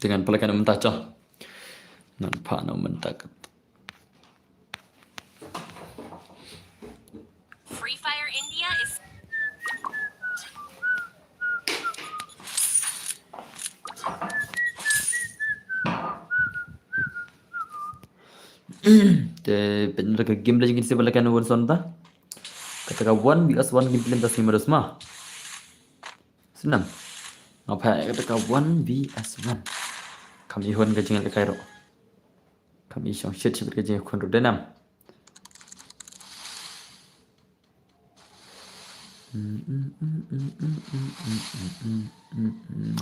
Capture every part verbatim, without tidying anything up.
Te ngan pynlait noh mynta, cho. Ngan phah noh mynta kat. Free Fire India is Te pynlait ka game la jingin se ba la kan wan son ta. Kata ka one versus one game pynlait ta sima dos ma. Snam. Nga phah kata ka one versus one. Kam i hon ka jinglehkai ruh. Kam i shong shit shit ka jingkhun ruh, dei nam.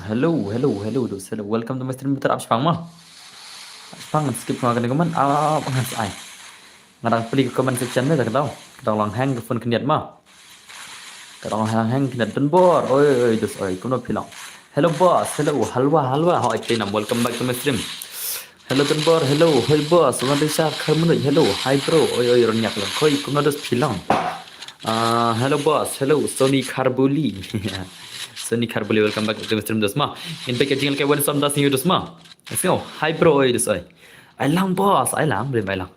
Hello, hello, hello, dos, hello. Welcome to my stream, better ap shipang ma. Ap shipang, skip ma kane comment. Ah, ngan sa ai. Nga dang plie ka comment section ne, da ka dau. Ka dang long hang ka phone khyndiat ma. Ka dang long hang hang khyndiat, Donbor. Oi, oi, dos, oi, kumno phi long? Hello boss, hello, halwa, halwa. Hoi, te nam, welcome back to my stream. Hello Donbor, hello, hoi boss, wan dei sha Kharmunu, hello, hi bro, oi, oi, Ronyak lang, hoi, kumno dos phi long? Ah, hello boss, hello, Sony Kharbuli. Sony Kharbuli, welcome back to my stream, dos ma. In back ka jinglehkai wan son ta sngi, dos ma. Let's go. Hi bro, oi, dos, oi. Ai lang boss, ai lang, blim ai lang.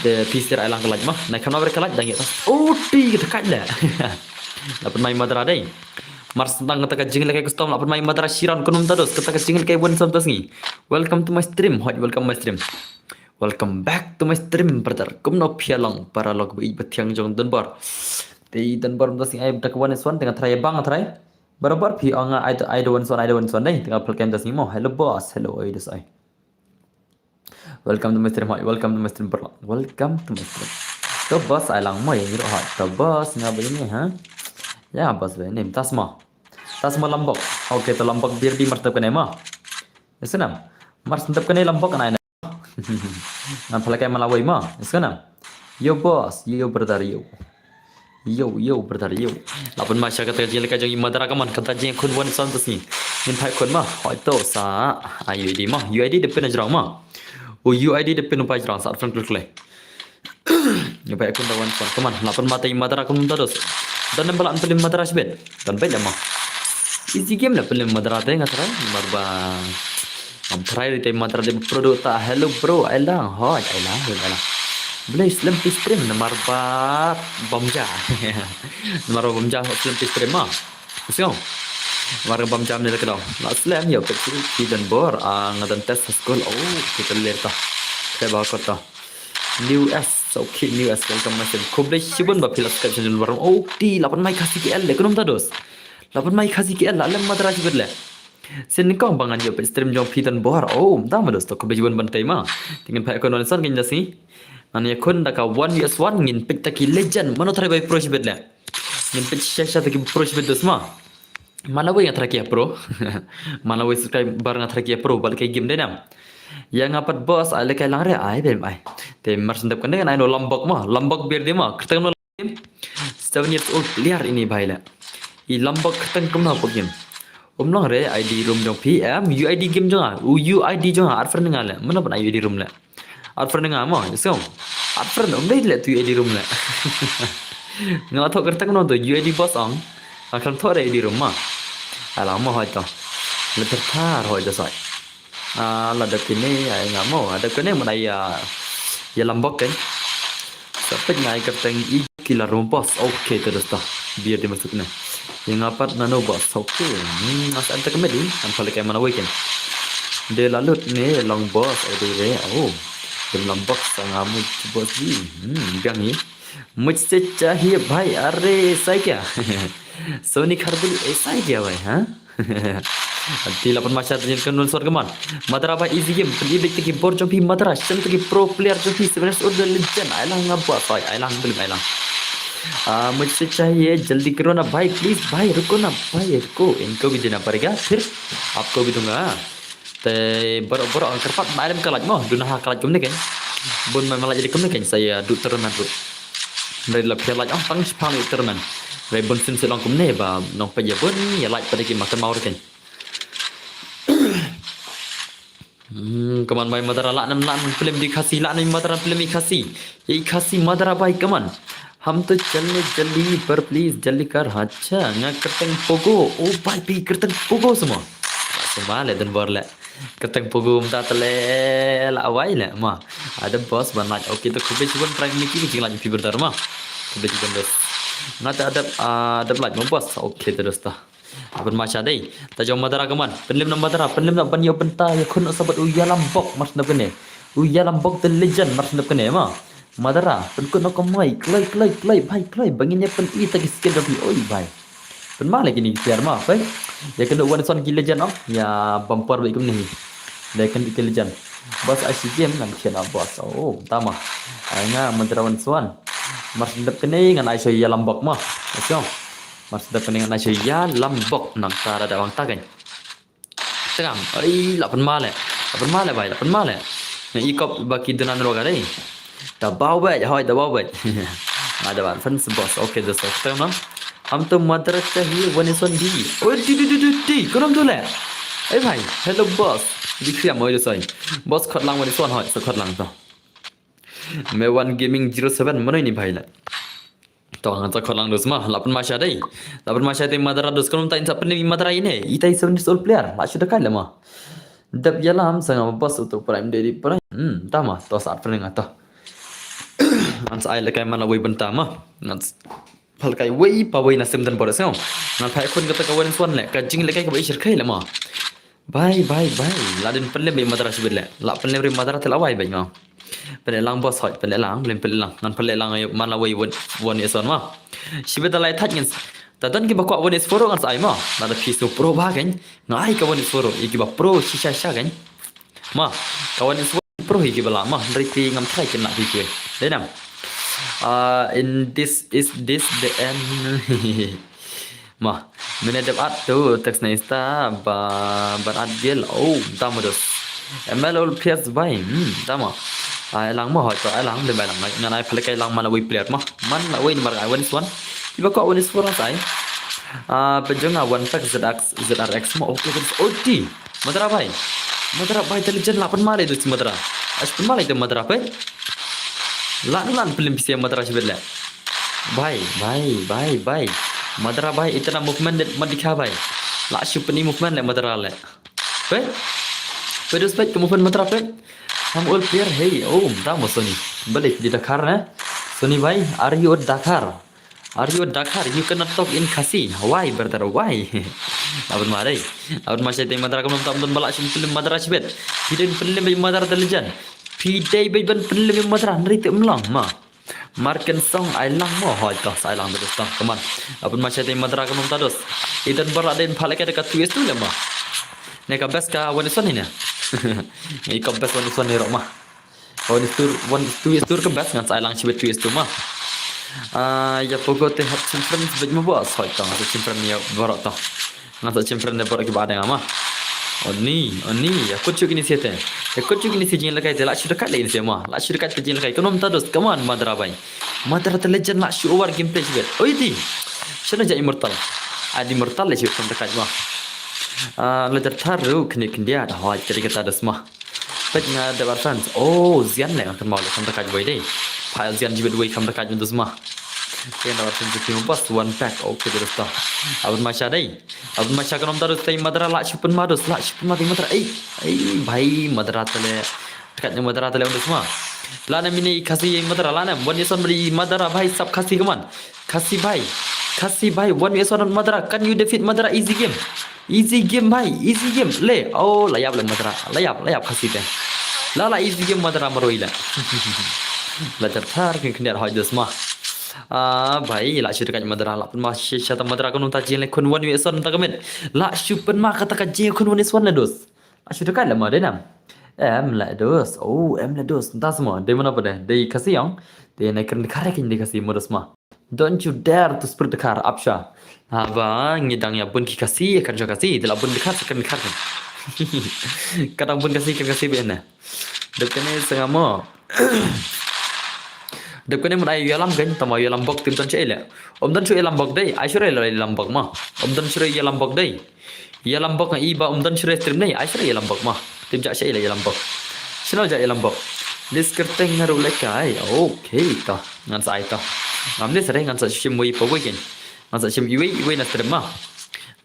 Te phi sir ai lang ka light ma. Nai kham na ber ka light dang ïa ta. Oh, ti kata ka light. La pynmai madra dei. Mar sdang kata ka jinglehkai custom la pynmai madra shiran, kumno mynta dos kata ka jinglehkai wan son ta sngi. Welcome to my stream. Hoi, welcome my stream. Welcome back to my stream, brother. Kumno phi long, paralok ba ïeit ba thiang jong Donbor. Te Donbor mynta sngi ai da ka wan son, te nga try bang, nga try. Barabor phi ong ai, ai da wan son, ai da wan son dei. Te nga pynlait kem ta sngi mo. Hello boss, hello, oi, dos, oi. Welcome to my stream, hoi. Welcome to my stream, bro. Welcome to my stream. To boss, ai lang mo, ïa ngi ruh, hoi. To boss, nga ba ïa ngi, ha? Ïa boss ba ïa ngi, tas mo. Tas mo lambok. Okay, to lambok bir di mar sentep kane mo. Ïa snam. Mar sentep kane lambok kan ai na. Ngan pynlait kem ma lawei mo. Ïa snam. Yo boss, yo brother, yo. Yo, yo, brother, yo. La pynmai sha kata ka jinglehkai jong i madra, ka mon kata jingkhun wan son ta sngi. Ngin phai khun ma. Hoi to sa. Ai U I D ma. U I D da pyn jrong ma. U I D da pyn u phai jrong sa friend klik klik. Ngin phai khun da wan son. Ka mon la pynmai ta i madra, kumno mynta dos. Don ne ba la pynlait madra shibit. Don beit la ma. Easy game la pynlait madra te, nga try. Mar ba Am try ri te madra de product ta. Hello bro, ai lang. Hoi, ai lang, ai lang. Blei slem phi stream namar ba bam ja. Namar ba bam ja slem phi stream ma. Sio. Namar ba bam ja ne ka dong. La slem ïa phi Donbor. Ah, nga dang test school. Oh, kita ler ta. Te ba ko ta. New S, so kid New S, welcome my stream. Khublei shibun ba phi la subscribe channel barum. Oh, ti la pynmai Khasi K L le, kumno mynta dos. La pynmai Khasi K L, la lem madra shibit le. Sien nyngkong ba ngan ïoh peit stream jong phi Donbor. Oh, mynta ma dos, to khublei shibun ban tei ma. Te ngin phai khun wan son ngin da sngi. Ngan ïa khun da ka one versus one ngin peit ta ki legend. Mano try bai pro shibit le. Ngin peit sha sha ta ki pro shibit dos ma. Mana wei nga try ki pro. Mana wei subscriber nga try ki pro bad ki game dei nam. Ïa nga pat boss, ai le kai lang re, ai bem ai. Te mar sentep kane ngan ai no lambok ma, lambok bir di ma. Kyrteng no Seven years old player ini bhai le. I lambok kyrteng kumno pok game. Um long re I D room jong phi em, U I D game jong nga. U, U I D jong nga, ar friend nga le. Mano ban ai U I D room le. Ar friend nga mo, so. Ar friend um dei le tu U I D room le. Nga la thok kyrteng no tu U I D boss ong. Nga kyrteng thok re U I D room ma. Alang mo hoi to. Le ter thar hoi to soi. Ah, la dep kine, ai nga mo, la dep kine mo, ai, ah, ïa lambok kan. Sa peit nga ai kyrteng i ki la rum boss. Okay, te dosta. Biar dia masuk ne. Ïa nga pat nano boss. Okay. Hmm, as anta kemedi. An pale kai mana weekend. De la lut ne long boss. Oh, de re. Oh. Dem lambok sa nga mo boss di. Hmm, biang ni. Mujhse chahiye bhai, are aisa kya? Sony Kharbuli, aisa kya bhai, ha? Ti la pynmai sha ta jingkhun wan son ka mon. Madra bhai easy game, pyn-i beit ta ki bor jong phi Madra, shem ta ki pro player jong phi, seven years old legend, ai lang nga boss, ai, ai lang, blim, ai lang. Ah, mujhse chahiye jaldi karo na bhai, please bhai, ruko na bhai, ruko, inko bhi dena padega, phir aapko bhi dunga. Te baroh baroh nga kyrpad ba ai lem ka like mo, duna ha ka like kumne kein. Bun mai ma like ïa kumne kein sa ïa duh tournament ruh. Hynrei la phi like ong tang shipang ïa tournament. Hynrei bun sien sien long kumne ba nongpeit ïa bun ïa like pat ïa ki ma kynmaw ruh kein. Hmm, ka mon mai Madra lah nam lah nam film di Khasi lah nam Madra film i Khasi. Ïa i Khasi Madra bhai ka mon. Hum to chalne jaldi par please jaldi kar, hacha nga kyrteng Pogo. Oh bhai phi kyrteng Pogo semua. Kumba le don bor le. Kyrteng pogum ta tele la wai le ma. Ada boss ban lait. Okay, to khublei shibun prank Mickey ki jinglan phi berdar ma. Khublei shibun dos. Ngata adap adap lait ma boss. Okay, to dos ta. Aban ma sha dei. Ta jong Madara kaman. Pynlem na Madara, pynlem na ban yo pynta ya khun sabat u Yalam Bok mar sna pene. U Yalam Bok the legend mar sna pene ma. Madara, pynkut no kamai, kloi kloi kloi bai kloi bangin ya pyn i ta ki skill da phi oi bai. Pynma le kini ki player ma, bai. Ya kendo wan son ki legend oh. Ya bumper bai kumni. Dei kan ki legend. Boss I C game ngan khian ah boss. Oh, tama. Ai nga Madara wan son. Mar sna pene ngan ai so Yalam Bok ma. Let's go. Mar sdap kane ngan ai sha Yalam Bok nang ta da wang ta kan. Tengam. Ai la pynma le. La pynma le bai, la pynma le. Nang ikop baki dunan roga dei. Da bau bai, hoi da bau bai. Ada ban fans boss. Okay, dos ok tengam. Ham to Madara chahi wan son di. Oi di di di di di. Konom tu le. Ai bai. Hello boss. Di kriam oi dos oi. Boss khot lang wan son hoi, sa khot lang to. Me wan gaming zero seven mano ini bai le. To ngan sa khot lang dos ma, la pynma sha dei. La pynma sha dei Madara dos konom ta in sa pynlem i Madara ine. Ita i seven years old player. La shu da kai le ma. Dep Yalam sanga boss utu prime dei prime. Hmm, tama to sa at pynlem to. Ngan sa ai le kai man la wei bynta ma. Ngan phal kai wei pa wei na sem dan boris ngau. Ngan phai khun kata ka wan son le ka jing le kai ka bai shir kai le ma. Bai bai bai. La din pynlem bai Madara shibit le. La pynlem ri Madara te la wai bai ngau. Pynlem lang boss hoi, pynlem lang, pynlem pynlem lang. Ngan pynlem lang ayo man la wei wan wan son ma. Shibit la lai thaj ngin. Ta don ki ba kwah wan is foro ngan sa ai ma. La da phi so pro ba kan. Nga ai ka wan is foro, i ki ba pro shisha sha kan. Ma, ka wan is foro hi ki ba la ma. Ndri phi ngam trai kin la phi phi. Dei nam. Ah, in this is this the end. Ma, mene dep at tu text na Insta ba ban at gel. Oh, tama dos. M L all players bai. Hmm, tama. Ai lang ma hoi to ai lang de bai lang ngan ai phalek ai lang man la wei player ma. Man la wei ni mar ai wan is one. Iba ko wan is four sai. Ah, pejong a one pack Z X Z R X ma. Okay, dos oti. Madara bai. Madara bai intelligent la pynma le dos Madara. As pynma le Madara pe. La lan pynlem pisa Madara shibit le. Bai, bai, bai, bai. Madara bai itna movement de madikha bai. La shu pynlem movement le Madara le. Pe. Pe dos pe movement Madara pe. Ham all player hey. Oh, da mo Sony. Balik di Dakar ne. Sony bai, are you Dakar? Are you Dakar? You cannot talk in Khasi. Why, brother? Why? Abon ma dei. Abon ma shai dei Madara kam tam don bala shim pynlem Madara shibet. Pidei pynlem bai Madara da lejan. Pidei bai ban pynlem Madara nri te mlang ma. Marken song ai lang mo hoi to sai lang terus to. Come on. Abon ma shai dei Madara kam ta dos. Idan bala den phalek ka tu es tu le ma. Ne ka best ka wan son ni ne. Ngi ka best wan son ni ro ma. Wan is tur, wan is tu is tur ka best ngan sa ai lang shibit tu is tu ma. Ah, ya pogo te hap chim friend shibit ma ba soi tong sa chim friend ya borok tong. Ngan sa chim friend de borok ki ba dang ma. Oni, oni, ya kut chuk ini siete. Ya kut chuk ini si jing lakai te la shu dekat le ini si ma. La shu dekat te jing lakai. Konom ta dos, come on, Madara bai. Madara te legend la shu over gameplay shibit. Oi di. Shana ja immortal. Adi immortal le shibit kam dekat ma. Ah, lejar tharu kini kindia da hoi kiri kata dos ma. Pet nga da bar fans. Oh, zian le nga kan mau le kam dekat wei dei. Pha zian jibit wei kam dekat dos ma. Kena da bar fans ki mo bas one pack. Okay, dos ta. Abon ma sha dei. Abon ma sha konom ta dos tai Madara la shu pynma dos la shu pynma dei Madara. Ei, ei, bai Madara tele. Dekat ni Madara tele dos ma. La na mini Khasi Madara la na. Wan ison beri Madara bai sap Khasi kaman. Khasi bai. Khasi bai. Wan ison Madara. Can you defeat Madara easy game? Easy game bai. Easy game. Le. Oh, layap le Madara. Layap, layap Khasi te. La la easy game Madara maroi la. La jar thar kin kniat hoi dos ma. Ah, bai la shu dekat Madara la pynma shi shata Madara konom ta jing le kun wan ison ta kamen. La shu pynma kata ka jing kun wan ison le dos. La shu dekat le ma dei nam. Em le dos. Oh, em le dos. Nta semua. Dei mana pada? Dei Khasi yang. Dei na kren dekat kin dei Khasi ma dos ma. Don't you dare to speak dekat apsha. Haba ngi dang ya bun ki Khasi, ya kan Khasi. Dei la bun dekat kan dekat. Kadang bun Khasi kan Khasi bene. Dep kane sengamo. Dep kane mun ai yalam kan tama yalam bok tim tan che le. Om dan shu yalam bok dei. Ai shu re yalam bok ma. Om dan shu re yalam bok dei. Yalam bok nga i ba um don shire stream nei ai sire yalam bok ma. Tim ja sha ila yalam bok. Channel ja yalam bok. Dis kerteng ngaru lekai. Okay to. Ngan sa ai to. Ngam dis re ngan sa shim wei pa wei ken. Ngan sa shim iwei iwei na stream ma.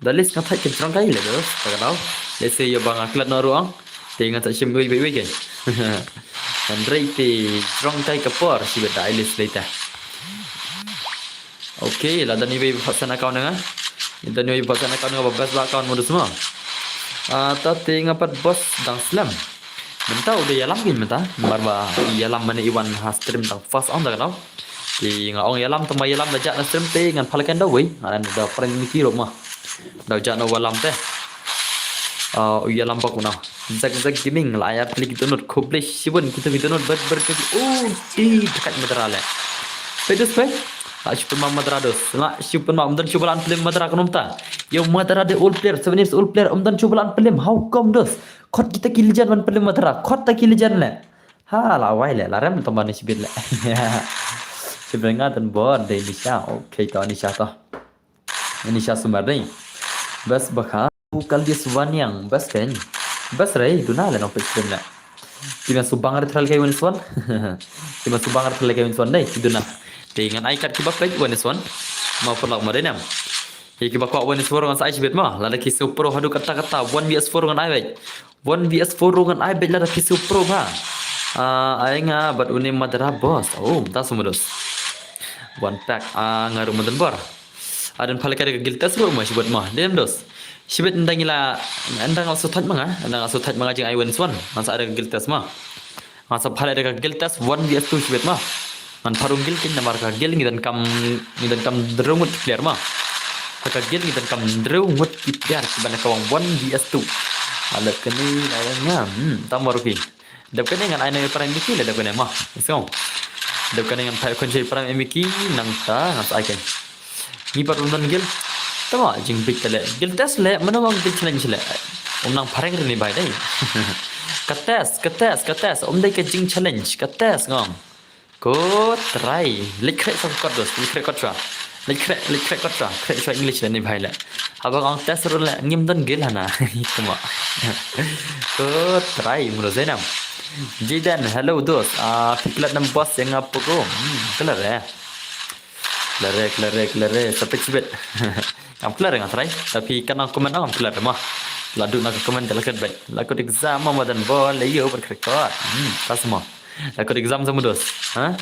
Da list nga thait ka jrong kai le dos, ta ka dau. List ïa ba nga klet noh ruh ong. Te ngan sa shim wei wei wei kai. Hynrei te jrong kai ka por, shibit da ai list lei ta. Okay, la don iwei ba phat send account na nga. Don iwei ba phat send account na nga ba best ba account mo dos mo. Ah, ta te nga pat boss dang slem. Mynta u dei ïalam kein mynta. Namar ba ïalam mane i wan ha stream dang fast ong da ka dau. Te nga ong ïalam, tang ba ïalam da jah na stream te ngan pha lehkai da uwei. Ngan da prank Mickey ruh mo. Da jah na u ïalam te. Ah, u ïalam bok u na. Zak Zak Gaming la ai ar tylli ki download, khublei shibun kito ki download ber ber ki. Oh, ti dekat madra le. Pe dos pe. La shu pynmap madra dos. La shu pynmap, ym don shuh ba la pynlem madra kumta. Ïa madra de old player, seven years old player, ym don shuh ba la pynlem. How come dos? Khot kita ki legend ban pynlem madra. Khot ta ki legend le. Ha, la wai le, la rem tang ba ne shibit le. Shibit nga don bor de Nisha. Okay, to Nisha to. Nisha Sumar dei. Best ba kha. U Kaldis Waniang, best kein. Best rei, duna le nong peit stream le. Ki ma subang re tral kai wen swan. Ki ma subang re tral kai wen swan dei, ki duna. Te ngan ai kat kiba peit wen swan. Ma pynlok ma dei nam. Ïa kiba kwah wen swan ngan sa ai shibit ma. Lada ki su pro haduh kata kata, one v s four ngan ai beit. One v s four ngan ai beit lada ki su pro ba. Ah, ai nga bad une madra boss. Oh, ta sum dos. One pack, ah, nga ruh ma don bor. Adan pha lehkai da ka guild test ruh mo shibit mo. Dem dos. Shibit ynda ngi la, ynda nga la shu thait ma nga, ynda nga la shu thait ma nga jing ai wen swan. Ngan sa ai da ka guild test mo. Ngan sa pha lehkai da ka guild test one v s two shibit mo. Ngan pha rung guild kein namar ka guild ngi donkam, ngi donkam hynriew ngut ki player mo. Ha ka guild ngi donkam hynriew ngut ki player kiban da ka wan one v s two. Alep kane la nga, hmm, tam mo ruh ki. Dep kane ngan ai na Prime Mickey le dep kane mo. Let's go. Dep kane ngan phai khun sha Prime Mickey nangta ngan sa ai kein. Ngi pat ym don guild. Tama jingbit ta le. Guild test le, mano ngong guild challenge le. Ym nang phareng rini bai dei. Ka test, ka test, ka test. Ym dei ka jing challenge, ka test ngong. Ko try. Leit khreh sa kot dos, leit khreh kot shuwa. Leit khreh, leit khreh kot shuwa. Khreh shuwa English le ni bai le. Haba ngong test ruh le ngim don guild hana. Tama. Ko try mano zainam. Jidan, hello dos. Ah, phi klet nam boss ïa nga puro. Hmm, klet re. Klet re, klet re, klet re. Sa peit shibit. Ngam klet re nga try. Tapi kan nang comment ngam klet re mo. La duk na ka comment ka la klet beit. La kut exam ma madan bol le ïoh bad krekot. Hmm, ta sma. La kut exam sa mo dos. Ha?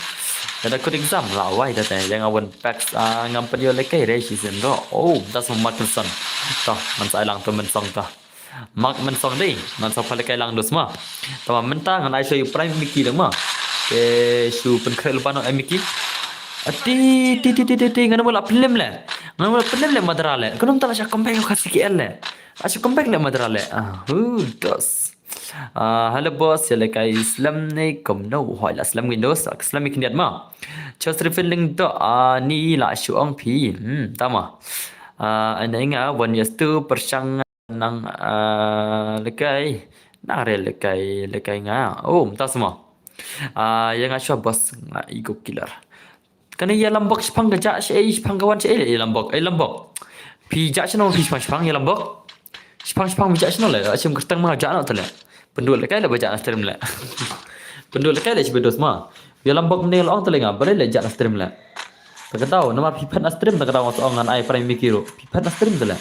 La kut exam la wai da te. Ïa nga wan packs, ah, ngam pat ïoh lehkai re shi sien do. Oh, ta sma Markinson. To, ngan sa ai lang to mynsong to. Mark mynsong dei, ngan sa pha lehkai lang dos ma. Tama mynta ngan ai sha u Prime Mickey dang ma. Te shu pynkhreh lypa noh Mickey. Ati, ti, ti, ti, ti, ti, ngan mula pynlem le. Ngan mula pynlem le madra le. Kano mynta la sha comeback ka C K L le. La sha comeback le madra le. Ah, hu, dos. Ah, hello boss, ïa lehkai slem ne kumno? Hoi la slem ngin dos, slem ngin diat ma. Chos refilling do, ah, ni la shu ong phi. Hmm, tama. Ah, ane nga, one years two, pershang nang, ah, lehkai, nang re lehkai, lehkai nga. Oh, mynta sma. Ah, ïa nga shuwa boss nga ego killer. Kane ïa lambok shipang ka jah shaei, shipang ka wan shaei, ïa lambok, ïa lambok. Phi jah shano phi shipang, shipang ïa lambok. Shipang, shipang phi jah shano le, shim kyrteng ma jah na tele. Pynduh lehkai le ba jah na stream le. Pynduh lehkai le shi ba dos ma. Ïa lambok mne la ong tele nga, balei le jah na stream le. Ta ka daw, namar phi phet na stream, ta ka daw nga sa ong ngan ai Prime Mickey ruh. Phi phet na stream tele.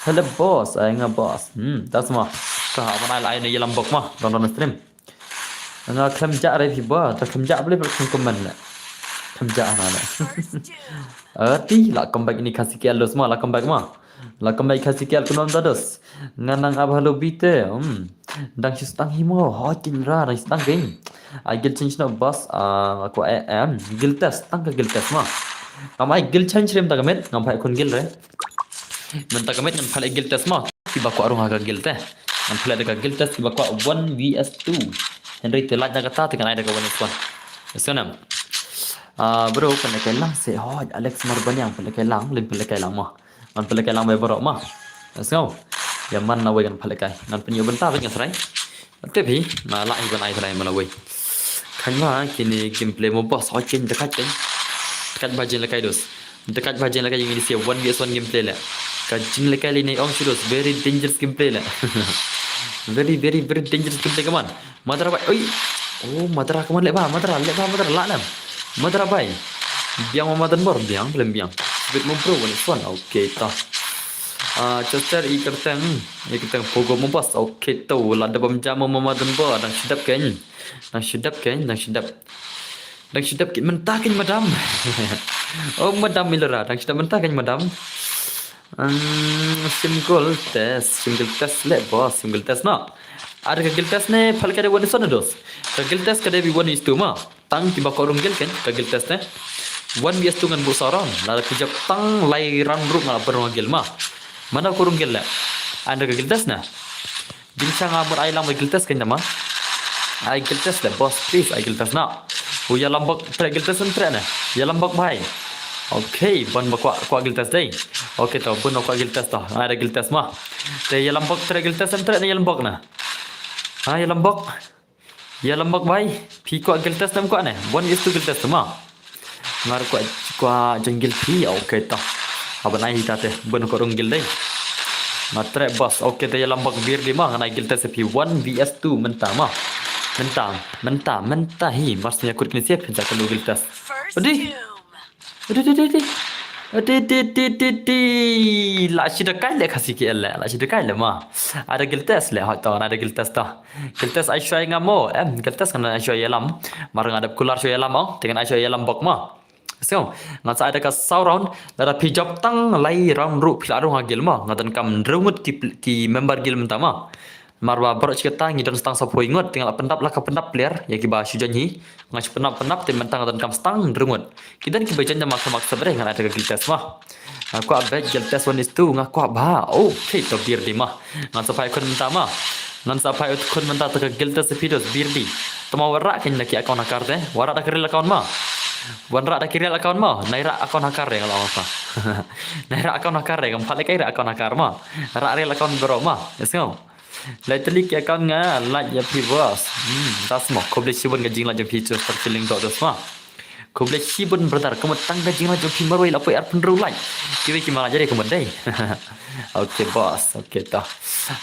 Hello boss, ai nga boss. Hmm, ta sma. Ka ha ban ai la ai ne ïa lambok ma, don don na stream. Nga khlem jah re phi ba, ta khlem jah balei ba khlem comment le. Khlem jah na le. Ati la comeback ini ka C K L dos ma, la comeback ma. La comeback ka C K L kunom ta dos. Nga nang ap hello bite. Hmm. Dang shu stang hi mo, ho kin ra, dang shu stang kein. Ai guild change no boss, ah, ko eh, em, guild test, tang ka guild test ma. Ngam ai guild change re mynta ka miet, ngam phai khun guild re. Mynta ka miet ngam phai guild test ma. Kiba kwah rung ha ka guild te. Ngam phai da ka guild test kiba kwah one v s two. Hynrei te lait na kata te kan ai da ka one v one. Yes, nam. Ah, bro, pynlehkai lang se hoi, Alex Marbaniang pynlehkai lang, lim pynlehkai lang ma. Ngan pynlehkai lang bai baroh ma. Let's go. Ïa man na wei ngan pynlehkai. Ngan pynïoh bynta bad ngan try. Tip hi, ma lah hi ban ai try ma na wei. Khan ma kine gameplay mo boss, hoi kin dekat kin. Dekat ba jing lehkai dos. Dekat ba jing lehkai ïa ngin ïa one v s one gameplay le. Ka jing lehkai le ne ong shu dos, very dangerous gameplay le. Very, very, very dangerous gameplay, come on. Madra bai. Oi. Oh, madra, come on, leh ba madra, leh ba madra, lah nam. Madra bai. Biang ma madan bor, biang, belum biang. Bit mo bro, one v one. Okay, ta. Ah, Chester i kyrteng, i kyrteng Pogo mo boss. Okay to, la da bam jam mo ma dang ba, dang shu dep kein. Dang shu dep kein, dang shu dep. Dang shu dep kein mynta kein madam. Oh, madam Milora, dang shu dep mynta kein madam. Hmm, shim guild test, shim guild test leh boss, shim guild test noh. Ada ka guild test ne, pha leh ka dei one is one dos. Ka guild test ka dei one is two ma. Tang kiba kwah rung guild kein, ka guild test ne. One V S two ngan buh saw round. Lada phi jop tang lai round ruh nga la pynrung ha guild ma. Mano kwah rung guild leh? Ai da ka guild test ne. Ding sha nga mut ai lang ba guild test kein da ma. Ai guild test leh boss, please ai guild test noh. U Ïalambok treh guild test em treh ne. Ïalambok bhai. Okay, bun ba kwah, kwah guild test dei. Okay to, bun ba kwah guild test to. Ai da guild test ma. Te Ïalambok treh guild test em treh ne Ïalambok ne. Ha, Ïalambok. Ïalambok bhai, phi kwah guild test em kwah ne? One is two guild test ma. Nga ruh kwah, kwah join guild phi, okay to. Haba nai hi ta te, bun kwah rung guild dei. Nga treh boss, okay te Ïalambok bir di ma, ngan ai guild test phi one V S two mynta ma. Mynta, mynta, mynta hi, mars nya kut kini siap, pynsa kenu guild test. Adi, adi, adi, adi. Adi, adi, adi, adi, adi. La shi da kai leh Khasi K L leh, la shi da kai leh ma. Ada guild test leh, hoi to, ada guild test to. Guild test ai shuwa nga mo, em, guild test ngan ai shuwa Ïalam. Mar nga dep kular shuwa Ïalam ong, te ngan ai shuwa Ïalambok ma. So, ngan sa ai da ka saw round, lada phi jop tang lai round ruh phi la rung ha guild ma, nga donkam hynriew ngut ki, ki member guild mynta ma. Mar ba baroh shi katta ngi don tang sawphew ngut, te nga la pyndap la ka pyndap player, ïa kiba shu join hi. Nga shu pyndap pyndap te mynta nga donkam tang hynriew ngut. Ki don kiba join da ma ka mak sabre ngan ai da ka guild test ma. Nga kwah beit guild test one is two, nga kwah bha. Okay, to bir di ma. Ngan sa phai khun mynta ma. Ngan sa phai khun mynta to ka guild test phi dos bir di. To ma wanrah kein da ki account hacker te. Wanrah da ka real account ma. Wanrah da ki real account ma. Nai rah account hacker re nga la ong sa. Nai rah account hacker re, kam pha leh kai rah account hacker ma. Rah real account bro ma. Yes, ngau. Lai tylli ki account nga, like ïa phi boss. Hmm, das mo. Khublei shibun ka jinglike jong phi, Chester Feeling dot dos ma. Khublei shibun brother, ka mut tang ka jinglike jong phi marwei la poi arphew hynriew like. Kiwei ki ma la jari ka mut dei. Okay boss, okay to.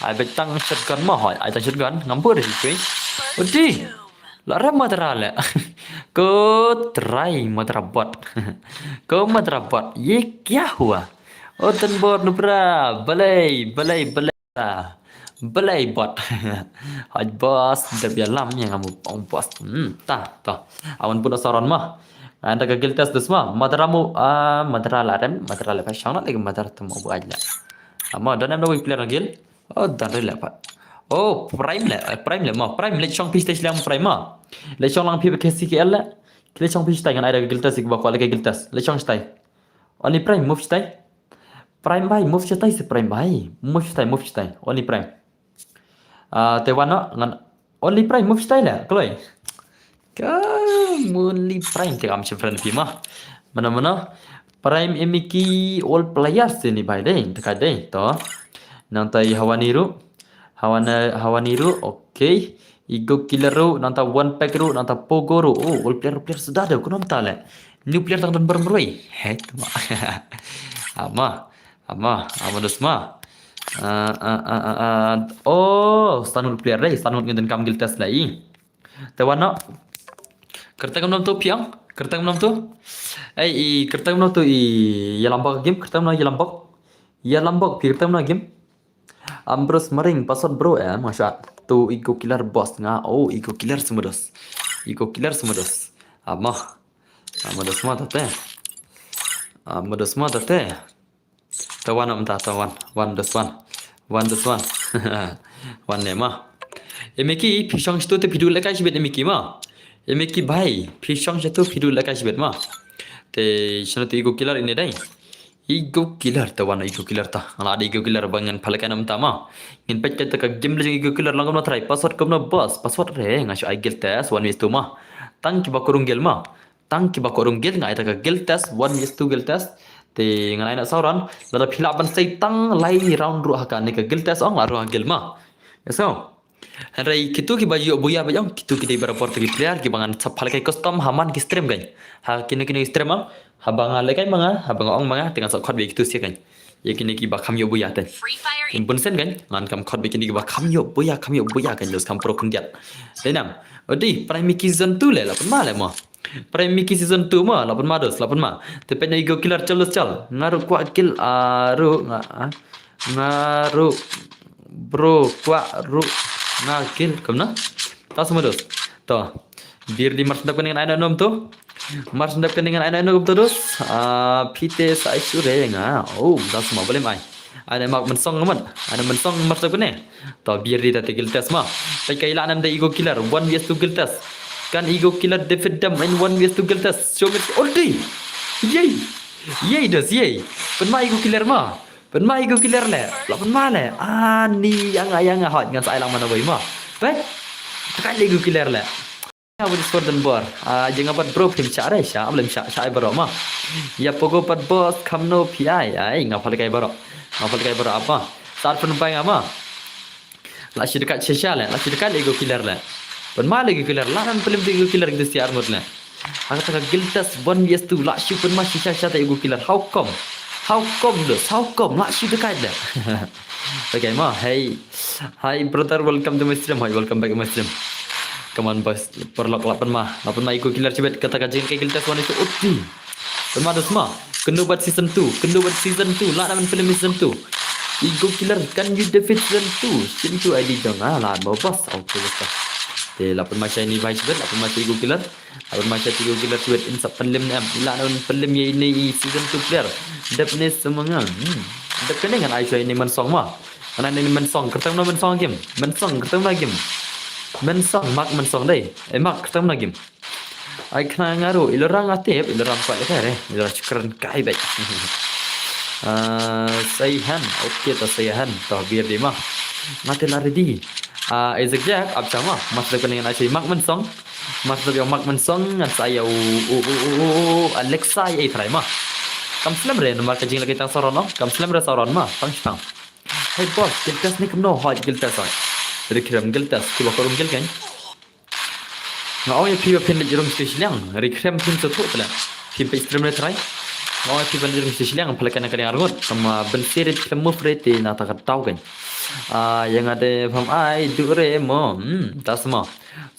Ai beit tang shotgun ma hoi, ai tang shotgun, ngam buh da shi kiwei. Udi. La rem madra leh. Ko trai madra bot. Ko madra bot, ye kya hua? O tan bot nubra, balei, balei, balei. Balei bot. Hoj boss, dep ïalam ïa nga mo ong boss. Hmm, ta, to. Awan bun saw round ma. Anda ka guild test dus ma. Madra mo, ah, madra la rem, madra le pa shang na lagi madra tu mo bu aja. Ama don em da wi player na guild. Oh, don re le pa. Oh, prime le, eh, prime le ma. Prime le chong pis test lang prime ma. Le chong lang pi ke C K L le. Le chong pis tai ngan ai da ka guild test ik ba kwah le ka guild test. Le chong tai. Oni prime move tai. Prime bhai, move shatai se prime bhai. Move shatai, move shatai. Only prime. Ah, te wan noh, ngan only prime move shatai le, kloi. Ka only prime te kam shi friend phi ma. Mana mana. Prime M E K all players te ni bhai dei, te ka dei to. Nang tai Hawani ruh. Hawana, Hawani ruh, okay. Ego Killer ruh, nangta One Pack ruh, nangta Pogo ruh. Oh, all player, player suda dei, kumno mynta le. New player tang don baroh marwei. Hei, tuma. Ama, ama, ama dus ma. Ah, ah, ah, ah, ah. Oh, Stanwood player dei, Stanwood ngi donkam guild test la i. Te wan noh. Kyrteng kumno mynta phi ong? Kyrteng kumno mynta? Ei, i kyrteng kumno mynta i Ïalambok game, kyrteng kumno Ïalambok? Ïalambok, phi kyrteng kumno game? Ambrose Maring, password bro, eh, masha. Tu Ego Killer boss nga, oh, Ego Killer semedos. Ego Killer semedos. Ama. Ama dos ma tate. Ama dos ma tate. Tawan am ta, tawan. Wan dos wan. Wan dos wan. Wan ne ma. Emeki, phi shong shatu te phi du lekai shibit Emeki ma. Emeki bhai, phi shong shatu phi du lekai shibit ma. Te shano te Ego Killer ini dai. Ego Killer ta wan Ego Killer ta. Nga la da Ego Killer ba ngan pha lekai namta ma. Ngin peit katta ka game la jong Ego Killer long kumno trai. Password kumno boss. Password re nga shu ai guild test one v two ma. Tang kiba kwah rung guild ma. Tang kiba kwah rung guild nga ai ta ka guild test one v two guild test. Te ngan ai na sauran. Lada phi lah ban sei tang lai round ruh ha kane ka guild test ong la ruh ha guild ma. Ya so. Hynrei kitu kiba ïoh buya ba ong kitu ki dei barabor ki player kiba ngan sa pha lekai custom ha man ki stream kan. Ha kino kino ki stream ong haba nga lekai ma nga haba nga ong ma nga te ngan sa khot ba kitu sia kan. Ïa kine kiba kham ïoh buya te. Kin bun sen kan ngan kham khot ba kine kiba kham ïoh buya kham ïoh buya kan los kham pro khyndiat. Dei nang. Odi prime ki season two le la pun ma le mo. Prime ki season two ma la pun ma dos la pun ma. Te peit na Ego Killer chal los chal. Nga ruh kwah kill a ruh nga. Nga ruh bro kwah ruh nga kill kumno. Ta sma dos. To. Bir di mar sendap kane ngan ai na nom tu. Mar sendap kane ngan ai na nom tu dos. Ah, phi te sa ai sure nga. Oh, ta sma balem ai. Ai na mak mensong amat. Ai na mensong mar sendap kane. To bir di ta te guild test ma. Tai kai la nam da ego killer. One vs two guild test. Kan ego killer defeat them in one vs two guild test. Show me ulti. Yay. Yay dos yay. Pen ma ego killer ma. Pen ma ego killer le. La pen ma le. Ani yang yang hot ngan sa ai lang mana wei ma. Pe. Tekan ego killer le. Apa di score dan bor. Ah, jangan buat bro phim sha re sha. Apa lem sha sha ai bro ma. Ya pogo pat boss kamno pi ai ai ngapa lekai bro. Ngapa lekai bro apa. Sar pen bai ngama. La shi dekat shisha le, la shi dekat ego killer le. Pen ma le ego killer, la nan pelim ego killer gitu si armut le. Aka taka guild test one vs two, la shi pen ma shisha shisha ta ego killer. How come? How come dos? How come? La shi dekat le. Okay ma, hey. Hi brother, welcome to my stream. Hi, welcome back to my stream. Come on boys, perlok la pen ma. La pen ma ego killer chibet kata ka jing ka guild test one vs two. Uti. Pen ma dos ma. Kendo buat season two, kendo buat season two. La nan pelim season two. Ego killer, can you defeat season two? Season two I D jong ah la mo boss. Okay, boss. Te la pen ma shai ni bai chibet, la pen ma shai ego killer. La pen ma shai ego killer chibet in sa pelim ne am. La nan pelim ye ni season two player. Dep ne semanga. Hmm. Dep kene ngan ai shai ni mensong ma. Ngan ai ni mensong, kertang na mensong game. Mensong, kertang na game. Mensong, mak mensong dai. Eh, mak kertang na game. Ai khna nga ruh, ilora nga tip, ilora kwah lehkai re, ilora chikren kai bek. Ah, Saihan, okay ta Saihan, ta bir di ma. Nga te la ready. Ah, Isaac Jack, ap chama, mas da kuning na chai mak mensong. Mas da mak mensong, ngan sa ya u, u, u, u, u, u, Alexa ya i trai ma. Kam slem re, nomor ka jing lagi tang saron no, kam slem re saron ma, tang chipang. Hey boss, guild test ni kumno, hoi guild test hoi. Ri kiram guild test, kiba korum guild kan. Nga ong ïa phi ba phin leit rum sha shiliang, ri khrem phin shu thuh tla. Phin peit stream re trai. Nga ong ïa phi ban leit rum sha shiliang, pha leit kane kane arngut. Kama ban seret khlem move re te na ta ka daw kan. Ah, ïa nga de pham ai du re mo. Hmm, ta sma.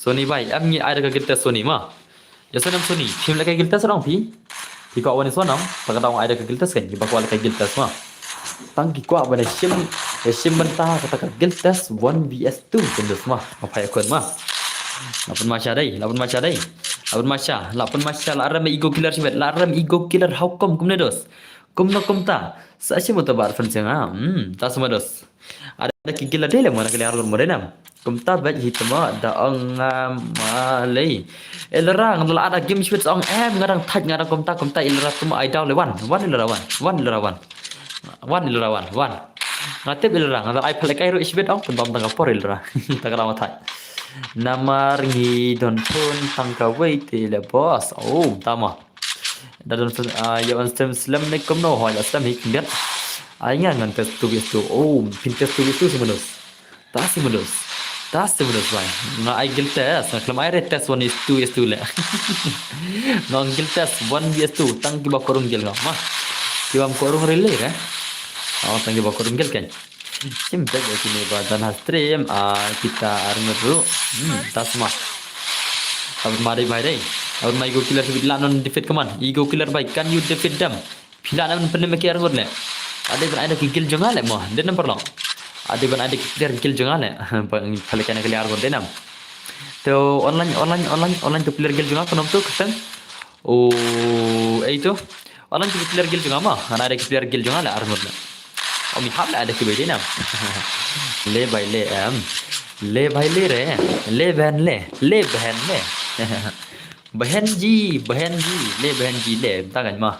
Sony bai, em ngi ai da ka guild test Sony ma. Ïa Sonam Sony, phim leit kai guild test rong phi. Phi kwah wan Sonam, ta ka daw ai da ka guild test kan. Kiba kwah leit kai guild test ma. Tang ki kwah ban shim, shim bynta kata ka guild test one v s two kan dus ma. Ma phai akun ma. La pun ma sha dei, la pun ma sha dei. La pun ma sha, la pun ma sha, la rem ego killer shibet, la rem ego killer how come kumne dos. Kumno kumta. Sa shim uta bar fan seng ha. Hmm, ta sma dos. Ada ki guild dei le mo na kali argun mo dei nam. Kumta bad hi tama da ong nga ma lei. Ilra nga la ada game shwit ong em nga dang thaj nga dang kumta kumta ilra tuma ai daw le wan. Wan ilra wan. Wan ilra wan. Wan ilra wan. Wan. Nga tip ilra nga la ai phalek ai ru shwit ong pun bam tang ka por ilra. Ta ka dang thaj. Namar ngi don pun tang ka wei te le boss. Oh, tama. Da don fen, ah, ïa on stem slem ne kumno ho ïa slem hi khyndiat. Ai nga ngan test two vs two. Oh, phin test two vs two si manus. Ta si manus. Ta si manus bai. Nga ai guild test, nga khlem ai re test one is two is two le. Nga ong guild test one vs two, tang kiba korung guild nga. Ma. Kiba korung rele re. Oh, tang kiba korung guild kan. Sim bek ïa kine ba don ha stream, ah, kita arngut ruh. Hmm, ta sma. Abot ma dei bai dei. Abot ma ego killer sibit la non defeat kaman. Ego killer bai, can you defeat them? Phi la nam pynlem ki arngut le. Ade ban ai da ki guild jong nga le mo. Den nam parlong. Ade ban ai da ki player guild jong nga le. Phalek na ki arngut den nam. To online, online, online, online to player guild jong nga, konom to kyrteng. O, ei to. Online to player guild jong nga ma. Ngan ai da ki player guild jong nga le arngut le. O mi hap le ai da ki bai den nam. Le bai le em. Le bai le re. Le ben le. Le ben le. Behen ji, behen ji, le behen ji, le, ta kan ma.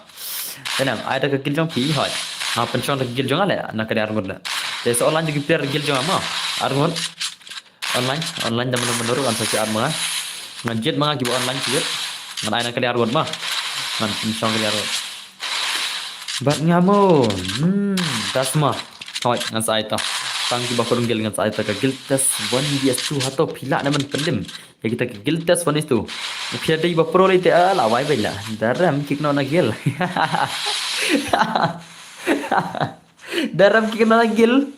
Tenang, ai da ka guild jong phi, hoi. Ha, pynshong da ka guild jong le, na ka dia arngut le. Te sa online da ki player guild jong ma, arngut. Online, online da mano mano ruh ngan sa ki ar ma nga. Ngan jied ma nga kiba online ki jied. Ngan ai na ka dia arngut ma. Ngan pynshong ka dia arngut. Bad nga mo, hmm, ta sma. Hoi, ngan sa ai ta. Tang kiba korung guild ngan sa ai ta ka guild test one v s two hato phi la na man pynlem. Ïa kita ki guild test one is two. Phi dei ba pro lei te, ah, la wai bai la. Daram ki kno na guild. Daram ki kno na guild.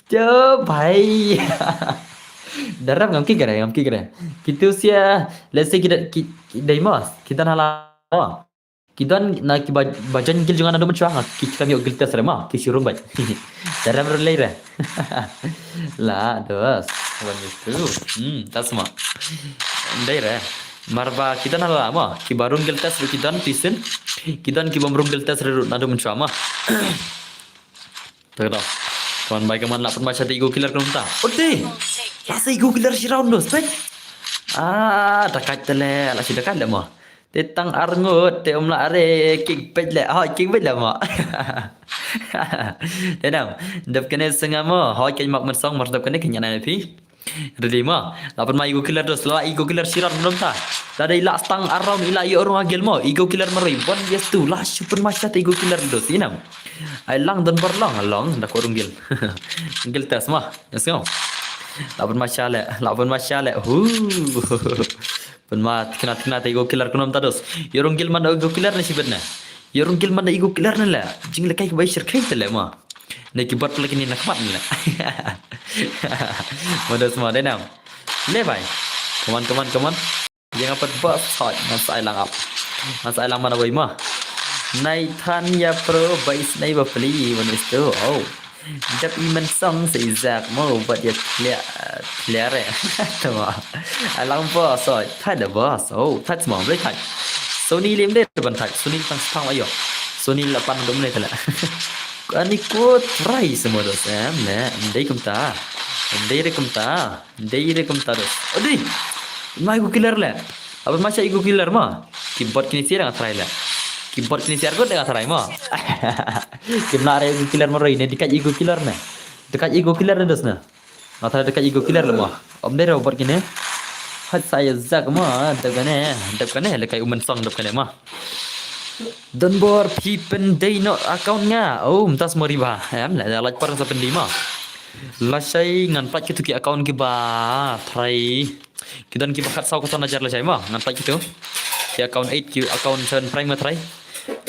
Jo bhai. Daram ngam ki kre, ngam ki kre. Kitu sia, let's say kita ki, ki dei mos, kita na la. Ki don na ki ba, ba jan guild jong nga naduh mynshuwa, ki kam ïoh guild test re ma, ki shu rung bad. Te rem re lei re. La, dos. Wan itu. Hmm, tas ma. Dei re. Mar ba ki don hala ma, ki ba rung guild test re ki don tisin. Ki don ki bym rung guild test re naduh mynshuwa ma. Te kata. Kawan bai kaman lah pynmai sha te Ego Killer kumta. Ote. Lah sa Ego Killer shi round dos, pek. Ah, dakat te le, lah shi dakat le ma. Te tang ar ngut, te um lah re, kick pek le. Ah, kick pek le ma. Te nam, dep kane senga ma. Hoi, kane mak mynsong, mar dep kane kane na phi. Ready ma. Lah pynmai Ego Killer dos, lah Ego Killer shi round kumta. Lah dei lah stang ar round, i lah ïoh rung ha guild ma. Ego Killer marwei, one vs two, lah shu pynmai sha te Ego Killer dos, i nam. Ai lang don bor long, long, da ko rung guild. Guild test ma. Let's go. Lah pynmai sha le, lah pynmai sha le. Hu. Pynmai kane, kane te Ego Killer kumta dos. Ïoh rung guild man da Ego Killer ne shibit ne. Ïoh rung guild man da Ego Killer ne le. Jinglekai ki bai shyrkhei te le ma. Ne ki bot pala kine na khmat ne le. Ma dos ma, dei nam. Le bai. Come on, come on, come on. Ïa nga pat ba soi, ngan sa ai lang ap. Ngan sa ai lang mana bai ma. Nai than ïa pro bai snai ba pli, one vs two. Oh. Dap i mynsong sa i zak mo, bad ïa clear, clear eh. Tama. Ai lang ba soi, thait da ba, so, thait ma, blei thait. Sony lim de ban thait, Sony tang spang ayo. Sony la pan dum ne tala. Ani ko try semua dos em ne, ndei kumta. Ndei re kumta. Dei re kumta dos. Odi. Mai Ego Killer le. Apa masa Ego Killer ma? Ki bot kine siar nga try le. Ki bot kine siar kot nga try ma. Kim lah re Ego Killer marwei ne, dekat Ego Killer ne. Dekat Ego Killer ne dos ne. Nga try dekat Ego Killer le ma. Om dei re bot kine. Hat saya zak ma, dep kane, dep kane, lekai u mynsong dep kane ma. Don bor phi pyndei noh account nga. Oh, mynta sa mari ba. Em, la, la, la, par sa pyndei ma. Lashai ngan pynlait kitu ki account kiba try. Ki don kiba khatsaw khatsan hajar lashai ma. Ngan pynlait kitu. Ki account eight, ki account seven Prime nga try.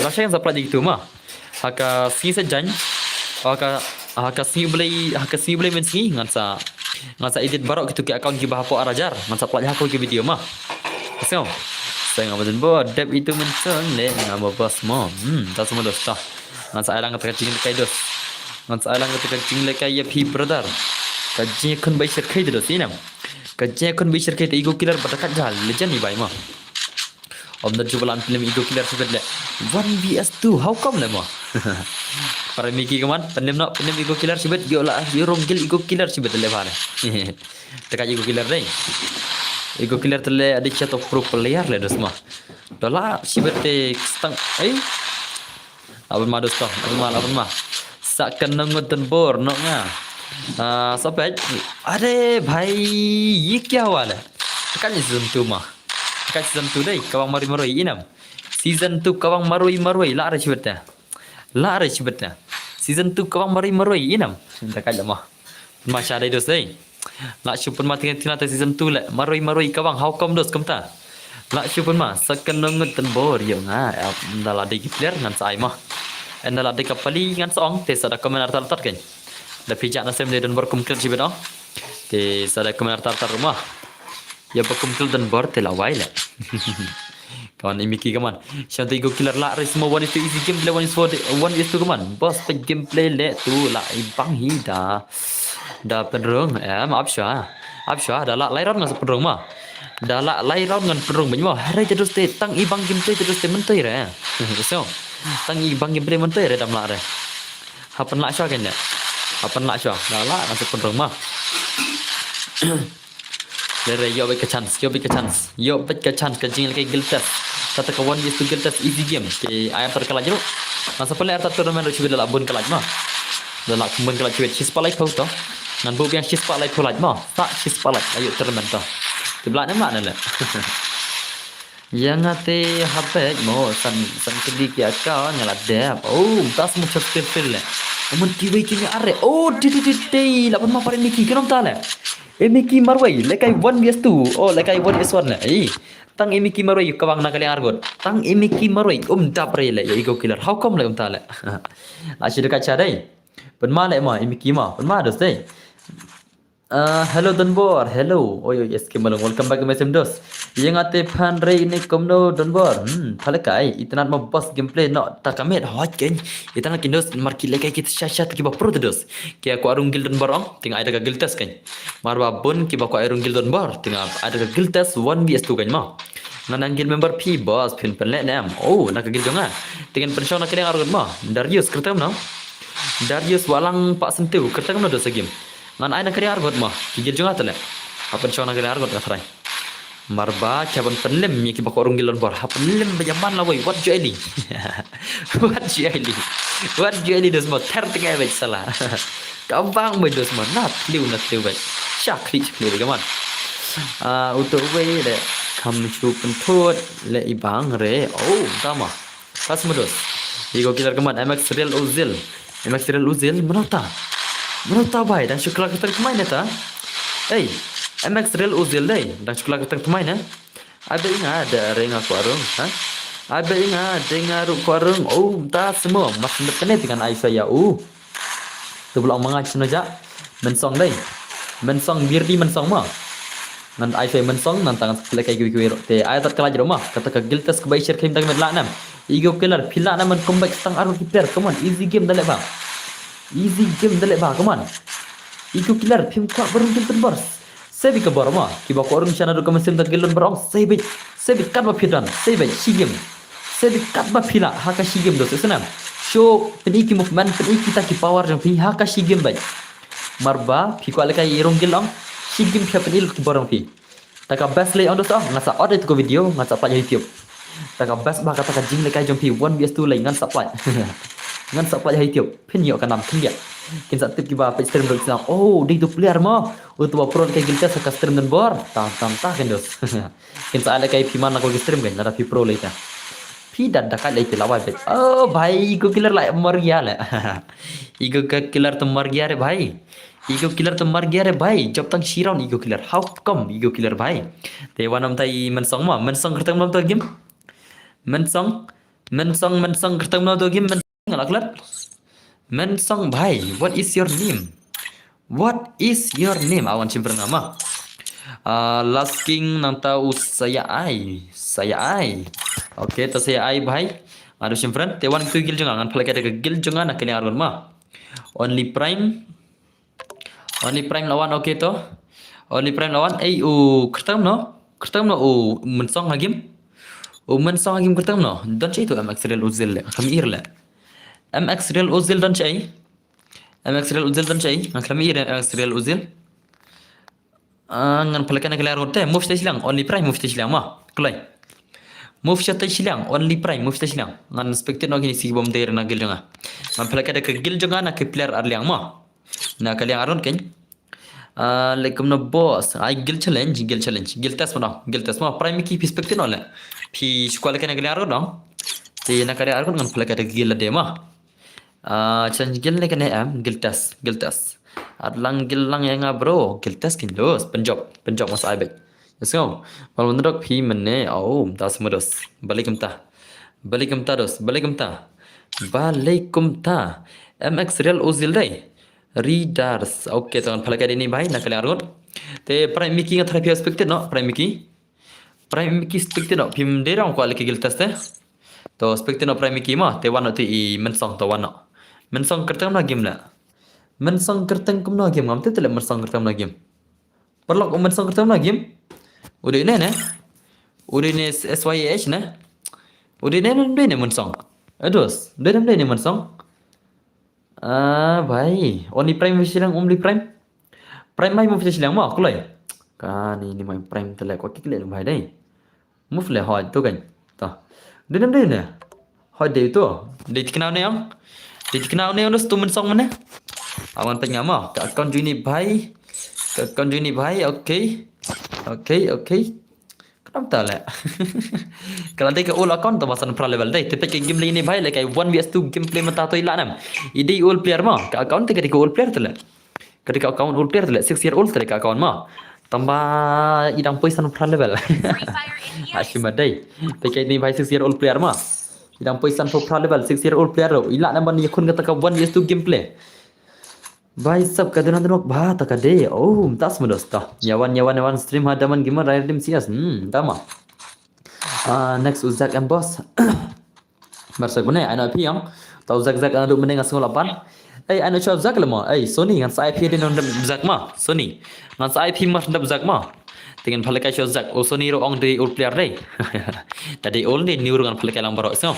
Lashai ngan sa pynlait kitu ma. Ha ka sngi sa jan. Ha ka, ha ka sngi Blei, ha ka sngi Blei mynsngi ngan sa, ngan sa edit baroh kitu ki account kiba hapoh ar hajar. Ngan sa pynlait ha ko ki video ma. Let's go. Sa nga ba don bor dep itu mynsong le nga ba bos mo. Hmm, ta semua dos ta. Ngan sa ai lang kata ka jinglekai dos. Ngan sa ai lang kata ka jinglekai ïa phi brother. Ka jingkhun bai shyrkhei dos i nam. Ka jingkhun bai shyrkhei te Ego Killer ba dekat jal legend i bai ma. Om da jubalan pynim Ego Killer shibit le. One vs two, how come le ma? Para Mickey kaman, pynim noh, pynim Ego Killer shibit, ïoh la, ïoh rung guild Ego Killer shibit le para. Dekat Ego Killer dei. Ego Killer te le adik sha to pro player le dos ma. Dola shibit te stang. Ei. Abon ma dos to, abon ma, abon ma. Sa kan ngut don bor noh nga. Ah, sa pek. Are bhai, ye kya hua le? Kan season two ma. Kan season two dei, kawang marwei marwei i nam. Season two kawang marwei marwei, lah re shibit te. Lah re shibit te. Season two kawang marwei marwei i nam. Dekat le ma. Pynma sha dei dos dei. Lah shu pynma thikna thikna te season two le. Marwei marwei kawang, how come dos kumta. Lah shu pynma, sa kan ngut don bor ïoh nga. Ynda la dei ki player ngan sa ai ma. Ynda la dei ka pali ngan sa ong, te sa da comment artat artat kan. Da phi jah na sem dei don bor kum klet shibit ong. Te sa da comment artat artat ma. Ïa ba kum klet don bor te la wai le. Kaman i Mickey kaman. Sha te Ego Killer lah re semua one is two easy game le one is four one is two kaman. Boss pek gameplay le tu lah i bang hi da. Da pynrung em ap sha. Ap sha da lah lai round ngan sa pynrung ma. Da lah lai round ngan pynrung bad ma. Hare te dos te tang i bang gameplay te dos te myntoi re. So. Tang i bang gameplay myntoi re dam lah re. Ha pynlah sha kan le. Ha pynlah sha. Da lah ngan sa pynrung ma. Le re ïoh bad ka chance, ïoh bad ka chance. Ïoh bad ka chance ka jinglekai guild test. Kata ka one vs two guild test easy game. Te ai artat ka lait ruh. Ngan sa pynleh artat tournament ruh shibit da lah bun ka lait ma. Da lah bun ka lait shibit shispah lait phew to. Ngan buh biang shispah lait phew lait ma. Sa shispah lait ayu tournament to. Te blah ne ma ne le. Ïa nga te ha bad mo san san kali ki account nga la dep. Oh, das mo chap tel tel le. Amun kiwei ki are. Oh, ti ti ti ti. Lapan ma pare Mickey kinom ta le. E Mickey marwei, lekai one vs two. Oh, lekai one vs one le. Ei. Tang e Mickey marwei kawang na kali argot. Tang e Mickey marwei um dap re le. Ya Ego Killer. How come le um ta le. La shi dekat sha dei. Pynma le ma e Mickey ma. Pynma dos dei. Ah, hello Donbor, hello. Oi oi, S K Malong, welcome back to my stream dos. Ïa nga te phan rei ne kumno Donbor. Hmm, pha lehkai, itynnad mo boss gameplay noh, ta ka met hoi kein. Itynnad ki dos, namar ki lehkai ki sha sha ki ba pro te dos. Ki kwah rung guild Donbor ong, te nga ai da ka guild test kein. Mar ba bun ki ba kwah rung guild Donbor, te nga ai da ka guild test one v two kein mo. Nga nang guild member phi boss, phin pynleh ne em. Oh, na ka guild jong nga. Te ngan pynshong na ka liang arngut mo. Darius, kyrteng kumno? Darius Walang Pak Sentu, kyrteng kumno dos ha game? Ngan ai na ka liang arngut mo. Ki guild jong nga te leh. Ha pynshong na ka liang arngut nga tharai. Mar ba, ki ban pynlem ïa ki ba kwah rung guild Donbor. Ha pynlem ba ïa man la wei, wat ju ai li. Wat ju ai li. Wat ju ai li dos mo, ther tyngai beit sala. Ka bang beit dos mo, na tliw, na tliw beit. Sha khlieh, sha khlieh beit ka mon. Ah, uto wei leh, kham shu pynthut, leh i bang re. Oh, ta mo. Ka sma dos. Ego killer ka mon, M X Real Ozil. M X Real Ozil, mano ta? Mano ta bhai, dang shu kylla kyrteng thymmai ne ta? Ei, M X Real Ozil dei, dang shu kylla kyrteng thymmai ne? Ai ba i nga da re nga kwah rung, ha? Ai ba i nga da nga ruh kwah rung. Oh, ta sma, mas nep kane te ngan ai sa ïa u. Te ba long ma nga shu na ja. Mynsong dei. Mynsong, Birdi Mynsong mo. Ngan ai sa ïa Mynsong, nangta ngan sa pynlehkai kiwei kiwei ruh. Te ai tat ka lait ruh mo. Kata ka guild test kaba i share khlem tang met lah ne em. Ego killer, phi lah ne em ban comeback tang arngut ki player, come on, easy game da leh ba. Easy game da leh ba, come on. Ego killer, phim kwah ba rung guild Donbor. Sa bit ka bor mo, ki ba kwah rung sha naduh ka mynsiem da guild Donbor ong, sa bit, sa bit katba phi don, sa bit shi game. Sa bit katba phi lah, ha ka shi game dos, sa ne em. Shu pyni ki movement, pyni kita ki power jong phi, ha ka shi game beit. Mar ba, phi kwah lehkai rung guild ong, shi game phi pyni lut ki bor jong phi. Ta ka best lei ong dos ong, ngan sa ot ïa tu ka video, ngan sa pait ha YouTube. Ta ka best ba kata ka jinglehkai jong phi, one v two lei, ngan sa pait. Ngan sa pait ha YouTube, phin ïoh ka nam khyndiat. Kin sa tip ki ba peit stream ruh kin sa, oh, dei tu player mo. Uto ba pro lehkai guild test ha ka stream Donbor. Tam tam ta kin dos. Kin sa lehkai phi man na ko ki stream kein, lada phi pro lei ta. Phi da da kai lei te la wai beit. Oh, bhai, ego killer la mar gya le. Ego killer to mar gya re bhai. Ego killer to mar gya re bhai. Jop tang shi round ego killer. How come ego killer bhai? Te wan namta i Mynsong mo. Mynsong kyrteng kumno to game? Mynsong. Mynsong, Mynsong kyrteng kumno to game? Mynsong, ngan aklat. Mynsong bhai, what is your name? What is your name? Awan shim friend nga ma. Ah, Last King nangta u Saya Ai. Saya Ai. Okay, ta Saya Ai bhai. Ado shim friend. Te wan tu guild jong nga, ngan pynlehkai da ka guild jong nga na ka liang arngut ma. Only Prime. Only Prime la wan, okay to. Only Prime la wan. Ei, u kyrteng kumno? Kyrteng kumno u Mynsong ha game? U Mynsong ha game kyrteng kumno? Don shei to M X Real Ozil le. Kam ir le. M X Real Ozil don shei. M X Real Ozil don shei. Ngam ir M X Real Ozil. Ah, ngan pynlehkai na ka liang arngut te. Move sha shiliang. Only Prime move sha shiliang ma. Kloi. Move sha shiliang. Only Prime move sha shiliang. Ngan spectate noh kine shi bym dei na guild jong nga. Ngan pynlehkai da ka guild jong nga na ki player ar liang ma. Na ka liang arngut kein. Ah, leh kumno boss. Ai guild challenge, guild challenge. Guild test mo, guild test mo. Prime Mickey phi spectate noh le. Phi shu kwah lehkai na ka liang arngut noh. Te na ka liang arngut ngan pynlehkai da ka guild lade ma. Ah, challenge guild ne kane em, guild test, guild test. At lang guild lang ïa nga bro, guild test kein dos, pynjop, pynjop mas ai beit. Let's go. Mal mendrok phi mene, oh, das mo dos. Balei kumta. Balei kumta dos, balei kumta. Balei kumta. M X Real Ozil dei. Readers. Okay, to ngan pynlehkai da ini bhai, na ka liang arngut. Te Prime Mickey nga tharai phi spectate noh, Prime Mickey. Prime Mickey spectate noh, phim dei rong kwah lehkai guild test te. To spectate noh Prime Mickey ma, te wan noh te i Mynsong to wan noh. Mynsong kyrteng kumno game le. Mynsong kyrteng kumno game ngam tip te le Mynsong kyrteng kumno game. Paralok u Mynsong kyrteng kumno game. U dei ne ne. U dei ne S Y A H ne. U dei ne ne dei ne Mynsong. Ados, dei ne dei ne Mynsong. Ah, bhai. Only Prime move sha shiliang, only Prime. Prime bhai move sha shiliang mo, kloi. Kane ini mai Prime te le kwah kick le bhai dei. Move le hoi to kein. To. Dei nam dei ne. Hoi dei to. Dei tikna ne ong. Dei tikna ne ong, dos tu Mynsong mane. Awan peit nga mo. Ka account jong ini bhai. Ka account jong ini bhai. Okay. Okay, okay. Khnang ta le. Ka la dei ka old account to ba san phra level dei. Te peit ka game lei ini bhai, lehkai one versus two gameplay mynta to i lah nam. I dei old player mo. Ka account te ka dei ka old player te le. Ka dei ka account old player te le, six year old te le ka account mo. Tangba i dang poi san phra level. Ashi ma dei. Te ka ini bhai six year old player mo. I dang poi san phra level, six year old player ruh. I lah nam ban ïakhun kata ka one versus two gameplay. Bai sap ka duna duna ba ta ka de. Oh, mynta sma dos ta. Nyawan nyawan nyawan stream ha daman gimmer rai dim sias. Hmm, dama. Ah, next u Zack em boss. Mar sa gune ai no phi ong. Tau Zack Zack adu mending asung lapan. Ei, ai no chua Zack lemo. Ei, Sony ngan sa ai phi de non Zack ma. Sony. Ngan sa ai phi mar dap Zack ma. Te ngan phalkai chua Zack. O Sony ro ong de ul player de. Tadi ul ni niu ngan phalkai lang baro so.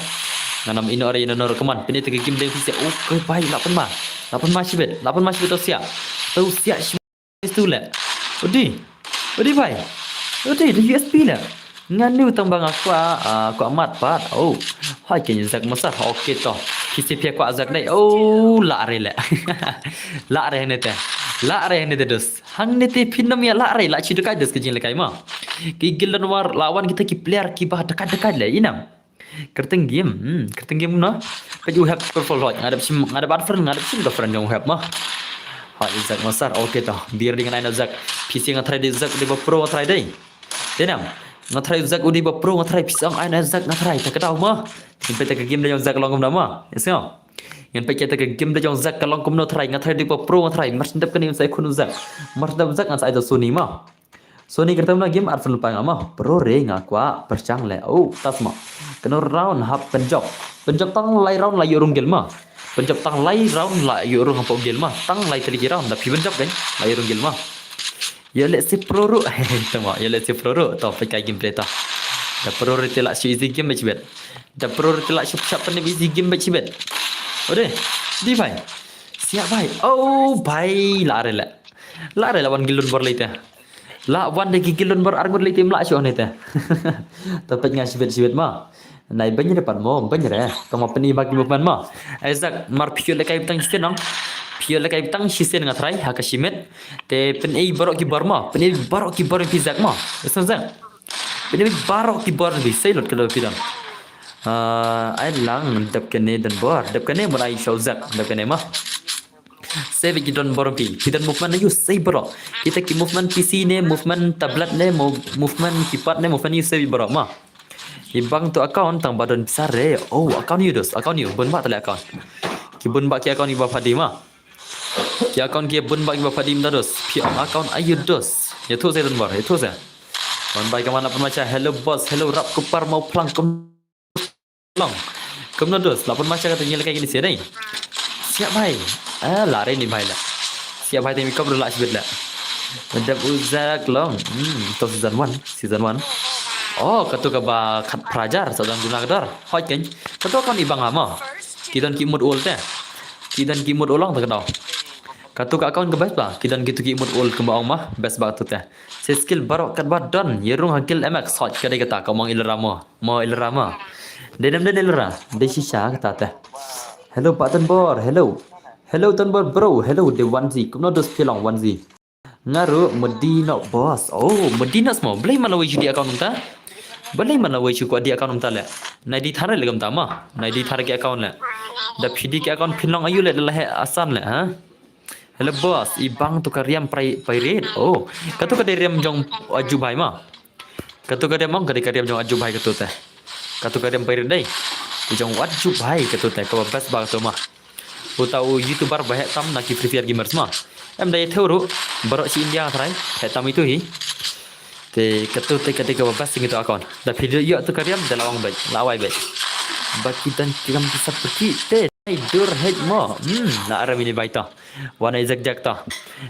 Ngan am ino are ino nor keman. Pini te game de phi sia. Okay bai lapan ma. Lapan ma shibit. Lapan ma shibit tau sia. Tau sia shibit. Itu le. Udi. Udi bai. Udi di U S B le. Ngan niu tang bang aku aku amat pat. Oh. Hai ke Zack masa. Okay to. Phi si phi aku Zack dai. Oh, la re le. La re ne te. La re ne te dos. Hang ne te phin nam ya la re la chi dekai dos ke jing lekai ma. Ki gildon war lawan kita ki player ki bah dekat-dekat le inam. Kerteng game. Hmm, kerteng game no. Pej u hep purple hot. Ngadap sim ngadap adfren ngadap sim adfren jong hep ma. Hot Zack masar. Okay to. Biar dengan ai no Zack. Phi si ngan try de Zack de ba pro ngan try de. Denam. Ngan try Zack udi ba pro ngan try phi si ong ai no Zack ngan try ta ka dau ma. Ngan pej ta ka game de jong Zack long kumno ma. Yes no. Ngan pej ta ka game de jong Zack ka long kumno try ngan try de ba pro ngan try. Mar sendap kani ngan sa ai khun Zack. Mar sendap Zack ngan sa ai ta Sony ma. Sony kyrteng na game ar pynlong pang ama. Pro re nga kwah pyrshang le. Oh, tas ma. Kano round hap pynjop. Pynjop tang lai round la yu rung gel ma. Pynjop tang lai round la yu rung hapoh gel ma. Tang lai tali ki round da phi pynjop kan la yu rung gel ma. Ya le si pro ru. Tama, ya le si pro ru. To pynkai game play to. Da pro re te la si easy game match bet. Da pro re te la si shap pynjop easy game match bet. Ode. Di bai. Siap bai. Oh, bai la re le. La re la wan gildon bor lai te. La wan de ki gildon bor arngut lei tim la shu ne te. Ta pej nga shibit shibit ma. Nai beny re pat mo, beny re. Tama peni ma ki movement ma. Isaac mar phi le kai tang shiten nang. Phi le kai tang shiten nga try ha ka shimit. Te peni barok ki bor ma. Peni barok ki bor phi Zack ma. Isaac Zack. Peni barok ki bor bi sei lot ka do phi dan. Ah, ai lang dep kene dan bor. Dep kene mo ai show Zack. Dep kene ma. Save ki don bor phi. Ki don movement na yu save bro. Kita ki movement P C ne, movement tablet ne, mo- movement keypad ne, movement yu save bro ma. Ibang tu account tang ba don besar re. Oh, account yu dos, account yu. Bun ba tale account. Ki bun ba ki account yu ba padi ma. Ki account ki bun ba ki ba padi ma dos. Phi account ayu dos. Ya tu saya don bor, ya tu saya. Man bai kaman apa macam hello boss, hello rap kupar mau pelang kum long. Kumno dos, la pun macha kata nyel kai kini sia dai. Siap bai. Ah, lari ni bai la. Siap bai temi kop la sibit la. Dap uzak long. Hmm, to season one, season one. Oh, katu ka ba khat prajar sa dang duna kadar. Hoi ken. Katu kan ibang ama. Ki don ki mut ul te. Ki don ki mut ulong ta kadau. Katu ka account ka best ba. Ki don kitu ki mut ul kumba ong ma. Best ba tu te. Se skill barok kat ba don. Ye rung ha guild M X hoi ka dei kata ka mong ilramo. Mo ilra ma. Denem den ilra. De shisha kata te. Hello Pak Tanbor. Hello. Hello Tanbor bro. Hello de Wanzi. Kumno dos pilong Wanzi. Ngaru medino boss. Oh, medino smo. Belai mana wei di account ta. Belai mana wei ko di account ta le. Nai di thare le ta ma. Nai di thare ki account le. Da phidi ki account pilong ayu le da lahe asan le ha. Hello boss, ibang tu ka riam prai- pirate. Oh, katu ka dei riam jong aju bai ma. Katu ka riam ong ka dei ka riam jong aju bai katu te. Katu ka riam pirate dei. Jong aju bai katu te ka best ba katu ma. Uta u YouTuber ba heh tam na ki Free Fire gamers ma. Em dei theu ru barok si India trai heh tam itu hi. Te katu te katu ka best ngi tu account. Da video yo tu ka riam da lawang bai, lawai bai. Baki dan kiram kisap pergi te. Ai dur hej mo. Hmm, na aram ini bai to. Wana i Zack Jack to.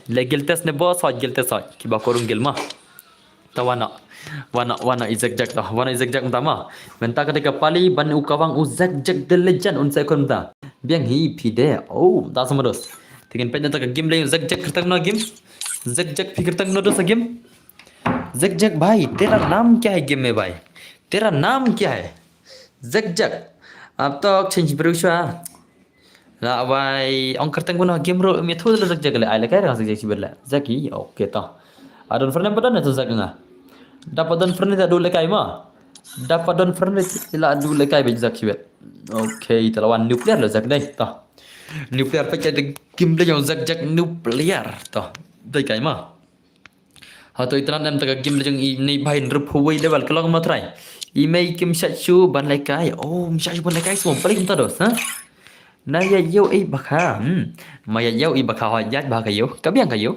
Le gil test ne boss hoj gil test hoj. Kiba korung gil ma. Ta wana. Wana wana i Zack Jack to. Wana i Zack Jack mta ma. Menta kata ka pali ban u kawang u Zack Jack the legend un sa kon mta. Biang hi phi de. Oh, ta sama dos. Tingin pet ta ka game le Zack Jack kertang no game. Zack Jack phi kertang no dos game. Zack Jack bhai, tera naam kya hai game mein bhai? Tera naam kya hai? Zack Jack. Ab to change bro shwa. La wai ong kerteng kuno game ro mi thu le Zack Jack le ai le kai rang Zack Jack sibet le. Zack hi okay to. Adon friend pa don to Zack nga. Da pa don friend ta du le kai ma. Da pa don friend la du le kai be Zack sibet. Okay, ta la wan nuclear le Zack dai to. Nuclear pa kai de game le jong Zack Jack nuclear to. Dai kai ma. Hato i tnat nem ta ka game le jong i nei bhai nrup huwei level ka long ma trai. I mei kim shat shu ban lekai. Oh, kim shat shu ban lekai smo balik mta dos ha. Na ïa ïew i bakha. Hmm. Ma ïa ïew i bakha hoi ïa bakha ïew. Ka biang ka ïew.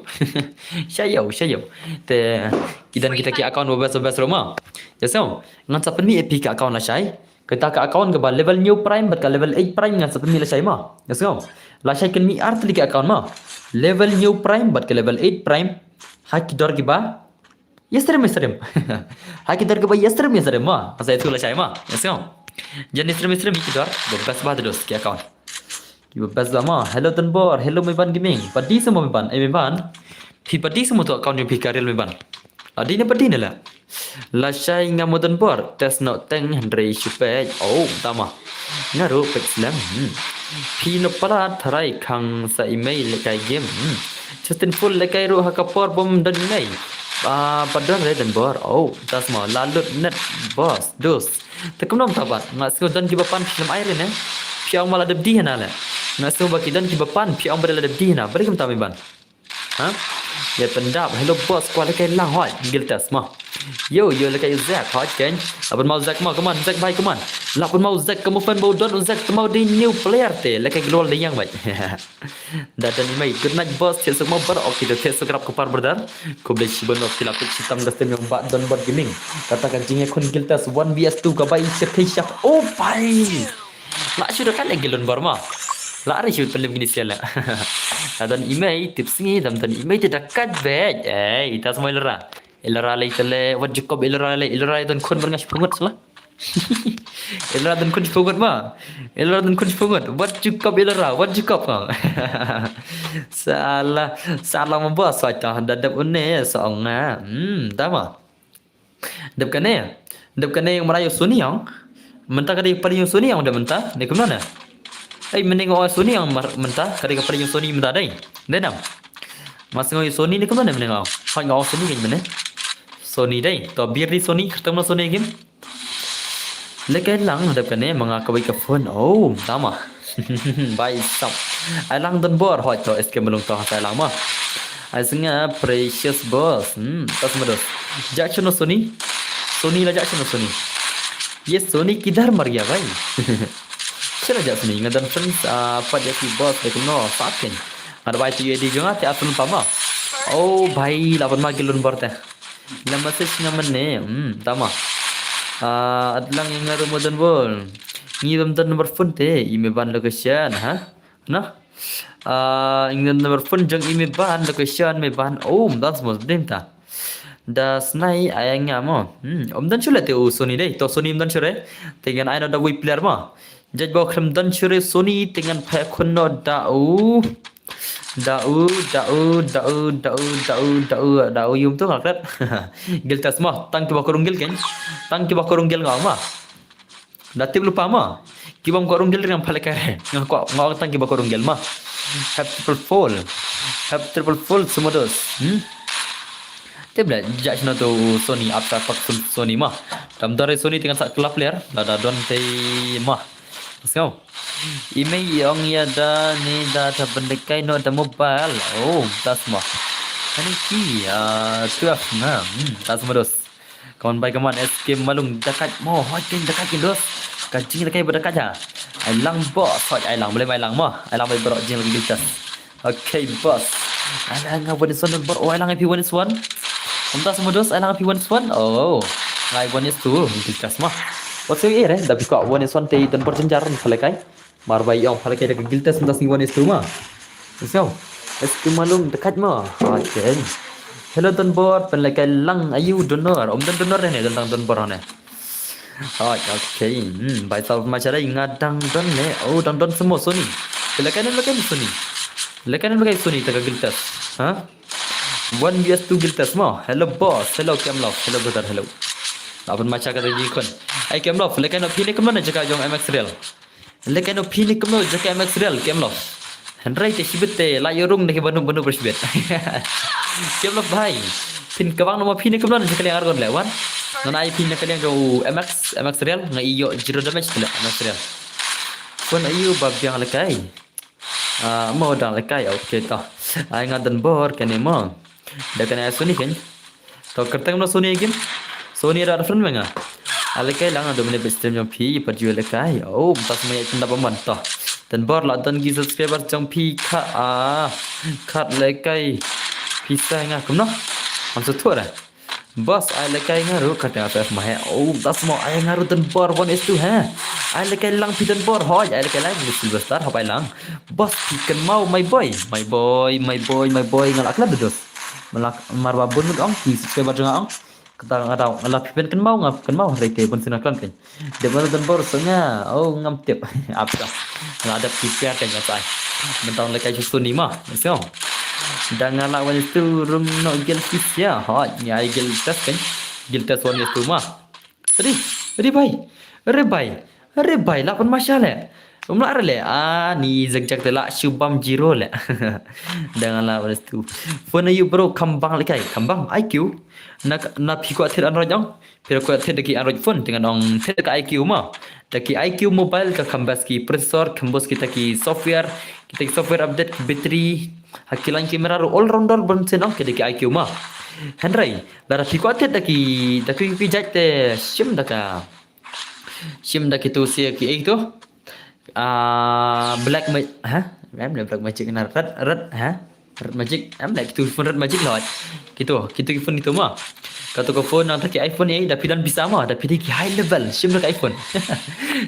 Sha ïew, sha ïew. Te ki don kita ki account ba best ba best ruh ma. Ïa so. Ngan sa pynmih ïa phi ka account lashai. Kata ka account kaba level new prime bad ka level eight prime ngan sa pynmih lashai ma. Ïa so. Lashai kan mih ar tylli ki account ma. Level new prime bad ka level eight prime. Ha ki dor kiba ïa stream ïa stream. Ha ki dor kiba ïa stream ïa stream ma. Asa itu lashai ma. Ïa so. Jan ïa stream ïa stream ki dor. Ba best ba dos ki account. Kiba best ba ma. Hello Tanbor. Hello Meban Gaming. Padi semua Meban. Eh Meban. Phi padi semua tu account jong phi ka real Meban. Adi ne padi ne la. Lashai nga mo Tanbor. Test no teng hynrei shu peit. Oh, tama. Nga ruh peit slem. Hmm. Phi no palat tharai khang sa i mei lekai game. Hmm. Justin Full lekai ruh ha ka por bom don i mei. Ah, padon re Tanbor. Oh, tas ma la lut net boss. Dus. Te kumno mynta pat. Nga sngew don kiba pan phi lem ai re ne. Phi ong ma la dep dih na le. Nga sngew ba ki don kiba pan phi ong ba la dep dih na. Balik mynta Meban. Ha? Ïa pyndap. Hello boss, kwah lekai lang hoi. Guild Test ma. Yo, yo lekai u Zack hoi ken. Apun mau Zack ma, come on, Zack bhai, come on. Lapun mau Zack, kamu fan bau don u Zack, te mau di new player te. Lekai global de yang bai. Da don i mei, good night boss, thied suk ma bar, ok, da thied suk rap ka par brother. Khublei shibun, ok, la pit shitam da stem yong ba don bot gaming. Kata ka jingïakhun Guild Test one v s two ka bai shak shak. Oh bai. Nga shu da kan egil don bor ma. La ari shu pelim gini sial la. Da don i mei, tip sngi, dam don i mei te da kat bej. Eh, ita semua ilra. Ilra lei tele, wat Jacob ilra lei, ilra don khun ber nga shu pungut sala. Ilra don khun shu pungut ma. Ilra don khun shu pungut. Wat Jacob ilra, wat Jacob ma. Salah, salah ma bos, sa ta da dep une, sa ong nga. Hmm, da ma. Dep kane. Dep kane ïong mara ïong Sony ïong. Mynta ka dei pari ïong Sony ïong dep mynta. Ne kumno ne? Ei, mynne nga ong Sony ïong mar-, mynta ka dei ka pari ïong Sony mynta dei. Dei nam. Mas nga ong Sony ne kumno ne mynne nga ong. Hoi nga ong Sony kane mynne. Sony dei. To bir di Sony, kata kumno Sony game. Lekai lang dep kane ma nga kawei ka phone. Oh, tama. Bai sap. Ai lang don bor hoi to S K Malung to ha sai lang ma. Ai snga Precious boss. Hmm, tas ma dos. Ja chuno Sony. Sony la ja chuno Sony. Ye Sony kidhar mar gaya bhai. Chela ja Sony nga don friends, ah, pat ya ki boss de kumno sat ken. Nga da bai tu ye di jong nga te atun pa ma. Oh bhai la ban ma gilun bor te. La message nga mynne, hmm, tama. Ah, atlang ïa nga ruh mo don bor. Ngi bam don number phone te, i me ban location, ha? No? Ah, ïa nga number phone jong i me ban location, me ban. Oh, ym don smos din ta. Da snai ai nga mo. Hmm, ym don shu le te u Sony dei. To Sony ym don shu re. Te ngan ai no da wi player mo. Jaj ba khlem don shu re Sony te ngan phai khun no da u. Da u, da u, da u, da u, da u, da u, da u, yum tu nga kret. Gil tas mo, tang kiba kurung gil ken. Tang kiba kurung gil nga ma. Da tip lupa ma. Kiba kurung gil ring pale kare. Nga ko nga tang kiba kurung gil ma. Have triple full. Have triple full sumados. Hmm? Tip le, ja shna tu Sony, ap sa pak Sony ma. Dam dore Sony te ngan sa kelap ler. Da da don te ma. Let's go. I mei i ong ïa da ni da ta byndekai no da mobile. Oh, tas ma. Ani ki, ah, twelve na. Hmm, tas ma dos. Kawan bai kaman S K Malung dakat mo. Hoi ken dakat ken dos. Ka jing dakat ba dakat ha. Ai lang boss, hoi ai lang boleh mai lang mo. Ai lang boleh berok jing lagi giltas. Okay, boss. Ai lang nga one is one don bor. Oh, ai lang ip one is one. Kumta semua dos, ai lang ip one is one. Oh, ngai one is two. Giltas mo. What's your ear, eh? Da biko one is one te don bor jenjar ni palekai. Mar bai ong palekai da giltas ndas ni one is two ma. So, S K Malung dekat ma. Okay. Hello don bor, palekai lang ayu donor. Om don donor ne, don lang don bor ne. Hoi, okay. Hmm, bai sal ma charai nga dang don ne. Oh, dang don semua Sony. Palekai ne palekai Sony. Palekai ne palekai Sony ta giltas. Ha? One V S two giltas mo. Hello boss. Hello Kemlove. Hello brother. Hello. Apun macha ka tadi kun. Ai Kemlove, lekai no phi ne kumno ne jaka jong M X Real. Lekai no phi ne kumno jaka M X Real Kemlove. Hynrei te shibit te la yorung ne ki banu banu bershibit. Kemlove bhai. Phin kabang no ma phi ne kumno ne jaka liang argon le wan. Non ai phi ne ka liang jong M X, M X Real nga i yo zero damage te le M X Real. Pun ayu ba biang lekai. Ah, mo dang lekai, okay to. Ai nga don bor kane mo. Da kane ai Sony ken. To kerteng no Sony ken. Sony da friend menga. A lekai lang do mene best stream jong phi pa ju lekai. Oh, tas mo ya tenda paman to. Donbor la don ki subscriber jong phi kha a khat lehkai pisa nga kumno. Am sa thuh da. Boss ai lehkai nga ruh khat nga F F ma he. Oh, das mo ai nga ruh Donbor one is two he. Ai lehkai lang phi Donbor hoi ai lehkai lang ni Silver Star hop ai lang. Boss phi kynmaw my boy, my boy, my boy, my boy nga la khlad dos. Malak marwa bun mut ong ki subscriber jong nga ong. Kata nga daw nga la phi pen kynmaw nga kynmaw hynrei te bun sina klan ken. Dep nga Donbor sa nga. Oh ngam tip. Ap ka. Nga dep ki pia ken nga tai. Mentang lehkai shu Sony ma. So. Da nga la one is two rung no gil pisa. Hoi ngi ai gil test ken. Gil test one is two ma. Ri, ri bai. Ri bai. Ri bai la pan masha le. Um la le. Ah ni zek zek te la shu bam zero le. Da nga la one is two. Phone ayu bro kham bang lehkai. Kham bang I Q. Na na phi kwah thied Android ong. Phi kwah thied da ki Android phone te ngan ong thied da ka I Q ma. Da ki I Q mobile ka kham best ki processor kham best kita ki software, kita ki software update ki battery. Ha ki line camera ruh all rounder bun sien ong ki da ki I Q ma. Hynrei lada phi kwah thied da ki da ki ki jait te shim da ka shim da ki tu sia ki ei tu. Ah, black ma ha? Em le black magic na red red ha? Red magic em le kitu phone red magic lot. Kitu kitu ki phone itu ma. Katu ka phone nang taki iPhone eh da phi don pisa ma da phi dei ki high level shim da ka iPhone.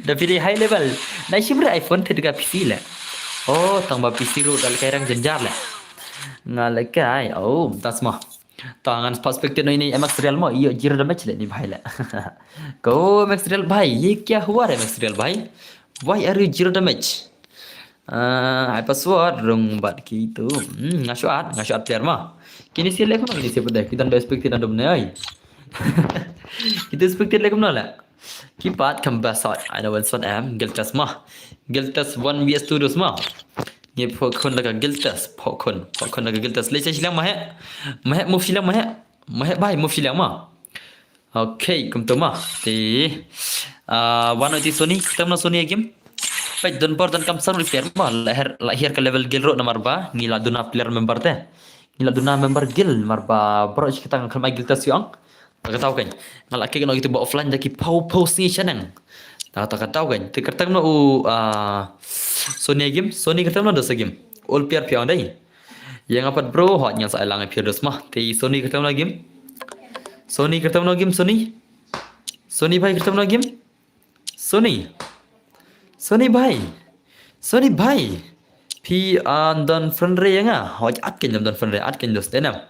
Da phi dei high level. Na shim da iPhone te da ka P C le. Oh, tang ba P C ruh da lehkai rang jenjar le. Nga lehkai. Oh, tas ma. Ta ngan perspective no ini M X real mo iyo zero damage le ni bhai le. Ko M X real bhai, ye kya hua re M X real bhai? Why are you zero damage? Ah, ai password rung bat kitu. Hmm, nga shuat, nga shuat player ma. Kini si le kono kini si pede. Kita ndo expected ando bne ai. Kita expected le kono le. Ki pat kam ba sot. Ai na wan sot em. Giltas ma. Giltas one V S two dos ma. Ngi pho khun daga Giltas, pho khun, pho khun daga Giltas. Le chai silang ma he. Ma he mo silang ma he. Ma he bai mo silang ma. Okay, kum tu ma. Ti ah wan ti Sony, ktem na Sony game. Peit Donbor don kam sang repair ma. La her la her ka level gil ro namar ba ngi la duna player member te. Ngi la duna member gil mar ba bro shi kita ngan khlem ai Giltas yu ang. Ta ka taw kan. Nga la kik no itu ba offline da ki pau pau sngi shanang. Ta ta ka taw kan. Ti kyrteng no u ah Sony game, Sony kyrteng no dos game. All player phi ang dai. Yang apat bro hot ngan sa ai lang phi dos ma. Ti Sony kyrteng no game. Sony kyrteng no game Sony. Sony bhai kyrteng no game. Sony. Sony bhai. Sony bhai. Phi an don friend re nga. Hoj at ken don friend re at ken dos tenam.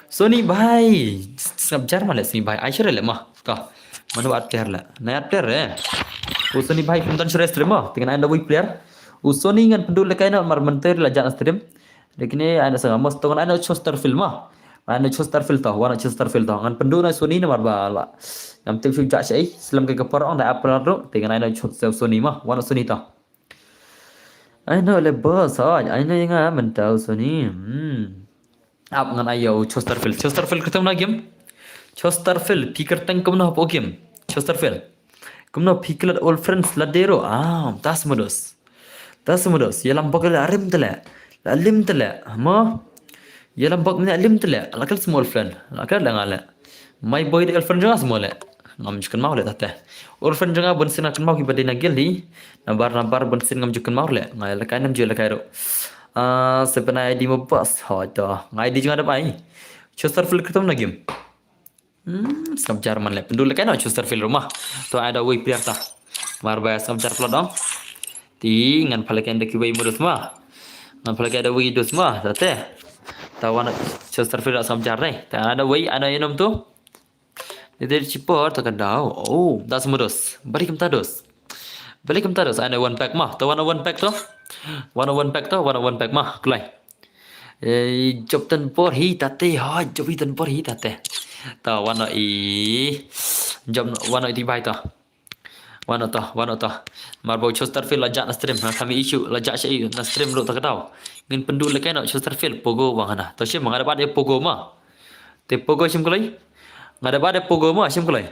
Sony bhai. Sngap jar ma le Sony bhai. Ai shere le ma. Ka. Manu at player le. Na at player re. U Sony bhai phi don shere stream ma. Tingan ai da wei player. U Sony ngan pendu le kaino mar menter la jan stream. Dekne ai na sanga mos tongan ai na Chesterfield ma. Ai na Chesterfield to, wan Chesterfield to. Ngan pendu na Sony namar ba la. Ngam tip shu jak shai, slem ke kepor ong da Apple ro, te ngan ai na Sony ma, wan Sony to. Ai na le boss, ai na nga mentau Sony. Hmm. Ap ngan ai yo Chesterfield. Chesterfield kyrteng na game. Chesterfield, phi kyrteng kumno hapo game. Chesterfield. Kumno phi klet old friends la dero. Ah, tas modus. Ta smudos, ya lam bok la rim tele. La lim tele. Mo. Ya lam bok mina lim tele. La kal small friend. La kal la ngale. My boy de girlfriend jong nga small le. Ngam ju kynmaw le tate. Old friend jong nga bun sin nga kynmaw ki ba dei na gil hi. Nabar nabar bun sin ngam ju kynmaw le. Nga la kai nam ju la kai ro. Ah, seven I D mo boss. Ho to. Nga I D jong nga da bai. Chesterfield kyrteng na game. Hmm, sngap jar man le. Pendu le kai no Chesterfield rumah. To ai da wei player ta. Mar ba sngap jar pla dong. Ti ngan pala kai da ki wei modus ma. Ngan pala kai da wei dos ma. Ta te. Ta wan Chesterfield sngap jar dai. Ta ai da wei ai da inom tu. Ni te chipor ta ka dau. Oh, das modus. Balik kem ta dos. Balik kem ta dos. Ai da one pack ma. Ta wan one pack to. Wan one pack to. Wan one pack ma. Kulai. Eh, job Donbor hi tate, ha, job hi Donbor hi tate. Ta wano i job wano i tibai ta. Wano ta, wano ta. Mar bau Chesterfield la jak na stream, ha, kami issue la jak sha i na stream ru ta ka dau. Ngin pendu le kai no Chesterfield Pogo wang hana. Ta shim nga da bad e Pogo ma. Te Pogo shim kulai. Nga da bad e Pogo ma shim kulai.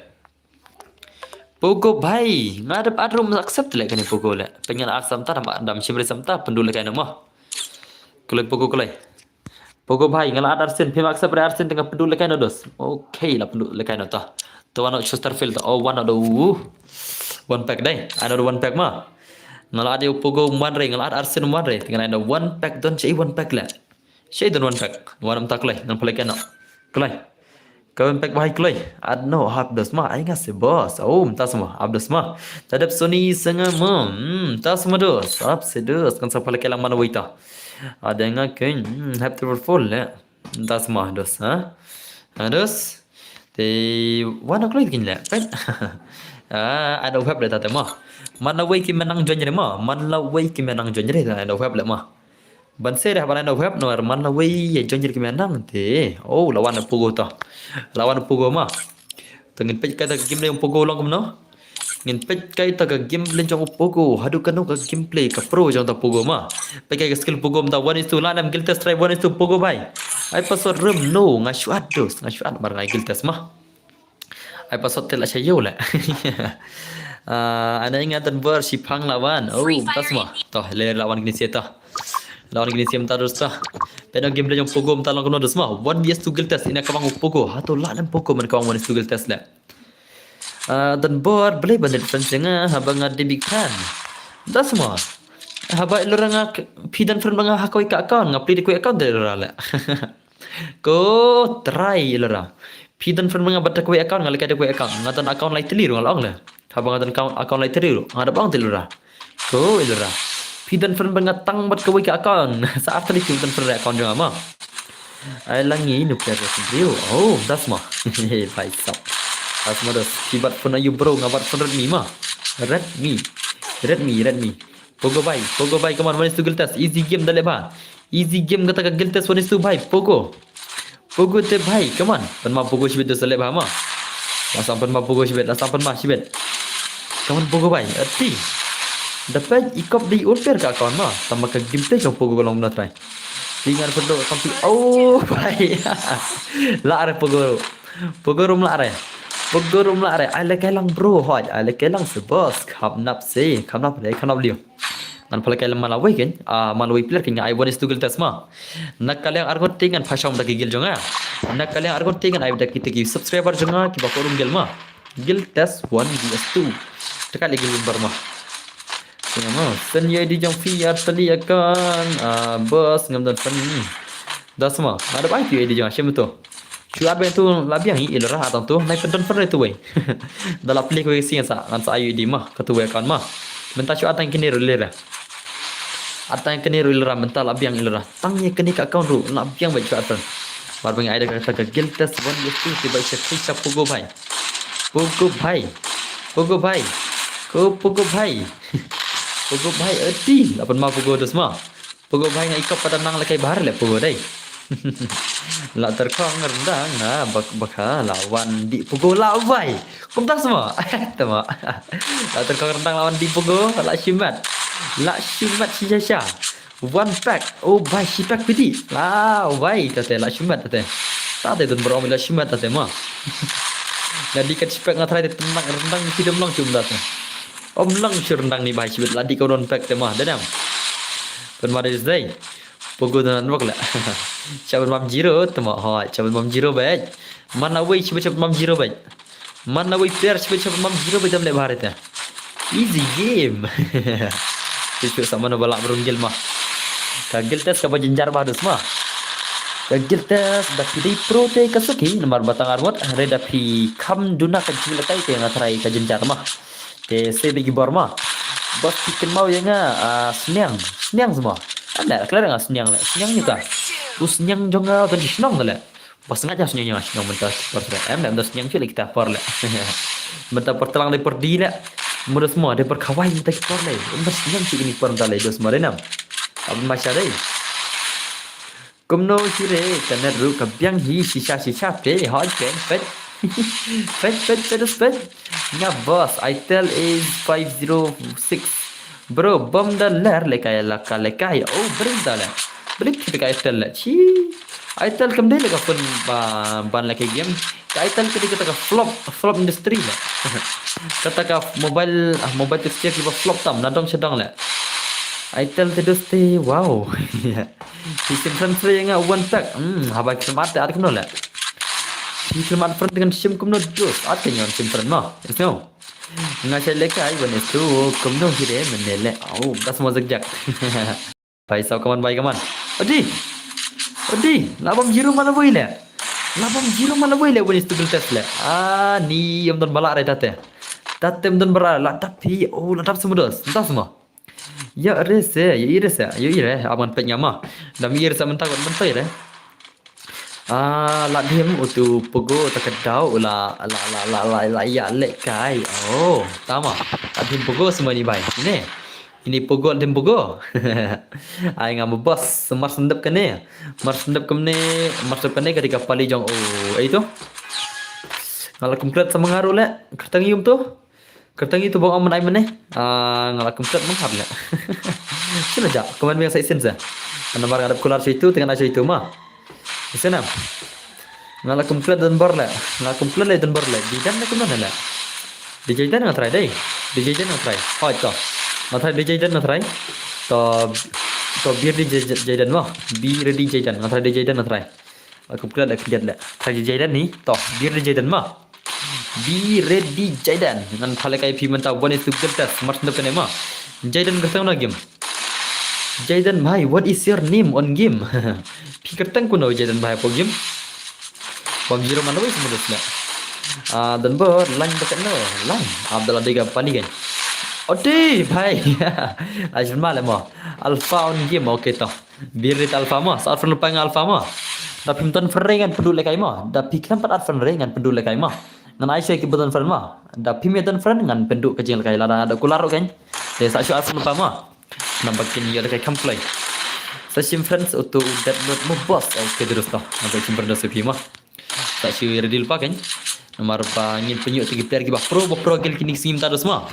Pogo bhai, nga dep ad rum accept le kane Pogo le. Pengen ad samta dam dam shim re samta pendu le kai no ma. Kulai Pogo kulai. Pogo bhai, nga la ad arsin, phim accept re arsin tengah pendu le kai no dos. Okay, la pendu le kai no ta. To wano Chesterfield ta. Oh, wano do. One pack dai. Ano do one pack ma. Nga la ade u Pogo man re, nga la ar sen man re. Te ngan ai da one pack don che one pack le. Che don one pack. Wan am ta kloi, ngan pale kena. Kloi. Ka one pack bahai kloi. Ad no hap dos ma, ai nga se boss. Oh, ta sama, hap dos ma. Ta dep Sony senga ma. Hmm, ta sama dos. Hap se dos, kan sa pale kelang mana waita. Ada nga ken, hmm, hap triple full le. Ntas ma dos, ha? Ha dos. Te wan kloi kin le. Pet. Ah, ada web le ta te ma. Man la wei ki menang join re ma. Man la wei ki menang join re ta ada web le ma. Ban se dah ban ada web no man la wei ya join re ki menang te. Oh, lawan Pogo ta. Lawan Pogo ma. Te ngin peit ka ta game le Pogo long kumno. Ngin peit kai ta ka gameplay jong u Pogo. Haduh kano ka gameplay ka pro jong ta Pogo ma. Peit kai ka skill Pogo mynta one is two la nam guild test try one is two Pogo bai. Ai password room no nga shuat dos nga shuat mar ngai guild test ma. Ai password tel acha yo le. Ah, ana ingat dan ber si phang lawan. Oh, tas ma. Toh le lawan kini sia ta. Lawan kini sia mynta dos ta. Peit gameplay jong Pogo mynta long kono dos ma. One vs two guild test ina ka bang u Pogo. Ha to la nam Pogo man ka bang one is two guild test le. Ah, dan bor beli bandit friends nga haba nga di big fan. Das mo. Haba ilora nga phi dan friend nga ha kawei ka account nga pli di kawei account de ilora le. Ko try ilora. Phi dan friend nga bat kawei account nga leka di kawei account nga dan account lai teli ru nga long le. Haba nga dan account lai teli ru nga da bang teli ilora. Ko ilora. Phi dan friend nga tang bat kawei ka account. Sa after phi dan friend account jong ma. Ai langi nu player sendiri. Oh, das ma. Hei, bhai sab. Das ma das. Ki bat phone ayu bro, nga bat phone Redmi ma. Redmi. Redmi, Redmi. Pogo bai, Pogo bai, come on, one is two guild test. Easy game dale ba. Easy game kata ka guild test one is two bai. Pogo. Pogo te bai, come on. Pan ma Pogo shibit dale ba ma. Lasang pan ma Pogo shibit, lasang pan ma shibit. Come on Pogo bai. Ati. Dapat ikop di ulper ka account ma. Tama ka game te jong Pogo long na try. Tingan photo kampi. Oh, bai. La are Pogo. Pogo rum la are. Pogo rum la are. Ai le kai lang bro hoj. Ai le kai lang se boss. Kham nap se. Kham nap le. Kham nap liu. Ngan pala kai lang malawai kan. Ah, malawai player kan. Ai one is two guild test ma. Na kaliang argot tingan phashong da ki guild jonga. Na kaliang argot tingan ai da ki tiki subscriber jonga ki ba ko rum guild ma. Guild test one vs two. Teka le guild bar ma. Sen ye di jong phi ar tali akan. Ah, bos ngam don fan. Das ma. Ada bai tu ye di jong shem tu. Shu ar ben tu labiang i ilora atang tu. Nai pendon fan tu wei. Da la pli ko sing sa ngan sa ayu di ma. Ka tu wei kan ma. Menta shu atang kini ru lera. Atang kini ru ilora menta labiang ilora. Tang ye kini ka account ru labiang bai shu atang. Bar bang ai da ka guild test one vs two ki bai sha Pogo bai. Pogo bai. Pogo bai. Ko Pogo bai. Pogo bai ati. Lapan ma Pogo dos ma. Pogo bai ngai kop pada nang lekai bahar le Pogo dai. La terkong rendang na bak baka lawan di Pogo la bai. Kumtas ma. Tama. La terkong rendang lawan di Pogo la shimat. La shimat si sha. One pack. Oh bai si pack pidi. La bai tate la shimat tate. Tate don berom la shimat tate ma. La di kat si pack ngatrai de tenang rendang si dem long cum tate. Om lang si rendang ni bai si bet la di kau don pack te ma. Dadam. Pen ma dai. Pogo dan wak la. Chaban mam zero te ma. Hoi, chaban mam zero bai. Mana wei si bet chaban mam zero bai. Mana wei player si bet chaban mam zero bai dam le bahar te. Easy game. Ti tu sama no balak berunggil ma. Ka guild test ka ba jenjar ba dus ma. Ka guild test da phi dei pro te ka suki namar batang armut re da phi kham duna ka jingla kai te ngatrai ka jenjar ma. Te se begi bor ma. Bos ki ken mau ya nga ah, sniang. Sniang semua. Anda kalian nga sniang le. Sniang ni ka. U sniang jong nga kan sniang le. Bos nga ja sniang nga sniang menta por tre. Em da sniang chule kita por le. Menta por telang de por di le. Muda semua de por kawai menta ki por le. Menta sniang chule ni por menta le dos mare nam. Abin masya dei. Kumno hire ka net ru ka biang hi shisha shisha te hot ken pet. Pet pet pet pet. Nga boss itel is five zero six. Bro bom da ler le kai la ka le kai. Oh bring da le. Bring kita ka itel le chi. Itel kam de le ka phone ba ban le kai game. Ka itel ka de ka flop flop industry le. Kata ka mobile ah, mobile texture ki ba flop tam na dong shadong le. Itel te dos te wow. Hi sim friend sre nga one pack. Hmm, haba ki sim arte arte kumno le. Hi sim arte friend dengan sim kumno dos. Arte nyon sim friend ma. Yes no. Nga shai lehkai, One S two, kumno hi re mynne leh. Au, das mo zikjak. Bhai, saw kaman, bhai, kaman. Odi! Odi! La bam zero ma la wei leh. La bam zero ma la wei leh, One S two guild test leh. Ah, ni ym don ba lah re tate. Tate ym don ba lah, la dap hi, oh, la dap smudos. Ym dap sma. Ïa re se, ïa i re se, ïa i re, ap ngan peit nga ma. Dam i re se mynta, mynta i re. Ah, la dhim utu Pogo ta ka daw, la, la, la, la, la, la, ïa lehkai. Oh, tama. La dhim Pogo sma ini bhai. Ini. Ini Pogo, la dhim Pogo. Ai nga ma boss, mar sendep kane. Mar sendep kane, mar sendep kane ka dei ka pali jong. Oh, ai tu. Nga la kum klet sa ma nga ruh leh. Kyrteng ïum tu. Kyrteng ïum tu bang ong man ai mane. Ah, nga la kum klet ma nga leh. Sila ja, kumne biang sa isin sa. Namar nga dap kular sha itu, tengah na sha itu ma. Isin am. Nga la kum klet don bor leh. Nga la kum klet leh don bor leh. Jayden leh kumno leh. Dei Jayden nga try dei. Dei Jayden nga try. Hoi to. Nga try dei Jayden nga try. To, to bir dei Jay-, Jayden mo. Bir dei Jayden. Nga try dei Jayden nga try. Nga la kum klet leh, klet leh. Try dei Jayden ni. To, bir dei Jayden mo. Be ready, Jayden. Ngan phah lehkai phi mynta One S two guild test. Mar sendep kane ma. Jayden kyrteng na game. Jayden bhai, what is your name on game? Phi kyrteng kumno Jayden bhai hapoh game? Bam zero ma la wei smudos leh. Ah, don bor, line ba katno. Line. Abdallah dei ka pali kan. Odi bhai. Ajma leh ma. Alpha on game, okay to. Bir dei Alpha ma, sa friend lypa nga Alpha ma. Da phim don friend re ngan pynduh lehkai ma. Da phi khlem pat friend re ngan pynduh lehkai ma. Ngan ai sha kiba don friend ma. Da phim ïa don friend ngan pynduh ka jinglehkai lada da kular ruh kan. Te sa shu friend lypa ma. Namar kin ïa lehkai kam kloi. Sa shim friends utu u Death Note mo boss. Okay, terus to. Namar shim friend sa phi ma. Sa shu ready lypa kan. Namar ba ngin pynïoh ïa ki player kiba pro, ba pro guild kine ki sngi mynta dos ma.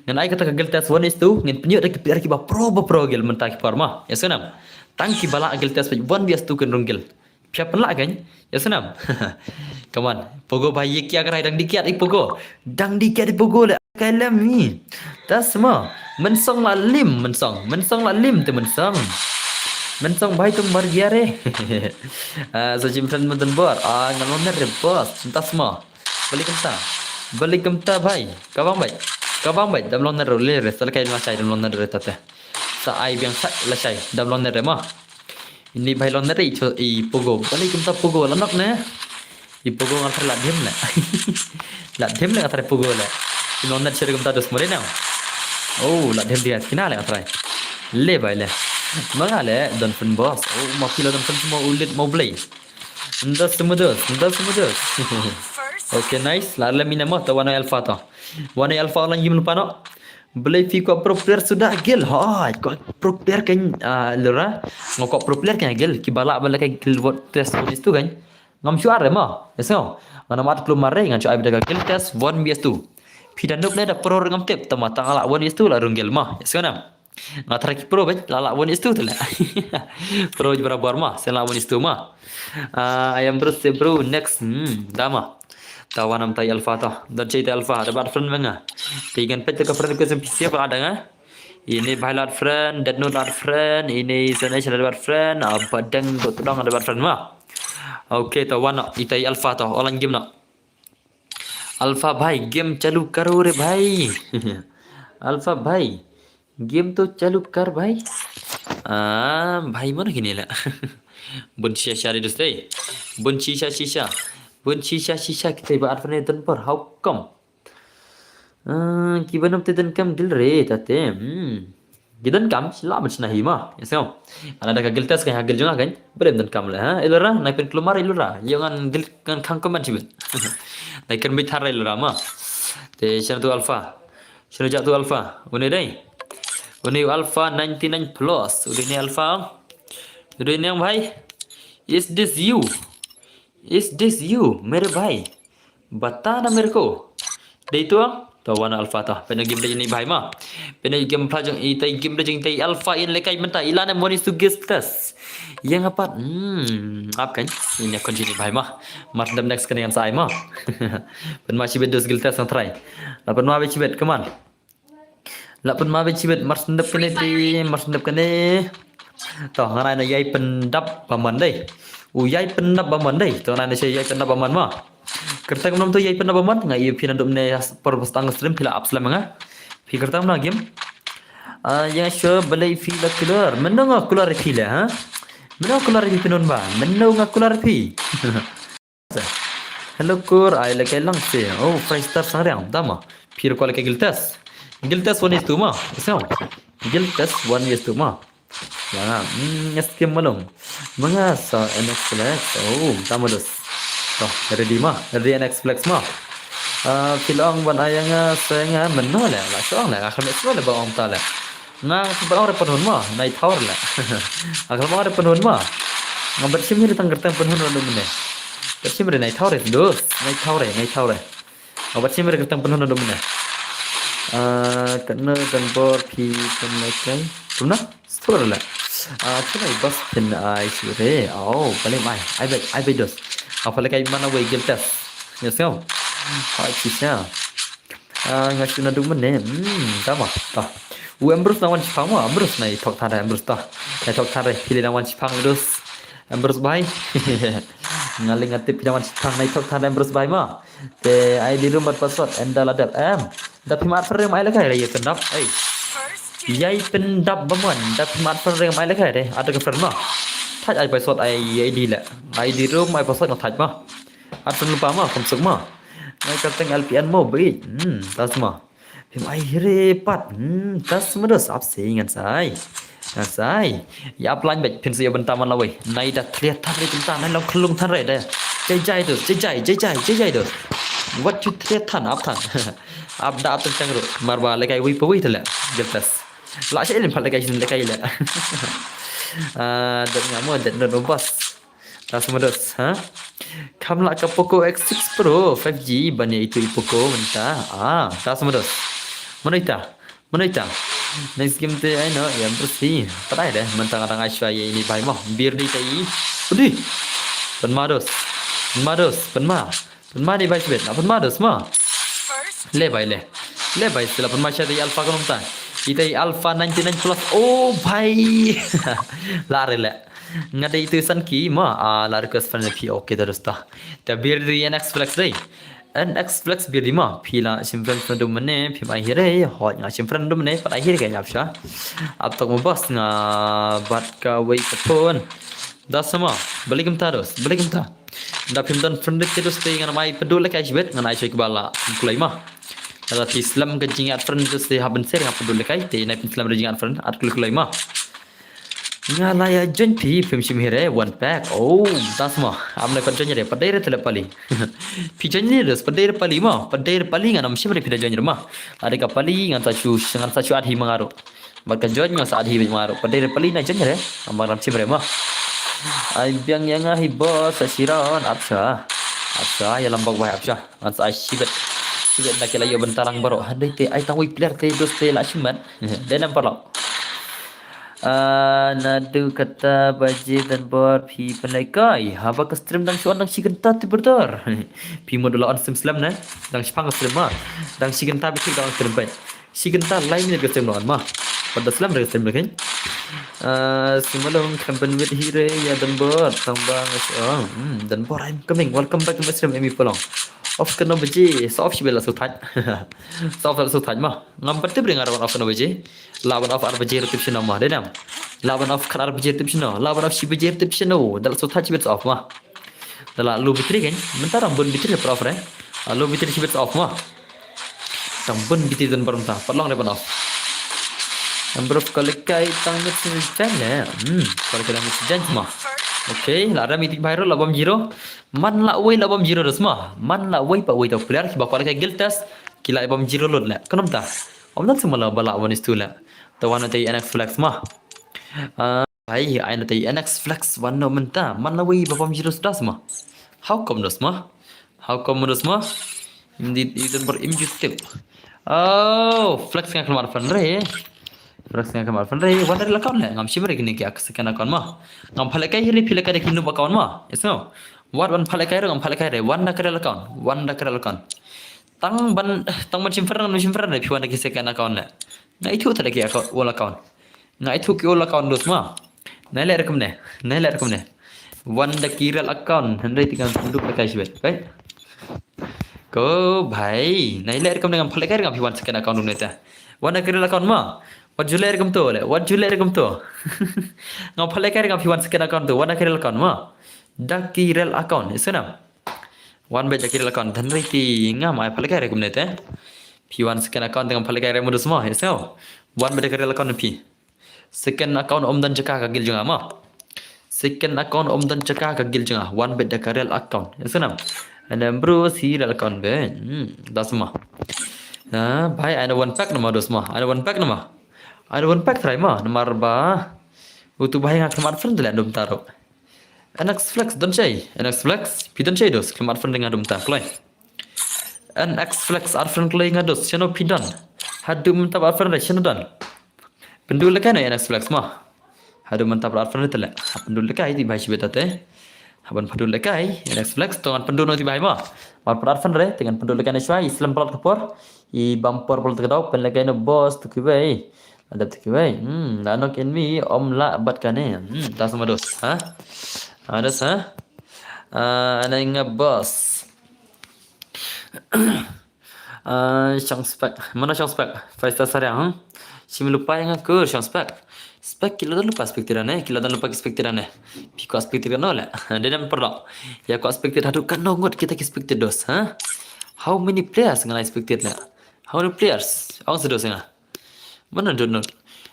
Ngan ai kata ka guild test One S two, ngin pynïoh ïa ki player kiba pro, ba pro guild mynta ki por ma. Ïa sngewbha. Tang kiba lah guild test One V S two kin rung guild. Phi hap pynlah kan. Ïa sngewbha. Come on. Pogo bhai, ye kya kar hai, dang dih kiad i Pogo. Dang dih kiad i Pogo leh. Kai lem ni. Tas ma. Mynsong la lim, mynsong. Mynsong la lim te mynsong. Mynsong bhai tum mar gya re. Ah, sa shim friend mynta bor. Ah, ngan long net re boss. Tas ma. Balik kumta. Balik kumta bhai. Ka bang bhai. Ka bang bhai. Dam long net re le re. Sa lehkai lashai dam long net re tate. Sa ai biang sa lashai. Dam long net re ma. Ini bhai long net re i Pogo. Balik kumta Pogo la nok ne. I Pogo nga try la dhim leh. La dhim leh nga try Pogo leh. I long net shere kumta dos mare na. Oh, la dhim dia kina leh nga try. Le bhai le. Ma nga leh don friend boss. Oh, ma phi la don friend mo ulit mo blei. Nda smudos, nda smudos. Okay, nice. La leh mina mo ta One Alpha ta. One Alpha online game lypa no. Blei phi kwah pro player suda guild. Hoi, kwah pro player kan, ah, lura. Nga kwah pro player kan guild. Kiba lah ba lehkai guild vote test One S two kan. Ngam shu ar re ma. Yes no. Nga namar klum mar re ngan shu ai bad ka guild test One V S two. Phi da noob ne da pro ngam tip. Tama tang lah One V S two la rung guild ma. Yes no. Nga try ki pro bad la lah One S two te leh. Pro bad barabar ma. Sen lah One S two ma. Ah, I am bro, say bro, next. Hmm, dama. Ta wanam tai Alpha ta. Don chei tai Alpha, da bad friend menga. Ti ngan pet ka friend ko sem pisia pa ada nga. Ini bhai lad friend, Death Note lad friend, ini Sun Edge lad friend, ah, Badeng dot dong lad friend ma. Okay, ta wan no, itai Alpha ta, online game no. Alpha bhai, game chalu karo re bhai. Alpha bhai, game to chalu kar bhai. Ah, bhai mana kini la. Bun shisha shisha re doste. Bun shisha shisha. Bun shisha shisha kita ba arfane dan par how come? Ah, kiba nam te donkam guild re tate. Hmm. Ki donkam sila ban shna hi ma. Yes no. Ana da ka guild test kan ha guild jong nga kan. Bere donkam le ha. Ilora na pyn klumar ilora. Yo ngan guild ngan khang comment shibit. Na kan bit har ilora ma. Te shana tu Alpha. Shana ja tu Alpha. Une dei. Une Alpha ninety nine plus. Une Alpha. Une bhai. Is this you? Is this you, mere bhai? Bata na mere ko. Dei tu ang? To wan Alpha to. Pynda game dei ni bhai ma. Pynda game pla jong itai game dei jong itai Alpha in lekai mynta ila ne moni su guild test. Yang apat. Hmm, ap kan. Ini continue bhai ma. Mar dam next kane yang sai ma. Pynma shibit dos guild test ngan try. La pynma be shibit, come on. La pynma be shibit, mar sendep kane ti, mar sendep kane. To ngan ai na yai pyndap ba man dei. U yai pyndap ba man dei. To ngan ai na yai pyndap ba man ma. Kyrteng mano mynta, ïai pynda ba mon, nga ïa phi naduh mynne por ba stang stream phi la ap slem nga. Phi kyrteng mano game? Ah, ïa sure balei phi la kular. Mynno nga kular phi la, ha? Mynno nga kular phi pynhun ba? Mynno nga kular phi? Hello kur, ai la kai lang se. Oh, five star sang riang. Dama. Phi ruh ko la kai Giltes. Giltes one is two ma. Isn't? Giltes one is two ma. Ïa nga, hmm, ïa skim malum. Manga sa N X Flex. Oh, tama dos. Toh, ready ma. Ready N X Flex ma. Ah, phi la ong ban ai ïa nga sa nga mynno le. La shong le. Nga khlem ïa sngewbha le ba ong ta le. Nga ba ong re pynhun ma. Nai thaw re le. Nga khlem ong re pynhun ma. Nga bat shim hi re tang kyrteng pynhun re mynne. Bat shim re nai thaw re dos. Nai thaw re, nai thaw re. Nga bat shim re kyrteng pynhun re mynne. Ah, katno kan bor phi pynlehkai. Kumno? Stur la. Ah, kane bas phin ai shu re. Oh, paling ai. Ai bai, ai bai dos. Apa lehkai mana wei Giltes. Ïa sngew. Ai shisha. Ah, nga shu naduh mynne. Hmm, tama. Tah. U Ambrose nang wan shipang ma, Ambrose nai thok than re Ambrose tah. Nai thok than re. Phi lei nang wan shipang dos. Ambrose bai. Nga lei nga tip phi nang wan shipang nai thok than re Ambrose bai ma. Te ai di room bad password ynda la dep em. Da phim add friend re ma ai lehkai re ïa pyndap. Ei. Ïai pyndap ba mon. Da phim add friend re ma ai lehkai re. Add ka friend ma. Thait ai password ai I D le. Ai di room ai password nga thait ma. Add friend lypa ma, kham suk ma. Nai kyrteng L P N mo beit. Hmm, tas ma. Phim ai hi re pat. Hmm, tas ma dos ap sei ngan sai. Ngan sai. Ïa plan beit phin sa ïa bynta man lawei. Nai da thlia than re bynta nai long khlung than re da. Jai jai dos, jai jai, jai jai, jai jai dos. Wat ju thlia than ap than. Ap da ap tang ruh. Mar ba lehkai wei pa wei te le. Giltes. La sha ilin pha lehkai shin lehkai le. Ah, dat nga mo dat no bas. Tas ma dos, ha? Kham lah ka Poco X six Pro five G ban ïa itu i Poco mynta. Ah, tas ma dos. Mano ita? Mano ita? Next game te ai no, ïa Ambrose hi. Pat ai de, mynta nga dang ai shuwa ïa ini bai mo. Bir di tai. Udi. Pynma dos. Pynma dos, pynma. Pynma di bai sibit. Pynma dos ma. Le bai le. Le bai sila pynma sha di Alpha ka mynta. Ita i Alpha ninety-nine plus. Oh bai. La re le. Nga dei tu san ki ma, ah, la request friend phi, okay, ta dosta. Ta bir di N X Flex dei. N X Flex bir di ma, phi la shim friend friend dum ne, phi mai hire, hot nga shim friend dum ne, pat ai hire ka nyap sha. Ap tok mo bas nga bat ka wei ka phone. Da sama, balik kumta dos, balik kumta. Da phim don friend te dos te ngan mai pedu le ka shibet, ngan ai shoi kbala, kulai ma. Da phi slam ka jing at friend dos te haben ser nga pedu le kai, te nai phi slam ka jing at friend, at kulai kulai ma. Nga la ïa join phi, phim shim hi re, one pack. Oh, tas ma. Am na pat join re, pat dei re tele pali. Phi join re, pat dei re pali ma. Pat dei re pali ngan am shim re phi da join re ma. Ada ka pali ngan sa shu, ngan sa shu adhi mangaru. Mat ka join ngan sa adhi mangaru. Pat dei re pali na join re. Am ngan am shim re ma. Ai biang ïa nga hi boss, sa shiron, apsa. Apsa, ïa lambok bai apsa. Ngan sa ai shibet. Shibet da kila ïa bentarang baru. Handai te, ai tang wei player te, dos te la shimet. Dei nam parlok. Ah, naduh kata baje dan bor phi pynlehkai. Haba ka stream dang shu on dang shi kynta te berdor. Phi mo dula on stream slem ne. Dang shipang ka stream ma. Dang shi kynta bitik dang on stream bai. Shi kynta lai minit ka stream dang on ma. Pada slem da ka stream da kan. Ah, sumalong kan pynwit hi re ïa dan bor. Tang ba nga shu on. Hmm, dan bor, I'm coming. Welcome back to my stream, Emi Polong. Off kano baje. Sa off shi bela su thaj. Sa off la su thaj ma. Ngam pat tip re nga ra wan off kano baje. La ban off ar baje ruh tip shano ma, dei nam. La ban off khat ar baje tip shano. La ban off shi baje tip shano. Da la shu thait shibit off ma. Da la low battery kan. Mynta ram bun battery prof re. Ah, low battery shibit off ma. Tang bun battery dan barum ta. Pat long re ban off. Number of kalikai tang mit sin jan ne. Hmm, kalikai tang mit sin jan ma. Okay, la ram itik viral la bom zero. Man la wei la bom zero dos ma. Man la wei pa wei ta player kiba kalikai guild test. Ki la bom zero lut le. Kanom ta. Om nan sima la bala wan istu la. Ta wan ta N X Flex ma. Ah, ai, ai na ta N X Flex wan no mynta. Man la wei ba bom zero sudas ma. How come dos ma? How come dos ma? Indeed, itu ber imjutip. Oh, Flex nga khlem ar fan re. Flex nga khlem ar fan re. Wan dari account le. Ngam shim re kini ki ak second account ma. Ngam phale kai hiri phile kai de kinu account ma. Yes no. Wat wan phale kai re ngam phale kai re. Wan da kare account. Wan da kare account. Tang ban, tang ban shim friend, ban shim friend, phi wan da ki second account le. Nga ithuh ta da ki account, old account. Nga ithuh ki old account dos ma. Nai le rekum ne, nai le rekum ne. Wan da ki real account, hynrei ti kan sunduk da kai shibet, right? Ko bhai, nai leh rukom ne ngam phaleh kai rukom phi wan second account ne te. Wan da ka real account ma. Wat ju leh rukom to le, wat ju leh rukom to. Ngam phaleh kai rukom phi wan second account to, wan da ka real account ma. Da ka real account, ïa sngewbha. Wan beit da ka real account, than riti ngam ai phaleh kai rukom ne te. Phi wan second account te ngam phaleh kai rukom dos ma, ïa sngewbha. Wan beit da ka real account phi. Second account ym don jaka ka guild jong nga ma. Second account ym don jaka ka guild jong nga. Wan beit da ka real account. Ïa sngewbha. Ana bro si real account be. Hmm, da sma. Ah, bhai, ai na one pack nama dos ma. Ai na one pack nama. Ai na one pack try ma. Namar ba utu bhai nga khlem add friend leh dum taro. N X Flex don shai. N X Flex phi don shai dos. Khlem add friend nga dum ta kloi. N X Flex add friend kloi nga dos. Shano phi don. Haduh mynta add friend re shano don. Pynduh lehkai no N X Flex ma. Haduh mynta add friend te leh. Ha pynduh lehkai ti bhai shibit te. Haban pynduh lehkai N X Flex to ngan pynduh no ti bhai ma. Mar add friend re te ngan pynduh lehkai no shwa i slem palat ka por. I bumper palat ka daw pynlehkai no boss to kiwei. Adap to kiwei. Hmm, la nok enemy ym lah bat kane. Hmm, ta sama dos. Ha? Ha dos ha? Ah, ana nga boss. Ah, shang spek. Mana shang spek? Five star sariang, hmm? Shim lupa ïa nga kur shang spek. Spek ki la don lupa spek tirane, ki la don lupa ki spek tirane. Phi kwah spek tirane le. Dei dam perdok. Ïa kwah spek tir haduh kano ngut kita ki spek tir dos, ha? How many players ngan ai spek tir le? How many players? Ong sa dos nga. Mana dot not.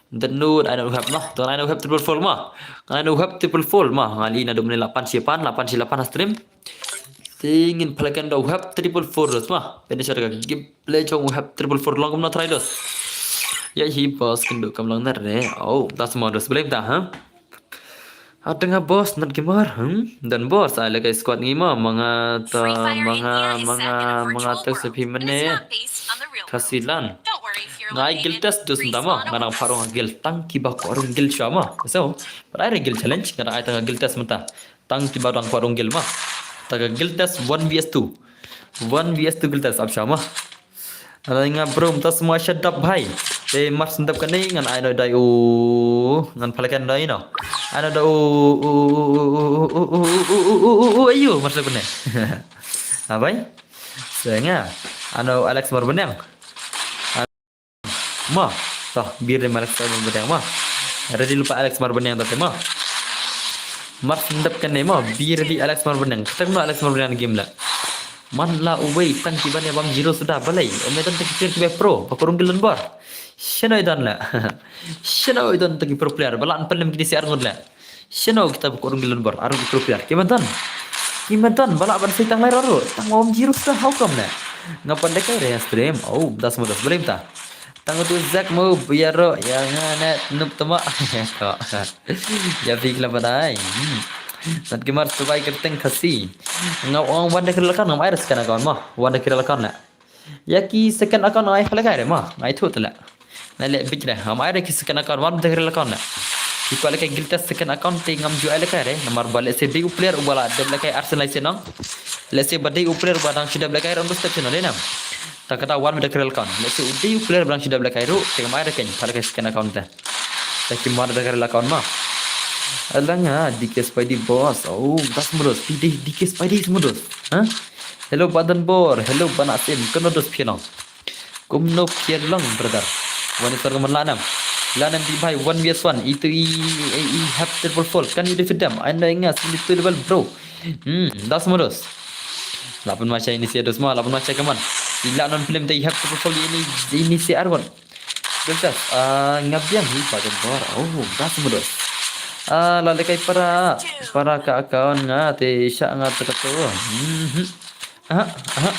Dot not, I don't have ma. Tong I don't have triple four ma. I don't have triple four ma. Ngali na dum ni lapan shi pan, lapan shi lapan ha stream. Tingin pelakan da web triple four dos ma. Pene shar ka gameplay jong web triple four long kumno try dos. Ya hi boss kendu kam long nar ne. Oh, das ma dos blame ta ha. Ada nga boss not gamer. Hmm? Dan boss ai lehkai squad ngi ma manga ta manga manga manga ta sepi mene. Kasilan. Ngai guild test dos nda ma. Ngarang parong guild tang ki ba korong guild sha ma. So, but ai guild challenge ngarang ai tang guild test mynta. Tang ki ba dang parong guild ma. Ta ka guild test one v s two. One v s two guild test ap sha ma. Ala nga bro mynta semua shadap bhai. Te mar sendap kane ngan ai no dai u ngan palakan dai no. Ai no dai u u u u u u u u u u u u u u u ayo mar sendap kane. Ha bhai. Senga. Ano Alex Marbaniang. Ma, toh, bir de Alex Marbaniang ma. Ready lupa Alex Marbaniang tadi ma. Mar sendap kane ma, bir di Alex Marbaniang. Kita ma Alex Marbaniang game la. Man la uwei tang kiban ya bang zero sudah balai. Ome tang kita kibai pro, pakurung gilon bor. Shano idan la. Shano idan tang pro player, bala an pelem kini si arngut la. Shano kita pakurung gilon bor, arngut pro player. Kimadan. Kimadan, bala ban sai tang lai raro. Tang wam zero sudah how come la. Ngapan dekai re stream. Oh, das mudas balai ta. Tang tu Zack mo biaro ya nga net nup tama. Ya big la badai. Hmm. Nat gemar sebai kerteng kasi. Ngau ong wan de kira lakan ngam ai second account ma. Wan de kira lakan la. Ya ki second account ai pala kai re ma. Ai thu tala. Na le big re. Ngam ai re ki second account wan de kira lakan la. Ki pala kai guild test second account te ngam ju ai le kai re. Namar ba le se dei u player u bala de le kai Arsenal se nang. Le se ba dei u player ba dang shi de le kai ron step se no de nam. Ta kata wan me da ka real account. Let's say u dei u player blang shi da blek ai ru, te mai da ken, pala ka second account te. Ta ki mar da ka real account ma. Alanga D K Spidey boss. Oh, das mudos. Pi dei D K Spidey mudos. Ha? Hello Badan Bor, hello Bana Sim. Kumno dos phi long? Kumno phi long brother? Wani sar man lanam. Lanam di bhai one v one. Itu i i have triple four. Can you defeat them? I know nga sini tu level bro. Hmm, das mudos. Lapan macam ini si dos ma, lapan macam kaman. Ila non film te ihap tu pasal ini ini si Arwan. Dos ah ngabiang hi pada bor. Oh, das mudos. Ah, lale kai para para ka account nga te sha nga te katu. Hmm. Aha, aha.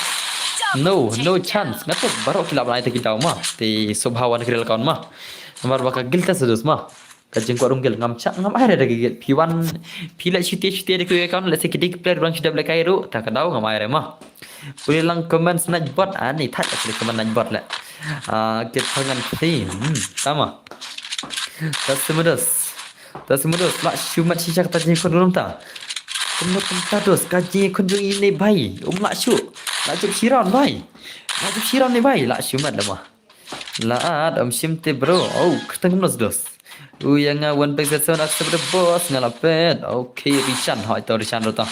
No, no chance. Ngatu baru kila banai te kita ma. Te subhawan kira account ma. Namar baka guild test dos ma. Ka jingkwah rung guild ngam chak ngam ai re da ka guild. Phi wan phi la shuti shuti da ka account la se ki dik player bang shuti bla kai ru ta ka dau ngam ai re ma. Puli lang comment night bot ani thak asli comment night bot le. Ah, kit pangan phi. Hmm, tama. Ta semedos. Ta semedos la shumat shisha ta jingkwah rung ta. Kumno kumta dos ka jingkwah rung ini bai. Um la shu. La jup shiran bai. La jup shiran ni bai la shumat le ma. Laat om shim te bro. Oh, keteng nos dos. U yang nga one pack seven accept the boss nga lapet. Okay, Rishan hoi to Rishan rota.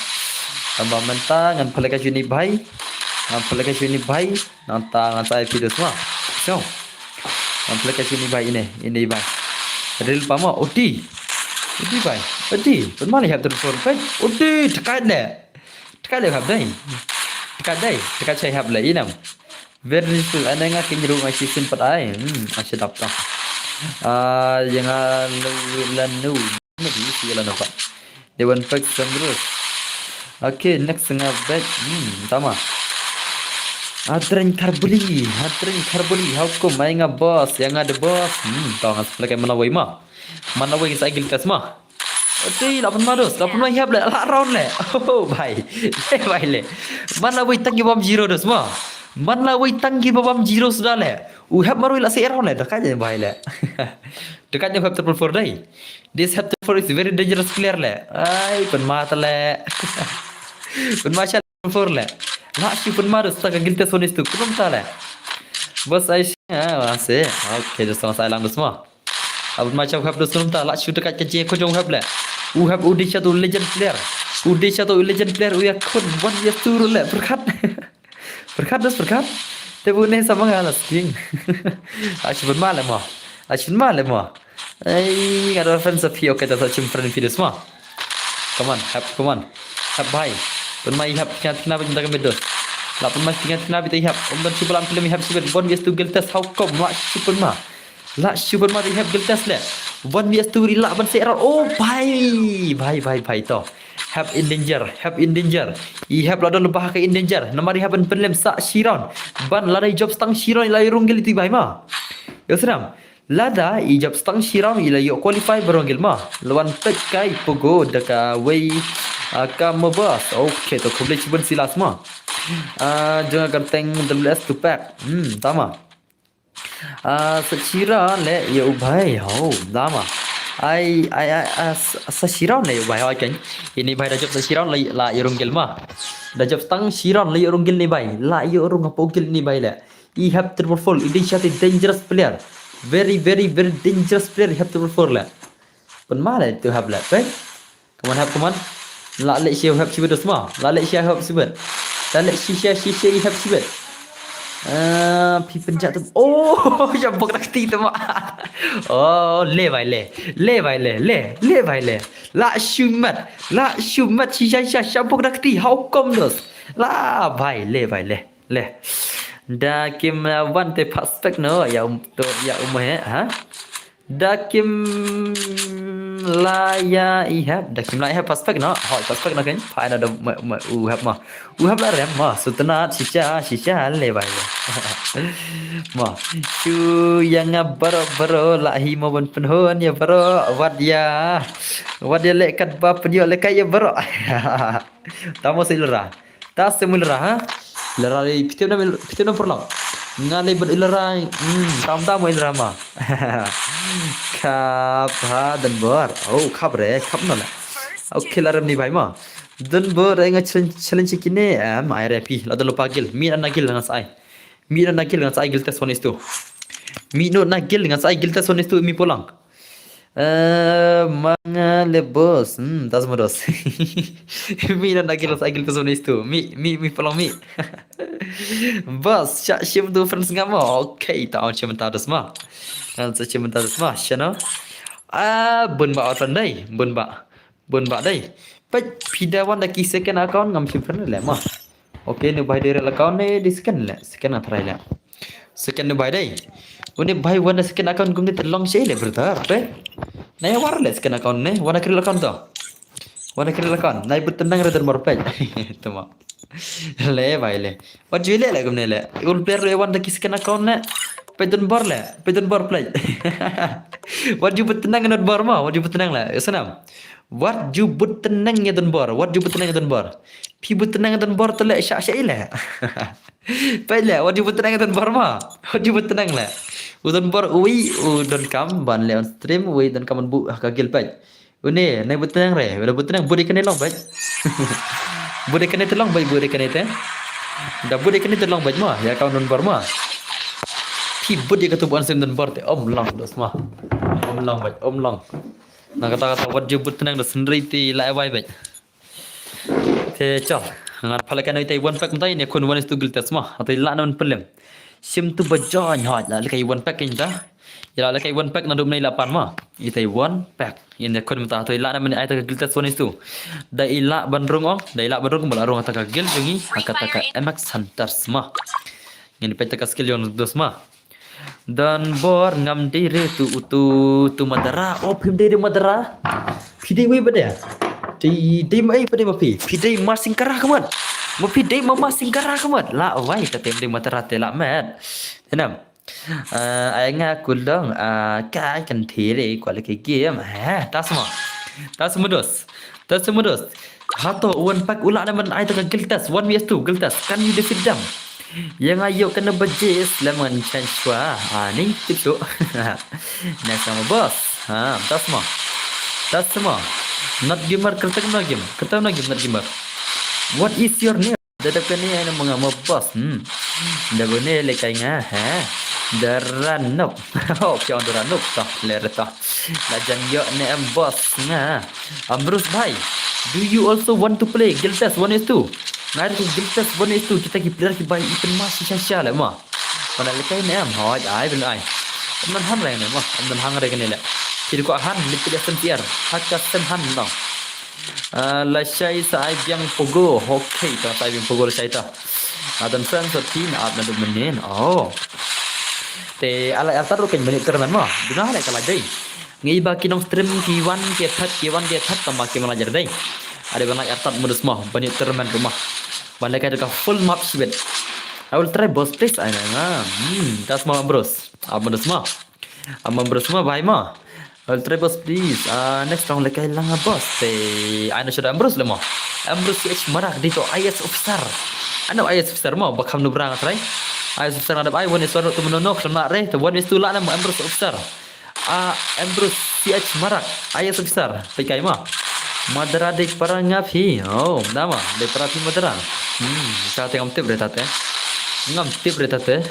Tambah mentang ngan pala ka juni bai. Ngan pynleh ka shu ini bhai. Nangta ngan sa ai phi dos ma. So. Ngan pynleh ka shu ini bhai ine, ine bhai. Ril pa ma, oti. Oti bhai. Oti. Pynma leh hap triple four bhai. Oti, tkai leh. Tkai leh hap dai. Tkai dai. Tkai chai hap leh inam. Very useful. Ane nga kin ruh nga shisien pat ai. Hmm, ashi dap ta. Ah, yang anu lanu. Mesti isi lanu pat. Dewan Pek Samrus. Okay, next nga back. Hmm, tama. Adren Karbuli, Adren Karbuli. How come ai nga boss, yang ada boss. Hmm, tama nga sebelah mana wei ma. Mana wei sa guild test ma. Ati, la pynma dos, la pynma hiap leh, la round leh. Oh, bhai. Eh, bhai leh. Mana wei tang ki bam zero dos ma. Mana wei tang ki bam zero suda leh. U hap marui la se round leh, da ka je bhai leh. Da ka je hap triple four dai. This hap triple four is very dangerous player leh. Ai, pynma ta leh. Pynma sha triple four leh. La shu pynma dos ta ka guild test one is two. Pynma ta leh. Bos ai sha, ah, wa se. Okay, dos ta sa lang dos ma. Abut ma cha u hap dos num ta, la shu dekat ka je ko jong u hap leh. U hap u dei sha tu legend player. U dei sha tu legend player u ya khun wan ya tu leh. Pyrkhat. Pyrkhat dos pyrkhat. Te bu ne sa ma nga la sting. La shu pynma leh mo. La shu pynma leh mo. Ai, nga da friend sa phi, okay, ta sa chim friend phi dos ma. Come on, hap, come on. Hap bhai. Pynma i hap kina kina ba jin da ka mid dos. La pynma kina kina ba i hap. Om ban shu balam film i hap sibet. Bon yes tu guild test, how come? La shu pynma. La shu pynma i hap guild test leh. One vs two ri lah ban se error. Oh, bhai. Bhai, bhai, bhai to. Hap in danger, hap in danger. I hap la don ba ka in danger. Namar i hap ban pynlem sa shi round. Ban la dei job stang shi round i la i rung guild ti bhai ma. Yo sram. Lada i job stang shi round i la yo qualify ba rung guild ma. Lawan pek kai pogo da ka wei, ah, ka ma bas. Okay, to khublei shibun silas ma. Ah, jong ka teng W S two pack. Hmm, tama. Ah, sa shira leh ya u bhai, ho, dama. Ai, ai, ai, ah, sa, sa shira leh ya u bhai, okay. Ini bhai da job sa shira leh la ya rung guild ma. Da job stang shira leh ya rung guild ni bhai. La ya rung apo guild ni bhai leh. I hap triple four, i dei sha te dangerous player. Very, very, very dangerous player, i hap triple four leh. Pynma leh tu hap leh, bhai. Come on, hap, come on. La leh shi hap shibet dos ma. La leh shi hap shibet. La leh shi shi shi shi hap shibet. Ah, phi pynjah tu. Oh, ya bok dak ti tu ma. Oh, leh bhai leh. Leh bhai leh. Leh, leh bhai leh. La shu mat. La shu mat shi shi shi sha bok dak ti. How come dos? La bhai leh bhai leh. Leh. Da kim, uh, wan te pass back no. Ya um to ya um he, ha? Da kim la ya i hap, da kim la i hap pass back no. Hoi pass back no kan. Pha na da ma, ma, u hap ma. U hap la rem ma. Sutna shisha shisha leh bhai leh. Ma. Shu ya nga baro baro la hi mo ban pynhun ya baro. Wat ya. Wat ya leh kat ba pynyo leh kai ya baro. Tamo sa ilra. Ta se mul ra ha. Ilra le pite na pite na purlok. Nga le ban ilra. Hmm, tam tam ilra ma. Khap ha dan bor. Oh, khap re, khap no la. Okay, la rem ni bhai ma. Dan bor ai nga challenge challenge kine. Am ai re phi. La dan lupa guild. Mi na guild nga sai. Mi na guild nga sai guild test one is two. Mi no na guild nga sai guild test one is two mi pulang. Eh, manga le boss. Hmm, das mo dos. Mi na guild test one is two. Mi mi mi pulang mi. Boss, sha shim tu friends nga mo. Okay, ta on shim ta das ma. Kan sa shim ta das ma. Shano. Ah, bun ba otan dai. Bun ba. Bun ba dai. Pet pida wan da ki second account ngam shim friend le ma. Okay, ni bhai dei rel account ne di second le. Second na try le. Second ni bhai dei. Uni bhai wan da second account kum ni telong shi le brother. Pe. Na ya war le second account ne. Wan da create account to. Wan da create account. Na but tenang re dan bor pe. Tama. Le bhai le. Wat ju le le kum ne le. Ul player le wan da ki second account ne. Pe dan bor le. Pe dan bor play. Wat ju but tenang dan bor ma. Wat ju but tenang le. Sanam. Wat ju but tenang ya dan bor. Wat ju but tenang ya dan bor. Phi but tenang dan bor tele sha sha ile. Pele, wat ju but tenang dan bor ma. Wat ju but tenang le. U dan bor ui, u dan kam ban le on stream, ui dan kam bu ka gil pej. Une, nai but tenang re, wala but tenang, but ikane long pej. But ikane te long pej, but ikane te. Da but ikane te long pej ma, ya ka dan bor ma. Phi but ikatu bu on stream dan bor te, om long dos ma. Om long pej, om long. Na kata kata wat ju but tenang da sendiri ti la wai pej. Te chal. Ngan pha lehkai na itai one pack mynta, ine khun one is to Guild Test ma. Atai la na man pyllim. Shim tu ba join hot la lehkai one pack kin ta. Ila lehkai one pack na dum nei la pan ma. Itai one pack. Ine khun mynta atai la na man ai ta ka Guild Test one is to. Da ila ban rung ong, da ila ban rung ba la rung ta ka Guild jong ngi, ha kata ka M X Hunters ma. Ngin peit ta ka skill jong dos ma. Don bor ngam dei re tu utu tu Madara. Oh, phim dei re Madara. Phi dei wei ba dei. Dei dei mai ba dei ma phi. Phi dei ma Singkara ka mat. Ma phi dei ma ma Singkara ka mat. La wai ta tem dei Madara te la met. Enam. Ah, ai nga kulong, ah, kai kan thire kwa le ke game. Ha, tas ma. Tas ma dos. Tas ma dos. Hato one pack u la na man ai ta ka Guild Test, one versus two Guild Test. Can you defeat them? Ïa nga ïoh kane ba jis lem ngan change shuwa. Ah, ni tip tu. Next sama boss. Ha, tas ma. Tas ma. Not gamer, kata no game. Kata no game, not gamer. What is your name? Da dap kane ai na ma nga ma boss. Hmm. Da bune lehkai nga, ha. Da Ranuk. Oh, phi ong da Ranuk. Toh, ler toh. La jan ïoh ne em boss nga. Ambrose bhai, do you also want to play Guild Test one is two? Ngai ruh Guild Test one is two, kita ki player ki bai ipen ma shisha shisha le ma. Mana lehkai ne em hoi ai ben ai. Em nan han re ne ma, em nan hang re ne le. Kiri ko han lipit S M C R. Haka sem han no. Ah, la shai sa ai biang pogo. Okay, ta sa ai biang pogo la shai ta. Adan friends of team up na dum menin. Oh. Te ala artat ruh kan menit termen ma. Duna le kala dei. Ngi ba ki nong stream ki wan ki phet ki wan ki phet tama ki mana jer dei. Ada bana artat modus ma, bani termen rumah. Bana kai ka full map sibet. I will try boss please ai na. Hmm, das ma bros. Ab modus ma. Am Ambrose ma bai ma. I will try boss please. Ah, next round le kai langa boss. Te ai na shoda Ambrose le ma. Ambrose C H Marak dito I S officer. Ano I S officer ma, ba kham nu brang trai. I S officer ada bai one is one tu menono kham nak re. Te one is two la na Ambrose officer. Ah, Ambrose C H Marak, I S officer. Pekai ma. Madara dei para ngap hi. Oh, nama dei para phi Madara. Hmm, sa te ngam tip re tate. Ngam tip re tate.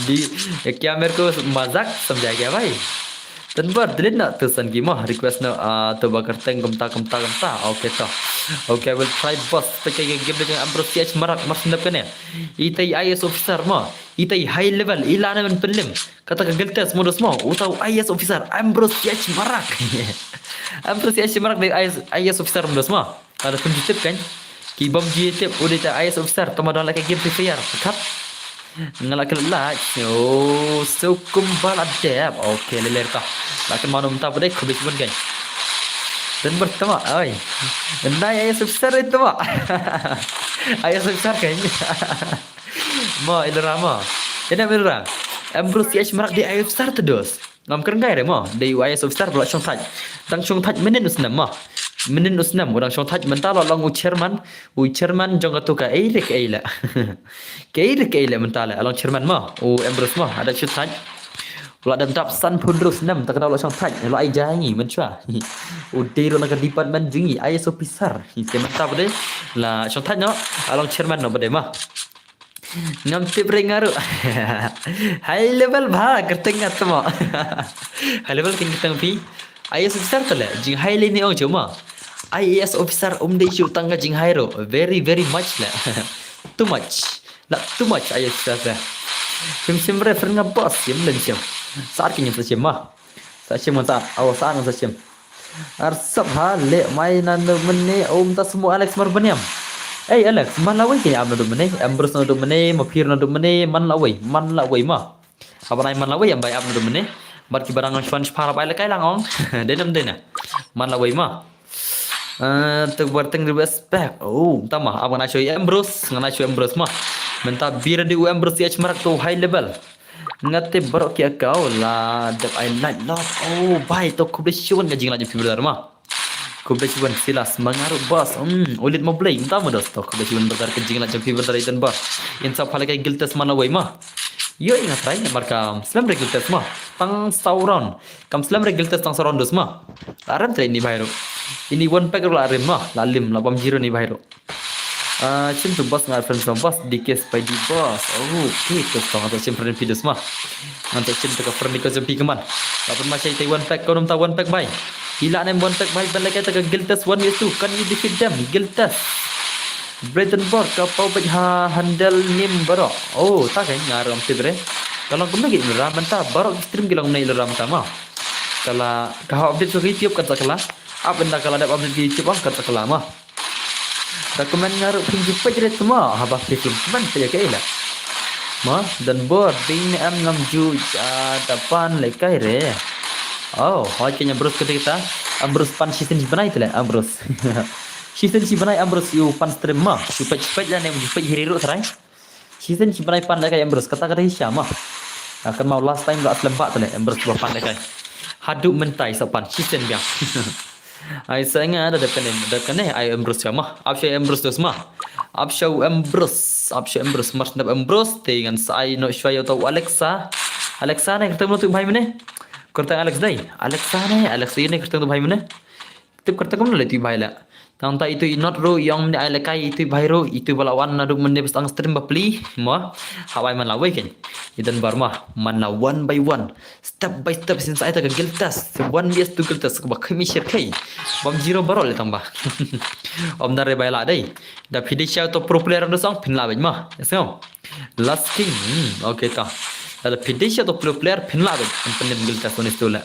Di kya mere ko mazak samjha kya bhai? Tanbar delete na tu san ki ma request na, ah, to ba karteng kumta kumta kumta. Okay to. Okay, I will try boss. Pekai game de Ambrose C H Marak mar sendap kane. Itai I S officer ma. Itai high level. Ila na man pelim. Kata ka Guild Test modus mo, utau I S officer, Ambrose C H Marak. Ambrose C H Marak dei I S, I S officer modus mo. Ada pun jitip kan? Ki bom jitip, udah ta I S officer, tama don lagi game Free Fire. Kat. Ngalak kelak. Oh, sukum bala dep. Okay, leler ta. Lakin manu mentah pada kubis pun kan. Dan bertama, oi. Nai I S officer itu, Mak. I S officer kan? Mo, ilera mo. Ina ilera. Ambrose C H Marak dei I S officer te dos. Ngam kren gai re mo. Dei I S officer bla shong thaj. Dang shong thaj menin usnem mo. Menin usnem u dang shong thaj mynta lo long u chairman. U chairman jong katu ka ei re ka ei le. Ka ei re ka ei le mynta le. Long chairman mo. U Ambrose mo. Ada shong thaj. Ula dem dap san pun rus nem tak ada ula shong thaj. Ula ai jai ngi men chua. U dei ro na ka department jong ngi I S officer. Te mynta bde. La shong thaj no. Along chairman no bde ma. Ngam tip re ngaru. High level bha kerteng ngat mo. High level king kerteng pi. I S officer tele jing high le ni ong chuma. I A S officer um dei chu tang ka jing high ro. Very very much le. Too much. La too much I A S officer. Sim sim re friend nga boss sim len sim. Sar king sa sim ma. Sa sim sa. Aw sa sa sim. Arsap ha le mai nan do mene um ta semua Alex Marbaniam. Ei Alex, man lawei ke am do mene, Ambrose do mene, Mapir do mene, man lawei, man lawei ma. Apa nai man lawei am bai am do mene. Bat ki barang shwan shpar bai le kai lang ong. Denam dena. Man lawei ma. Eh, tu berteng di respect. Oh, tama, apa nai shoy Ambrose, ngai shoy Ambrose ma. Menta bir di u Ambrose H Marak tu high level. Nga tip baroh ki account la dep ai like lot. Oh bai to khublei shibun ka jinglait jong phi brother ma. Khublei shibun Silas Mangaru boss. Hmm, ulit mo blei mynta mo dos to khublei shibun brother ka jinglait jong phi brother iten ba. In sa phalai ka Guild Test man lawei ma. Yo ingat rai markam slem re Guild Test ma. Tang saw round. Kam slem re Guild Test tang saw round dos ma. La rem tre ini bai ro. Ini one pack ro la rem ma. La lim la bam zero ni bai ro. Ah, chim tu boss nga friend song boss D K Spidey boss. Oh, okay, tu song tu chim friend pidus ma. Ngan tu chim tu ka friend ko jempi keman. Lapan ma chai tai one pack ko nom ta one pack bai. Ila nem one pack bai ban lagi ta ka Guild Test one versus two. Can you defeat them? Guild Test. Breton Bor ka paw bad ha handle nim baroh. Oh, ta ka nga ram tip re. Ka long kumne ki lura mynta baroh ki stream ki long ne lura mynta ma. Kala ka ha update so ki YouTube kan sa kala. Ap ynda kala dep update ki YouTube ang kan sa kala ma. Da comment nga ruh phin ju peit re tma haba phi film comment peit ka ila. Ma, Don Bor, ding ne em ngam ju ah, da pan le kai re. Oh, hoi kenya Ambrose kete kita. Ambrose pan shisien shi bnai tele Ambrose. Shisien shi bnai Ambrose yu pan stream ma. Ju peit peit la ne ju peit hiri ruh trai. Shisien shi bnai pan le kai Ambrose kata kata hisha ma. Kan mau last time la slem ba tele Ambrose ba pan le kai. Haduh mentai sa pan shisien biang. Ai sa nga da dep kane dep kane ai Ambrose ma. Ap sha Ambrose dos ma. Ap sha Ambrose, ap sha Ambrose mar dep Ambrose te ngan sa ai no sha yo tau Alexa. Alexa ne kata mano tu bhai mene. Kata Alex dai. Alexa ne Alexa ne kata tu bhai mene. Tip kata kam le tu bhai la. Tang ta itu i not ro yong mene ai le kai itu bhai ro itu bala wan na duk mene bas ang stream bapli ma. Hawai man la wei kan. Idan bar ma man la one by one. Step by step sin sa ita ka guild test. One vs two guild test ba khami shir kai. Bam zero baroh le tamba. Om dare bai la dai. Da phi dei sha to pro player do song phin la bej ma. Yes no. Last king. Hmm, okay ta. Da phi dei sha to pro player phin la bej. Phin guild test onis tu la.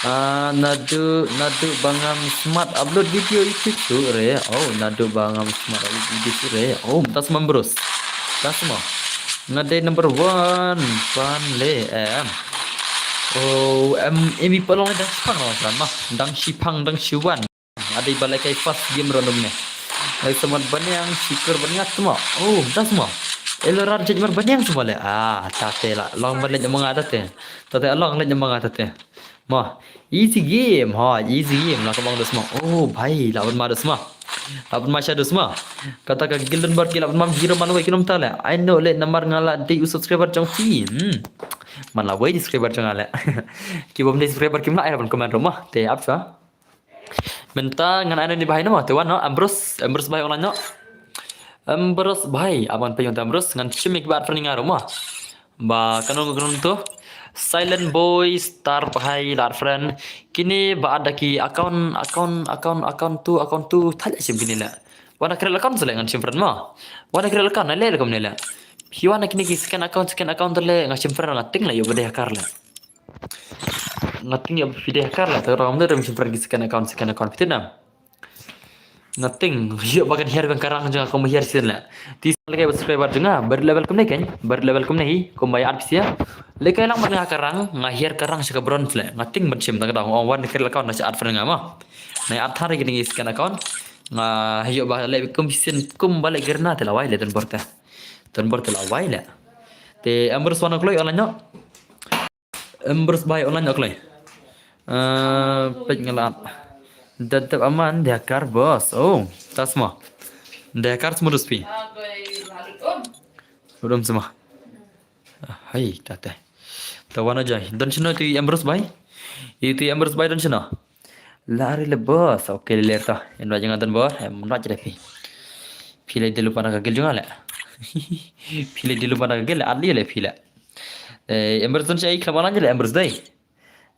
Ah, nadu nadu bangam smart upload video YouTube tu re. Oh, nadu bangam smart upload video tu re. Oh, tas mam bros. Tas ma. Nga dei number one pan le em. Oh em emi palong dang shipang lawan san ma. Dang shipang dang shiwan. Adei balai kai first game random ne. Ai samat baniang shikur baniang semua. Oh, dah semua. Elorar jaj mar baniang semua le. Ah, tate la. Long ban lej manga tate. Tate long lej manga tate. Ma, easy game ha, easy game la kamang dos ma. Oh, bhai, la ban ma dos ma. La ban ma sha dos ma. Kata ka Gilden Bar ki la ban ma hero man wei kinom ta le. I know le namar nga la dei u subscriber jong ki. Hmm. Man la wei subscriber jong nga le. Ki bom dei subscriber kim la ai la ban comment ro ma. Te ap sha. Mynta ngan ai ni bhai no ma te wan no Ambrose, Ambrose bhai online no. Ambrose bhai aban pe yong Ambrose ngan shim ik ba friend nga ro ma. Ba kano kano tu. Silent Boy Star bhai la friend. Kini ba ada ki account account account account tu account tu thal shim kini la. Wana create account sele ngan shim friend ma. Wana create account le le kom ne la. Hi wana kini ki second account second account le ngan shim friend nga ting la yo bade hakar la. Nga ting ya phi dei hakar la ta ram da ram shim friend ki second account second account phi na. Nga ting ya ba kan hiar ban karang jong nga kum hiar sin la. Ti sa lagi subscriber jong nga bar level kum ne kan bar level kum ne hi kum ba ya art phi sia. Lekai lang ban nga karang nga hiar karang sha ka bronze le nga ting ban shim ta ka dang ong wan kir account na sha art friend nga ma. Na art thar ki ding second account nga hiyo ba le kum sin kum ba le gerna te la wai le don borte. Don borte la wai le. Te Ambrose wan kloi online no. Ambrose bhai online ok lai. Eh, pek ngelat. Dadap aman dia kar bos. Oh, tasma. Dia kar semua dus pi. Belum semua. Hai, tata. Tawan aja. Dan sino tu Ambrose bhai. Itu Ambrose bhai dan sino. Lari le bos. Oke, le ta. Yang wajah ngatan bor. Em, nak jadi pi. Pilih dulu pada kagil juga le. Pilih dulu pada kagil le. Adli le pilih. Eh, Ambrose tun shai khlabar lanja le Ambrose dai.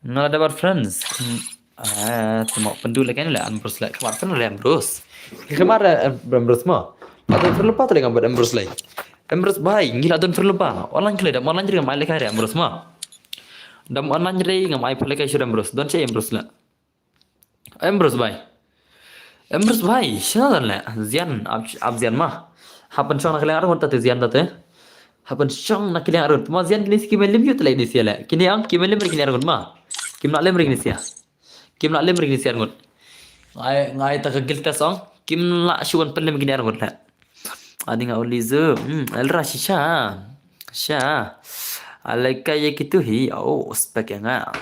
Nga la dabar friends. Hmm. Ah, tuma pendu le kan le Ambrose le khlabar friend le Ambrose. Khlabar le Ambrose ma. Ada friend lupa tadi ngambat Ambrose le. Ambrose bhai, ngi la don friend lupa. Online kle da online jadi ngamai le kai Ambrose ma. Dam online jadi ngamai pale kai shur Ambrose. Don shai Ambrose le. Ambrose bhai. Ambrose bhai, shano dan le? Zian, ap, ap zian ma. Hapan shong na kaliang arun tate zian tate. Hapan shong na kaliang arun. Ma zian kini si kimen lim yut le kini si le. Kini ang kimen lim kini arun ma. Kim na lim kini si. Kim na lim kini si arun. Ngai, ngai ta ka guild test ong. Kim na shuan pelim kini arun le. Ading a uli zu. Hmm, elra shisha. Sha. Alaka ye kitu hi. Oh, spek ya nga.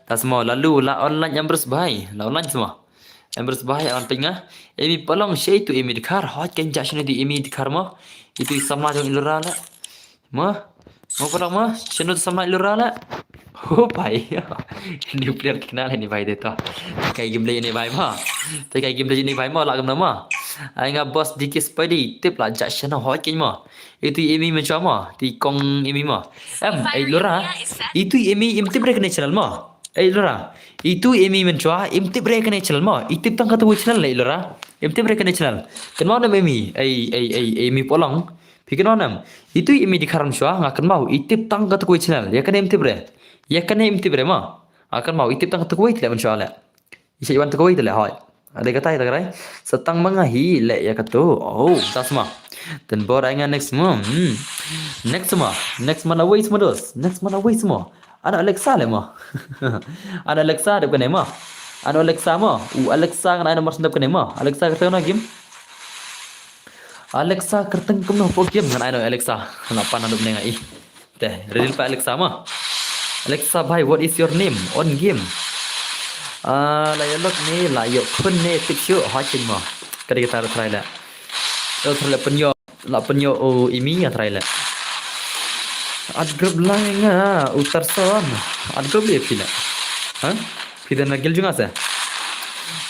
Ta semua lalu la online Ambrose bhai. La online semua. Ambrose bhai awan peng nga. Emi palong shay tu emi dkhar. Hot kan ja shinu di emi dkhar mo. Itu sama jong ilura la. Mo. Mo palong mo. Shinu sama ilura la. Oh bhai. New player kena le ni bhai de to. Kai game le ni bhai mo. Te kai game le ni bhai mo la gam na mo. Ai nga boss D K Spidey tip la ja shinu hot kan mo. Itu emi menchwa mo. Ti kong emi mo. Em, ai lura. Itu emi im tip re kene channel mo. Ai lura. Itu emi menchwa im tip re kene channel mo. Itip tang kata channel le lura. Im tip re kane channel. Kynmaw ne em i, ei, ei, ei, ei, em i Polong. Phi kynmaw ne em. Itu em i di kharam shwa, nga kynmaw, i tip tang kata kawei channel. Ïa kane im tip re. Ïa kane im tip re ma. Nga kynmaw, i tip tang kata kawei te leh ban shwa leh. I sa wan kata kawei te leh hoi. Ada kata ita krai. Sa tang ma nga hi leh ïa katu. Oh, tas ma. Ten bor ai nga next ma. Hmm. Next ma. Next ma na wei ma dos. Next ma na wei ma. Ano Alexa le mo. Ano Alexa dep kane mo. Ano Alexa mo. U Alexa ngan ai nambar sendep kane mo. Alexa kyrteng na game. Alexa kyrteng kumno hapoh game ngan ai no Alexa. Ngan pan haduh ne ngai. Te, ready pa Alexa mo. Alexa bhai, what is your name on game? Ah, la ïa lok ne, la ïoh khun ne, tip shu, ha ching mo. Kadi kata try la. Try la pynïoh. La pynïoh u Imi ïa trai leh. Ad group lai nga u Tarson. Ad group leh phi leh. Ha? Phi dang na guild jong nga se.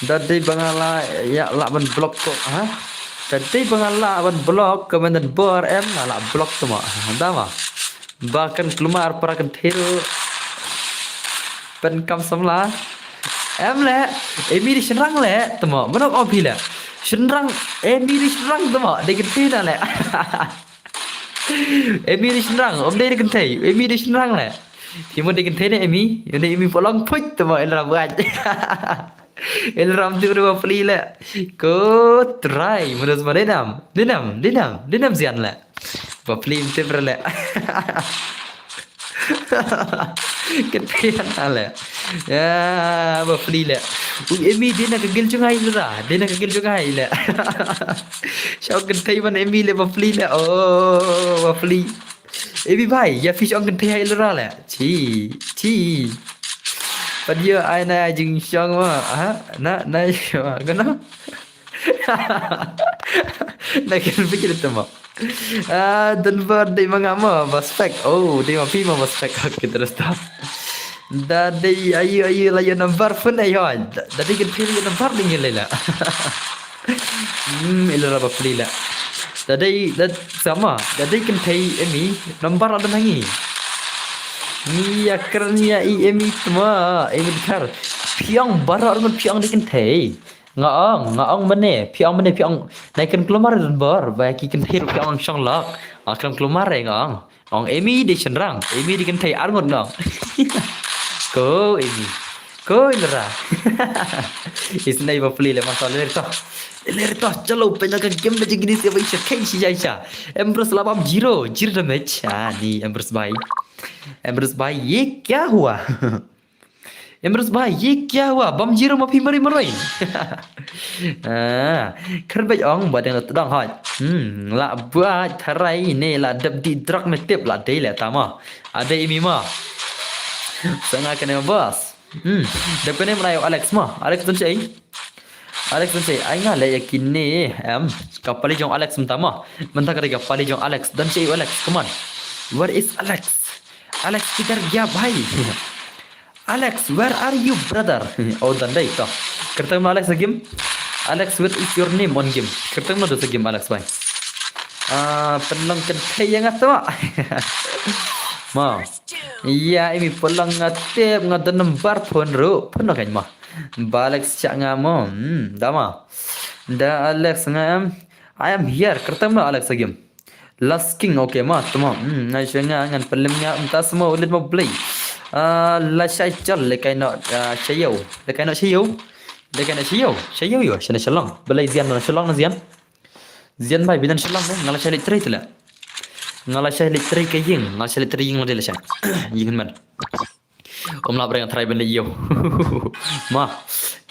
Da dei ba nga la ïa lah ban block ko, ha? Da dei ba nga lah ban block ko, men bor em nga lah block tu ma. Da ma. Ba kan kulmar para kan thil. Pen kam samla. Em leh, Emi di shynrang leh, temo, mano ong phi leh. Shynrang, Emi di shynrang temo, dei kynthei na leh. Emi di shynrang, ym dei kynthei, Emi di shynrang leh. Phi mo dei kynthei ne Emi, ym dei Emi Polong phuit temo, el ram buat. El ram tu ba pli leh. Ko trai, menurut ma denam, denam, denam, denam sian leh. Ba pli ym tip re leh. Kynthei na leh. Ya, ba pli leh. U Emi dei na ka guild jong nga i leh. Dei na ka guild jong nga i leh. Shong kynthei ban Emi leh ba pli leh. Oh, ba pli. Emi bhai, ïa phi shong kynthei i leh leh. Chi, chi. Pat ïa ai na jingshong ma. Ha? Na, na shong. Kano? Na kan fikir tu ma. Ah, dan ba dei ma nga ma ba spek. Oh, dei ma phi ma ba spek. Okay, terus ta. Da dei ayu ayu la ïa number phone ayu. Da, da dei kan phi ïa number ding ïa lela. Hmm, ila ra ba pli la. Da dei da sama. Da dei kan thei Emi number la da nangi. Ni ïa kren ïa i Emi tma, Emi kar. Phiang bara ngan phiang dei kan thei. Nga ong, nga ong mane, phi ong mane, phi ong nai kan klumar don bor, ba ki kynthei ruh phi ong shong lok. Nga khlem klumar re nga ong. Ong Emi dei shynrang, Emi dei kynthei ar ngut nga ong. Ko Emi, ko Ilra. Isnei ba pli le masa le to. Le to, chalo, pynjah ka game ba jingini sia ba isha kai shi jai sha. Empress la bam zero, zero damage. Ah, ni Empress bhai. Empress bhai, ye kya hua? Empress bhai, ye kya hua? Bam zero ma phi mari maroi. Ah, karbej ong ba dang tdang hoi. Hmm, la buat tharai ne la dep di drug ne tip la dei le tama. Adei imi ma. Sanga kane boss. Hmm, dep kane mrai Alex ma. Alex don sei. Alex don sei. Ai nga le yakine. Em, ka pali jong Alex mynta ma. Mynta ka dei ka pali jong Alex. Don sei Alex. Come on. Where is Alex? Alex kidhar gaya bhai? Alex, where are you, brother? Oh, dan dei to. Kyrteng ma Alex game. Alex, what is your name on game? Kyrteng ma do sa game Alex bhai. Ah, pynlong kynthei ïa nga to. Ma. Ïa, imi pynlong nga tip nga da number phone ruh. Phone kan ma. Ba Alex cha nga mo. Hmm, da ma. Da Alex nga em. I am here. Kyrteng ma Alex game. Last King, okay ma, tama. Hmm, ngai shwe nga ngan pynlem nga mynta sma ulit ma blei. Ah, la shai chal le kai no, ah, shayo. Le kai no shayo. Le kai no shayo. Shayo yo, shana shalong. Blei zian na shalong na zian. Zian bai bidan shalong ne, nga la shai le trei tele. Nga la shai le trei ka ying, nga la shai le trei ying la de la shai. Ying man. Om la breng trai ben le yo. Ma.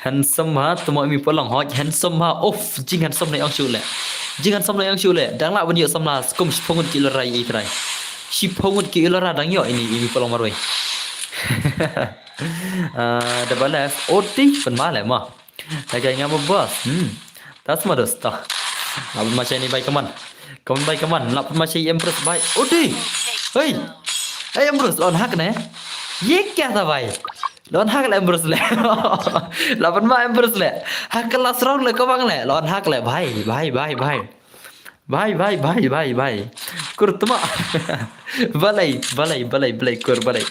Handsome ha, tamo imi polong hoj, handsome ha. Of, jing handsome na yang shu le. Jing handsome na yang shu le. Dang la ben yo samla skum shipong ngut ki lora i trai. Shipong ngut ki lora dang yo ini imi polong marwei. Ah, da bales. Oti pen ma le ma. Lagai nga mo boss. Hmm. Tas ma dos ta. Lap ma shai ni bai kaman. Kaman bai kaman. Lap ma shai Empress bai. Odi. Hei. Hei Empress lon hak ne. Ye kya tha bai? Lon hak le Empress le. Lap ma Empress le. Hak last round le kabang le. Lon hak le bai bai bai bai. Bai bai bai bai bai. Kur tma. Balai balai balai balai kur balai.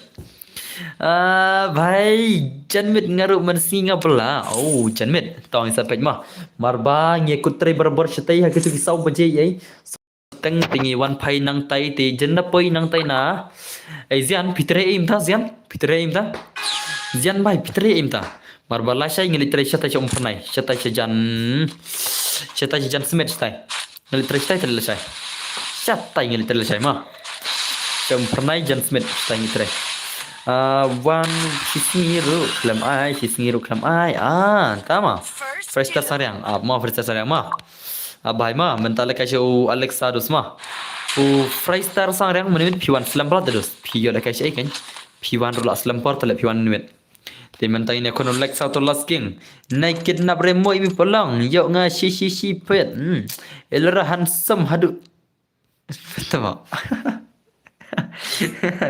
Ah, bhai, janmiet nga ruh mynsngi nga bylla. Oh, janmiet. Tang sa pek ma. Mar ba ngi kut trei barabor shatai ha kitu ki saw baje ei. Teng te ngi wan phai nangtai te jan da poi nangtai na. Ei Zian, phi trei ei mynta Zian? Phi trei ei mynta? Zian bhai, phi trei ei mynta? Mar ba lashai ngi leit trei shatai sha Umphyrnai, shatai sha Jan, shatai sha Jan Smith shatai. Ngi leit trei shatai te lashai. Shatai ngi leit trei lashai ma. Sha Umphyrnai Jan Smith shatai ngi trei. Ah, wan shi sngi ruh khlem ai, shi sngi ruh khlem ai. Ah, ta ma. Fresh Star Sangriang. Ah, ma Fresh Star Sangriang ma. Ah, bhai ma, mynta lehkai sha u Alexa dus ma. U Fresh Star Sangriang mynta phi wan slem palat dus. Phi ïoh lehkai sha ei kan. Phi wan ruh la slem palat leh phi wan mynta. Te mynta ine kono Alexa to Last King. Nai kidnap re mo imi polong. Ïoh nga shi shi shi pet. Hmm. Elra handsome haduh. Tama.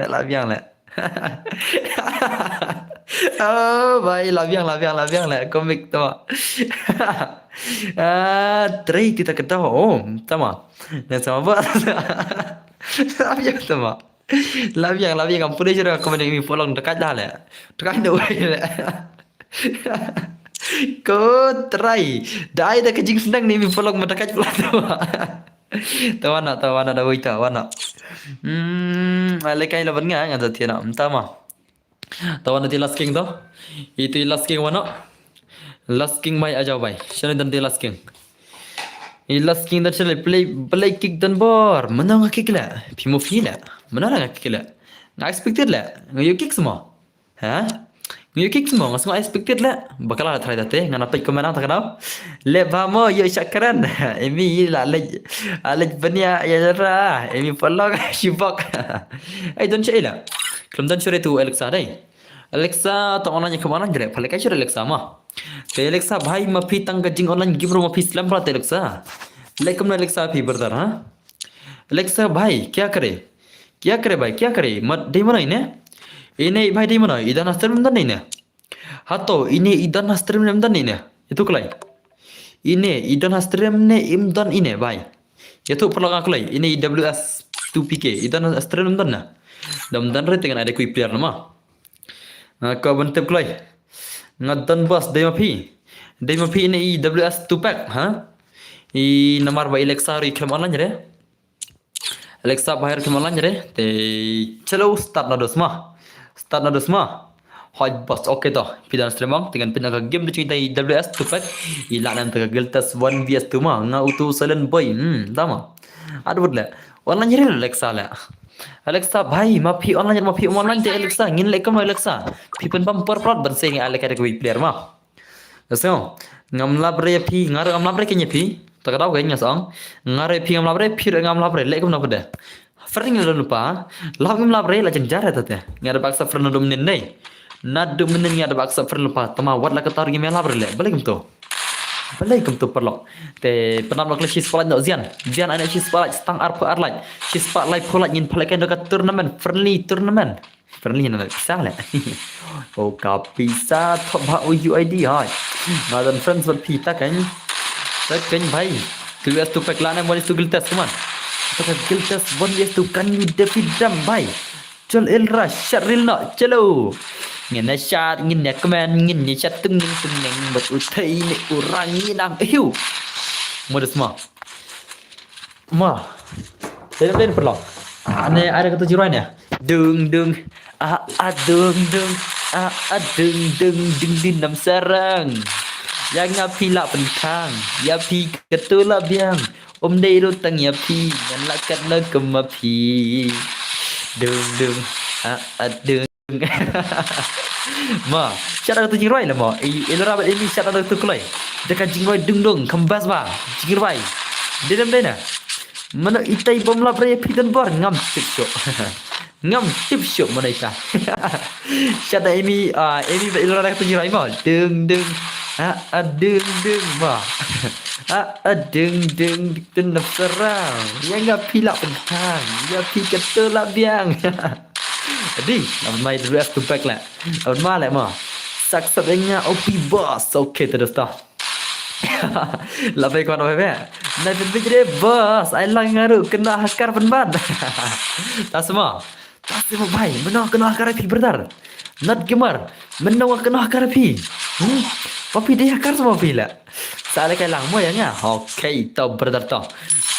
La biang leh. Oh, bhai, la biang, la biang, la biang leh. Komik tama. Ah, trei kita ketawa. Oh, tama. Nang sama ba. La biang tama. La biang, la biang, ampun dei shuh, ka mane imi polong dekat dah leh. Dekat dah wei leh. Ko trai. Dai da ka jingsneng ne imi polong ma dekat pula tama. Tawana, tawana da wei tawana. Hmm, ale kai la ban nga nga da tiana. Tama. Tawana ti Last King to. Itu Last King wana. Last King mai aja bai. Shane dan ti Last King. I Last King dan shane play, play kick dan bor. Mana nga kick la? Phi mo phi la? Mana nga kick la? Nga expected la. Nga ïoh kick semua. Ha? Nga ïoh kick semua. Nga semua expected la. Bakala la try date. Nga na peit komen ta kadau. Le ba mo ïoh shakaran. Imi la lej. Alej bania ya ra. Imi polong shibok. Ai don shai la. Khlem don shai tu Alexa dai. Alexa, ta online ka online jre. Phale kai shai Alexa ma. Te Alexa bhai ma phi tang ka jing online game ro ma phi slem pala te Alexa. Leh kumno Alexa phi brother ha? Alexa bhai, kya kare? Kya kare bhai? Kya kare? Ma dei mano ine? Ine bhai dei mano? I don ha stream don ine? Hato ine i don ha stream em don ine? Itu klai. Ine i don ha stream ne im don ine bhai? Itu perlu nga klai. Ine i W S two P K. I don ha stream em don na? Dam don re te ngan ada kui player nama. Nga ka ban tip kloi. Nga don bos dei ma phi. Dei ma phi ine i W S two pack, ha? I namar ba Alexa ri khlem online re. Alexa ba ri khlem online re. Te chalo start na dos ma. Start na dos ma. Hoi bos, okay to. Phi don stream ong, te ngan pynang ka game de chuita i W S two pack. I la nam te ka guild test one V S two ma. Nga utu silent boy. Hmm, tama. Adword le. Online re Alexa le. Alexa bhai, ma phi online, ma phi online te Alexa, ngin leh kumno Alexa? Phi pynbam por prot ban seng ale ka dei player ma. So, ngam lap re phi, nga re ngam lap re kenya phi. Ta ka dau kenya song. Nga re phi ngam lap re, phi re ngam lap re, leh kumno pade. Friend ngi don pa, lap ngam lap re la jeng jar ta te. Nga re baksa friend dum nin nei. Na dum nin nga re baksa friend pa, tama wat la ka tar ngi me lap re le. Balei kumto? Balei kumto paralok? Te pynap lok le shi spotlight no Zian. Zian ane shi spotlight stang ar pha ar light. Shi spotlight pha light ngin pha light ka tournament, friendly tournament. Friendly na pisa le. Oh ka pisa thop ba U I D hai. Nga don friends bad phi ta kan. Ta kan bhai. Guild test two pack la ne mo tu guild test man. Ta guild test one vs two, can you defeat them bhai? Chol el ra shat ril no chalo. Ngin na shat, ngin na kmen, ngin na shat tung ngin tung neng bad u thei ne u rang ngi nang hiu. Modus ma. Ma. Dei dei perlu. Ane ada kata jirai ne. Dung dung. A a dung dung. A a dung dung dung din nam sarang. Yang nga phi la penkang. Ya phi ketu la biang. Um dei ru tang ya phi. Ngan la kat na kema phi. Dung dung. A a dung. Ma, shat da tu jingrwai la ma. I, i lora bad imi shat da tu kloi. Daka jingrwai dung dung, kam bas ba. Jingrwai. Dedem dena. Mano itai bom lap re phi don bor ngam tip shop. Ngam tip shop mano ita. Shat da imi, ah, imi bad i lora da tu jingrwai ma. Dung dung. Ah, ah, dung dung ma. Ah, ah, dung dung. Tun nap sarau. Yang ga phi lap bentang. Ya phi ketu la biang. Adi, laban mai the rest to back la. Laban ma le ma. Sak sap eng nga O P boss. Okay, te dosta. Labai kwan oi be. Nai pynbit re boss. Ai lang ngaru kena hakar pynban. Ta sma. Ta sma bai. Mano kena hakar ai phi brother. Not gamer. Mynno nga kynnoh ha kar phi. Hmm. Ba phi dei ha kar sa ma phi la. Sa la kai lang mo ïa nga. Okay, to brother to.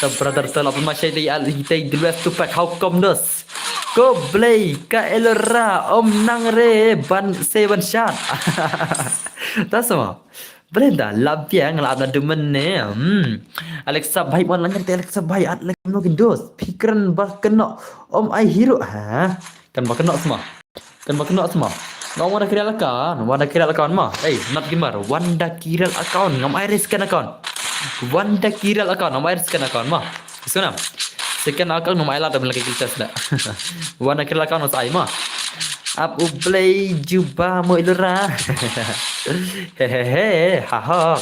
To brother to la pynma shai dei al hitai dulwes tu pak how come dos. Ko Blei ka Elora om nang re ban se ban shat. Ta sama. Blei da la biang la na dumen ne. Hmm. Alexa bai mon lang te Alexa bai at lek no kin dos. Phi kren ba kynnoh om ai hero ha. Kan ba kynnoh sama. Kan ba kynnoh sama. Ngam wan da kiral account, wan da kiral account ma. Ei, not gamer, wan da kiral account, ngam ai risk account. Wan da kiral account, ngam ai risk account ma. Suna. Second account ngam ai la da lagi kill test da. Wan da kiral account ngam ai ma. Ap U Blei juba mo Elora. Hehehe, ha ha.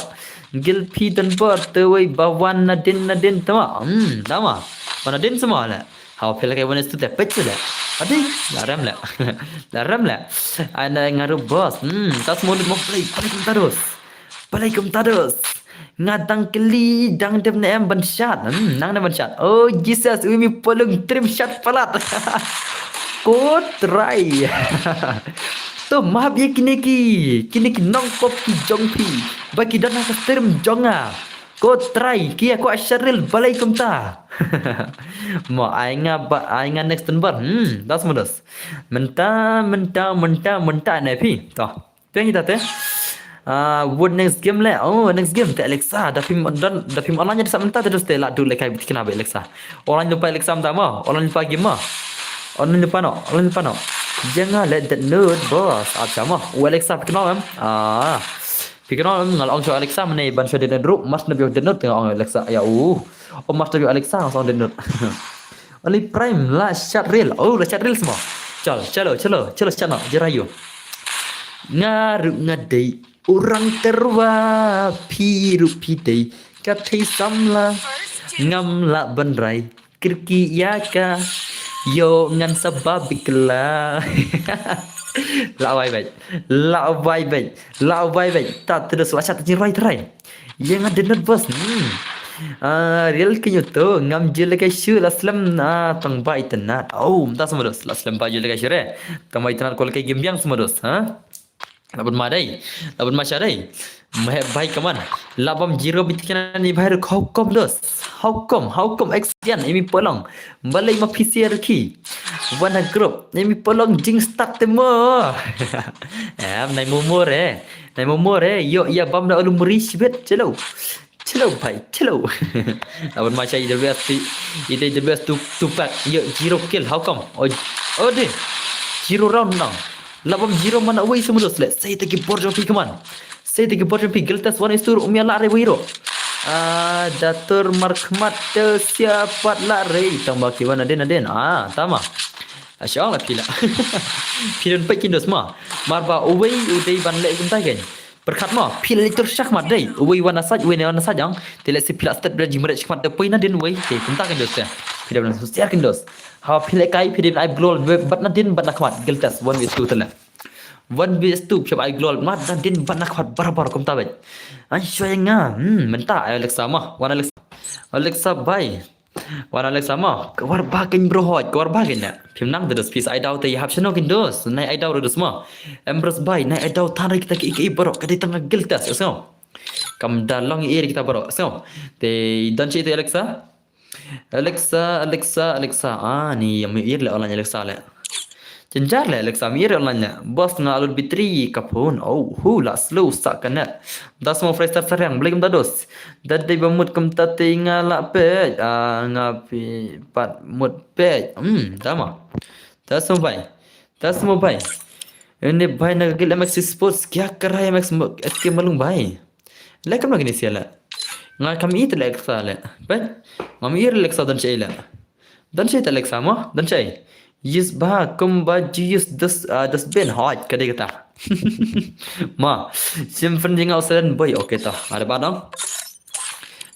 Gil phi don bor te wei ba wan na din na din tama. Hmm, tama. Wan na din sama la. Hau phi la kai wan stu te pet le. Adi, la rem le. La rem le. Ai na ngaru boss. Hmm, tas mo mo play, play kum tadus. Play kum tadus. Nga dang kli dang dem ne em ban shat. Hmm, nang ne ban shat. Oh Jesus, ui mi polung trim shat palat. Ko try. To map ye kine ki, kine ki nong pop ki jong phi. Ba ki don ha ka stream jong nga. Ko try ki ya ko asharil balai kumta. Mo ai nga ba ai nga next number. Hmm, das mudas. Menta menta menta menta ne phi. To. Peng ita te. Ah, wood next game le. Oh, next game te Alexa. Da phim don da phim online da sa menta te dos te la du le kai bitkina be Alexa. Online lupa Alexa menta mo. Online lupa game mo. Online lupa no. Online lupa no. Jangan let that nut boss. Apa mo? Oh, Alexa kenal em. Ah. Phi kynmaw em nga la ong sha Alexa mynne ban sha Death Note ruh mas na biang Death Note nga ong Alexa ya u. Oh mas na biang Alexa nga ong Death Note. Only Prime la shat reel. Oh la shat reel semua. Chal, chalo, chalo, chalo shat no jerayu. Nga ruh nga dei orang terwa phi ruh phi dei ka thei samla ngam la ban rai. Kirki ïa ka. Yo ngan sa ba bikla. La wai bai. La wai bai. La wai bai. Ta terus la shat jin rai terai. Yang ada nervous. Hmm. Ah, real ke nyu tu ngam jil ke shu la slem na tang bai tenat. Oh, mta semua dos la slem bai jil ke shu re. Tang bai tenat ko le ke gimbiang semua dos, ha? Laban ma dai. Laban ma sha dai. Meh bai kaman. Labam jiro bitikana ni bai ruk how come dos. How come? How come? Explain imi polong. Balai ma P C R ki. Wana group. Imi polong jing start temo. Em nai momo re. Nai momo re. Yo ya bam da ulum rich bet. Chalo. Chalo bai, chalo. Laban ma sha ida best ti, ida ida best tu tu pack. Yo zero kill, how come? Oh, oh de. Zero round nang. Labam zero mana wei semua dos le. Sai taki bor jong pi keman. Sai taki bor jong pi giltas one is two umya la re wei ro. Ah, datur markhmat te siapat la re tang ba ki wana den den. Ah, tama. Asyong la pila. Pidon pekin dos ma. Marba uwei udei ban le kumtai kan. Perkat ma, pil litur shakmat dei. Uwei wan asaj, uwei ne wan asaj jang. Te le si pila stet bela jimret shakmat de poi na din uwei. Te punta kin dos te. Pidon na sosial kin dos. Ha pil kai pidon ai blol bat na din bat na khmat. Giltas one way two tele. One way two pil ai blol mat na din bat na khmat barabar kumta bet. Ai shoy nga. Hmm, menta ai Alexa ma. Wan Alexa. Alexa bai. Wan Alexa ma, ka war ba kin bro hoj, ka war ba kin na. Phim nang da dos pis ai dau te hap shano kin dos, nai ai dau dos ma. Empress bai, nai ai dau tan kita ki ki bro, ka dei tang giltas, so. Kam da long ir kita bro, so. Te don chi te Alexa. Alexa, Alexa, Alexa. Ah, ni yam ir le online Alexa le. Jenjar le Alexa, mi ir online le. Bos nga alut bitri ka phone. Oh, hu la slow sa ka net. Da semua fresh start sariang, beli kum da dos. Da dei ba mut kumta te nga la peit, ah, nga pi pat mut peit. Hmm, tama. Ta sum bai. Ta sum bai. Ini bai na gil M X Sports kya kar hai M X mo-, S K Malung bai. Le kam lagi ni sia le. Nga kam it le Alexa le. Bai. Ngam ir Alexa dan che le. Dan che ta Alexa mo, dan che. Yus ba kum ba ju yus dus, ah, dustbin hot ka dei kata. Ma, chim friend jing au seren boy, okay ta. Ada ba dong.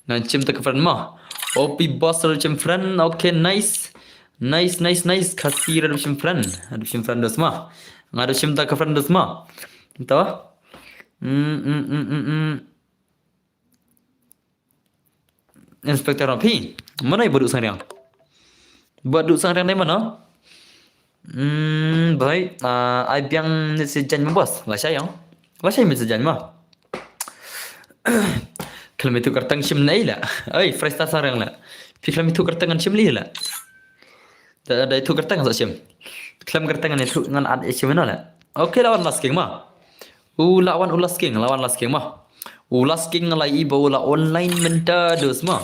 Ngan chim ta ka friend ma. O P boss al chim friend, okay, nice. Nice, nice, nice. Khasi ada chim friend. Ada chim friend dus ma. Nga ada chim ta ka friend dus ma. Tahu? Hmm, hmm, hmm, hmm, hmm. Inspector phi. Mana ibu duk sang riang? Buat duk sang riang dei mana? Hmm, bhai, ah, ai biang ne se jan ma boss. Lashai ïa. Lashai mi se jan ma. Khlem itu kyrteng shim nei la. Oi, fresh ta sarang la. Phi khlem itu kyrteng ngan shim li la. Da, da itu kyrteng sa shim. Khlem kyrteng ngan itu ngan ad shim na la. Okay, la wan last king ma. U la wan u last king, la wan last king ma. U last king la i ba u la online mynta dos ma.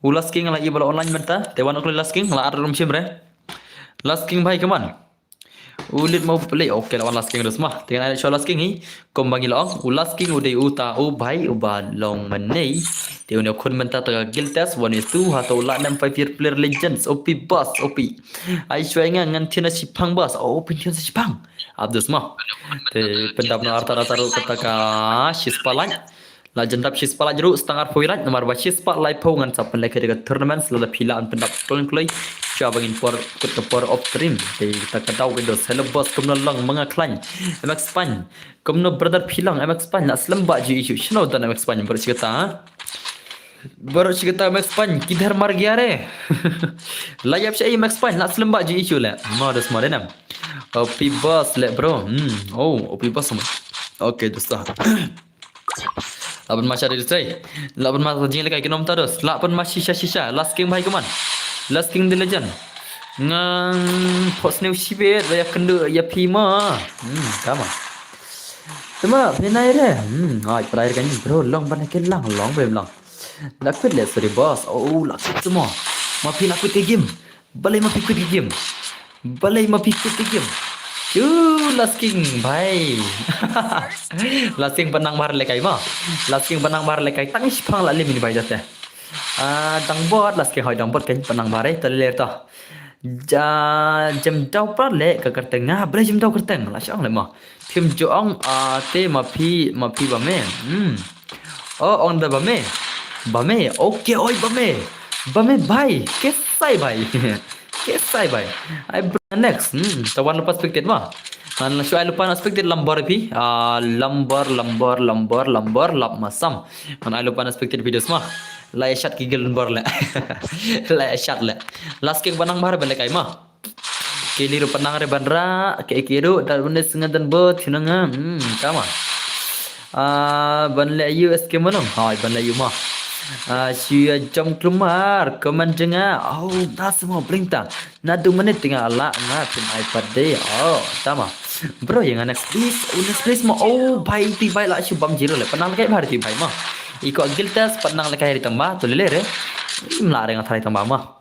U last king la i ba la online mynta. Te wan u last king la ad rum shim re. Last king bhai, come on. U lit ma u play. Okay, la wan last king dos ma. Te ngan ai shuwa last king hi. Kum ba ngi la ong, u last king u dei uta u bhai u ba long mynne. Te u ne khun mynta ta ka guild test one is two ha ta u la nem five year player legends. O P boss, O P. Ai shuwa nga ngan thiena shipang boss. Oh, pynthien sa shipang. Abdus ma. Te pyndap na arta arta ru kata ka shispah lait. La jan dap shispah lait ru, stang arphew lait, namar ba shispah laiphew ngan sa pynlehkai da ka tournament, lada phi lah ban pyndap kloi kloi. Shuwa ba ngin por, kut ka por off stream. Te ta ka daw ka dos, hello boss, kumno long ma nga khlaiñ. M X Pine. Kumno brother phi long, M X Pine, la slem ba ju issue. Shano don M X Pine, baroh shi katta, ha? Baroh shi katta M X Pine, kidhar mar gaya re? La ïap sha M X Pine, la slem ba ju issue le. Ma dos ma denam. O P boss le bro. Hmm. Oh, O P boss ma. Okay, dosta. Laban ma sha dei dei. Laban ma jing le kai kinom ta dos. Laban ma shisha shisha. Last king bhai, come on. Last king the legend. Ngang pos new shibet ba ya kendu ya phi ma. Hmm, come on. Tema phi nai re. Hmm, ai prai kan bro long ban ke lang long bem long. La kwit le sorry boss. Oh, la kwit semua. Ma phi la kwit ke game. Balei ma phi kwit ke game? Balei ma phi kwit ke game? Chu, last king bhai. Last king ba nang bar le kai ma. Last king ba nang bar le kai tang shipang la lim ini bhai jate. Ah, dang bot last king hoi dang bot kan ba nang bar eh, ta le ta. Ja, jem daw pra le ka kyrteng nga, balei jem daw kyrteng? La shong le ma. Phim ju ong, ah, te ma phi, ma phi ba me. Hmm. Oh, ong da ba me. Ba me. Okay, oi ba me. Ba me bhai. Kesai bhai. Kesai bhai. Ai bro, next. Hmm, ta wan lupa expected ma. Ngan shu ai lupa expected lambor phi. Ah, lambor, lambor, lambor, lambor, lap masam. Ngan ai lupa expected videos ma. Lai shat ki gil lambor le. Lai shat le. Last king ba nang bar bele kai ma. Ki liru panang re ban ra, ke kiru, da bende sengadan bo, tinanga, hmm, kama. Ah, ban le yu S K Malung, hai, ban le yu ma. Ah, shu ya jam klumar, komen jenga, oh, da semua blinta. Na du menit tinga la, nga tim iPad dei, oh, tama. Bro, yang next please, oh, next please ma, oh, bhai, ti bhai la shu bam zero le, panang le kai bhai ti bhai ma. Iko guild test, panang le kai ri tamba, tu le le re. Im la re nga thari tamba ma.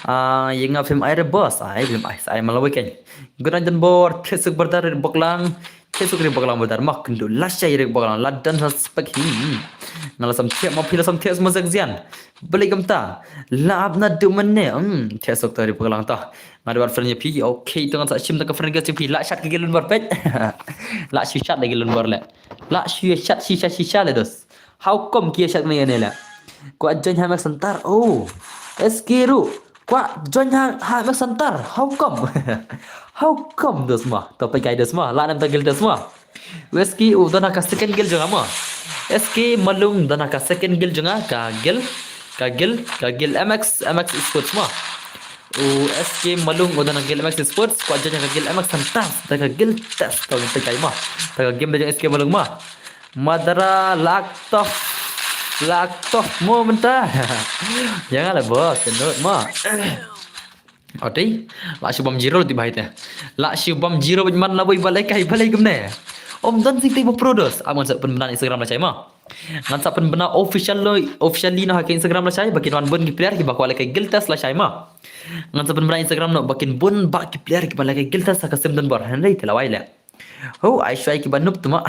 Ah, ïa nga phim ai re boss, ai phim ai, ai ma la weekend. Good night dan bor, thied suk brother ri boklang, thied suk ri boklang brother, mak kendu, lashai ri boklang, la dan sa spek hi. Nga la sam thied, ma phi la sam thied ma zek zian. Balik gamta, la ap na du mane, hmm, thied suk ta ri boklang ta. Nga da friend ïa phi, okay, tu ngan sa shim ta ka friend ga phi, la shat ka gilun bor pet. La shu shat da gilun bor le. La shu shat shisha shisha le dos. How come ki shat ne ne le? Kwa join ha Max Center. Oh. S K ru. Kwa join ha, ha Max Center. How come? How come dos ma? To pe kai dos ma. La nam ta gil dos ma. S K u dona ka second gil jong ma. S K Malung dona ka second gil jong ka gil. Ka gil, ka gil M X, M X Sports ma. U S K Malung u dona gil M X Sports. Kwa join ka gil M X Center. Da ka gil test to pe kai ma. Da ka game da jong S K Malung ma. Madara laktof. Laktof mo mynta. Jangan lah bos, kendut mo. Oti, la shu bam zero ti bhai te. La shu bam zero bad man la boi balai kai balai kumne. Om don sing te ba pro dos. Am ngan sa pynbna Instagram lashai ma. Ngan sa pynbna official lo, officially na ha ka Instagram lashai, ba kin wan bun ki player ki ba kwah lehkai guild test lashai ma. Ngan sa pynbna Instagram no, ba kin bun ba ki player ki ba lehkai guild test ha ka sim don bor. Hynrei te la wai le. Ho, ai shuwa ïa ki ba noob tu ma.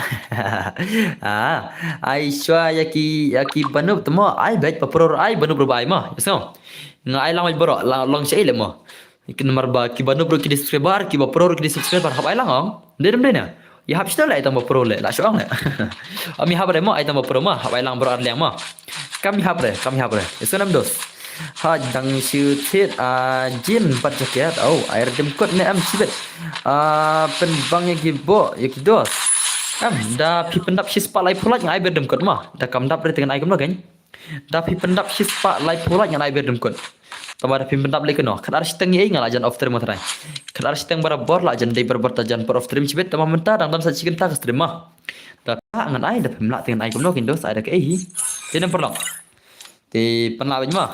Ah, ai shuwa ïa ki, ïa ki ba noob tu ma. Ai beit ba pro ai ba noob ruh ba ai ma. Yes no. Nga ai lang beit bro, la long sha ile ma. Ki namar ba ki ba noob ruh ki di subscriber, ki ba pro ruh ki di subscriber, hap ai lang ong. Dei dem dei na. Ïa hap shuwa le ai tang ba pro le, la shu ong le. Am ïa hap re ma, ai tang ba pro ma, hap ai lang bro ar liang ma. Kam ïa hap re, kam ïa hap re. Yes no nam dos. Ha dang shu thied, ah, jean bad jacket. Oh, ai rdem kot ne em shibit. Ah, pynbang ïa ki bo, ïa ki dos. Em, da phi pyndap shispah laiphew like ngan ai ber rdem kot ma. Da kam dap re te ngan ai kumno kein. Da phi pyndap shispah laiphew like ngan ai ber rdem kot. Tangba da phim pyndap leh kano. Khatar shiteng ïa nga la jan off stream ma trai. Khatar shiteng barabor la jan dei barabor ta jan por off stream shibit tangba mynta dang don sa shi kynta ka stream ma. Da ka ngan ai da phim lah te ngan ai kumno kin dos ai da ka ei hi. Te nang paralok. Te pynlah bad ma.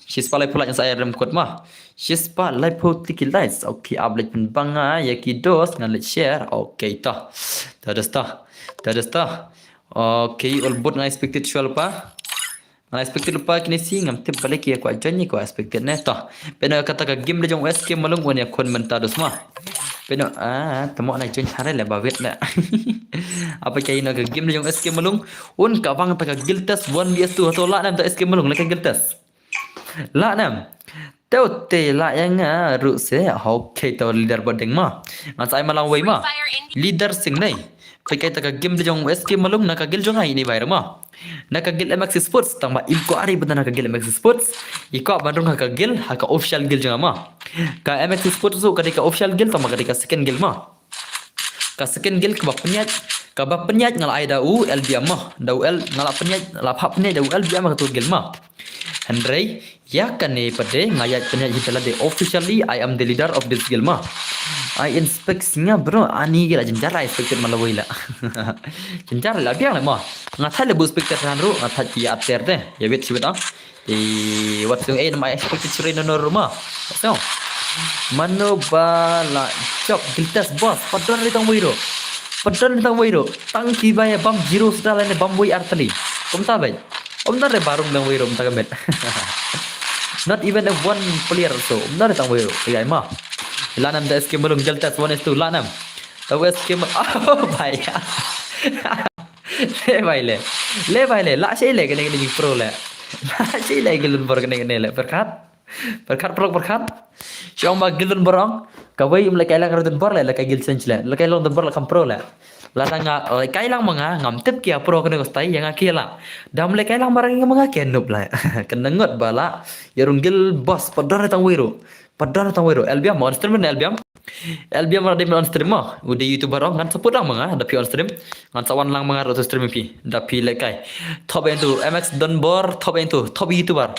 Shispah laiphew lah ngan sa ai rem kot ma. Shispah laiphew tiki likes. Okay, ap leh pynbang nga ïa ki dos ngan leh share. Okay, ta. Ta dos ta. Ta dos ta. Okay, all bot ngan expected shwa lypa. Ngan expected lypa kine shi ngam tip balei ki kwah join ne ki kwah expected ne to. Pynban kata ka game da jong S K Malung un ïakhun mynta dos ma. Pynban ah tamo na join hare le ba wit ne. Apa ka ino ka game da jong S K Malung un ka bang ta ka guild test one v two to lah nam ta S K Malung le ka guild test. Lah nam. Teu te lah ïa nga ruh se. Okay to leader boarding ma. Ngan sa ai ma lang wei ma. Leader sing nei. Pynban kata ka game da jong S K Malung na ka guild jong ai ni bai ma. Na ka guild M X Sports tangba im ko ari benda na ka guild M X Sports. I ko ban rung ha ka guild ha ka official guild jong ma. Ka M X Sports tu ka dei ka official guild tangba ka dei ka second guild ma. Ka second guild kaba pynïaid kaba pynïaid nga la ai da u L B M ma. Da u L nga la pynïaid la pha pynïaid da u L B M ka tu guild ma. Hynrei ïa kane pat de nga ïaid pynïaid hi te lade officially I am the leader of this guild ma. I inspect nga bro ani gila jynjar I inspected ma lawei la. Jynjar la biang la ma. Nga thait la bu inspected han ruh nga thait ïa ater de. Ïa wit shibit ah. Te wat sung eh nama expected shurai no no ruh ma. So. Mano ba la jop guild test boss. Padon ri tang wei ruh. Padon ri tang wei ruh. Tang ki ba ïa bam zero sda lane bam wei artali. Kumta bai. Om dar re barum dang wei rum ta ka met. Not even a one player also. Om dar re tang wei rum. Ïa ma. Lanam da S K Malung guild test one is two lanam. Ta S K Malung. Oh bai. Le bai le. Le bai le. La shi le kene kene pro le. La shi le gilun bor kene kene le. Perkat. Perkat pro perkat. Shi ong ba gilun bor ong. Kawei im le kai lang rudun bor le le kai gil sench le. Le kai long dun bor le kam pro le. Lada nga, eh, kai lang ma nga, ngam tip ki ïa pro kane ko stai, ïa nga ki la. Dam le kai lang ma rang ma nga ki nup la. Kane ngot ba la, ïa rung gil boss, padon tang wei ruh. Padon tang wei ruh. L B M on stream ne L B M. L B M ra dei on stream ma. U dei YouTuber ong ngan support lang ma nga, da phi on stream. Ngan sa wan lang ma nga ruh to stream phi. Da phi le kai. Top ïa tu, M X Donbor, top ïa tu, top YouTuber.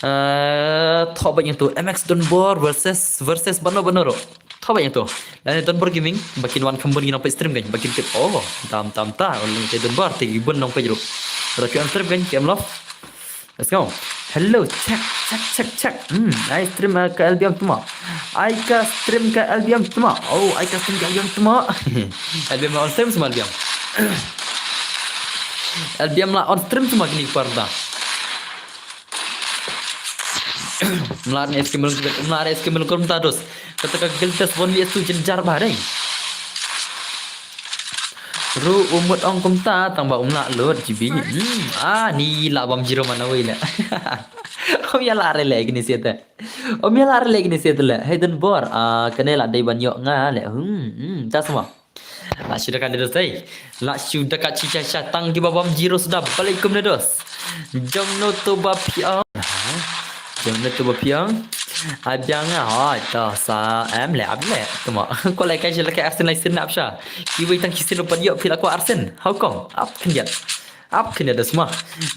Eh, top ïa tu, M X Donbor versus, versus bano bano ruh. Thoba ïa to. Lane Donbor Gaming ba kin wan kham bun ngi nongpeit stream kan ba kin tip. Oh, tam tam ta. Ol te Donbor te bun nongpeit ruh. Ro ki on stream kan ki em love. Let's go. Hello, check check check check. Hmm, ai stream, eh, ka L B M tuma. Ai ka stream ka L B M tuma. Oh, ai ka stream ka L B M tuma. L B M la on stream semua L B M. L B M la on stream semua kini kuarta. Mlar ni S K Malung, mlar S K Malung kumta dos. Kata ka guild test one v two jynjar ba dei. Ru umut ong kumta tang ba umla lut G B. Hmm, ah ni la bam zero mana wei le. Om ïa la re le kini siate. Om ïa la re le kini siate le. Hey Donbor, ah kane la dei ban ïoh nga le. Hmm, hmm, ta semua. La shu da ka dos dei. La shu da ka chi cha cha tang ki ba bam zero suda balik kum ne dos. Jong no to ba phi ong. Jong no to ba phi ong. Ai biang nga hoi to sa em le ap le. Tuma. Ko lai kai shi la kai arsen lai sin ap sha. Ki wei tang ki sin rupat ïoh phi la ko arsen. How come? Ap khyndiat. Ap khyndiat dos ma.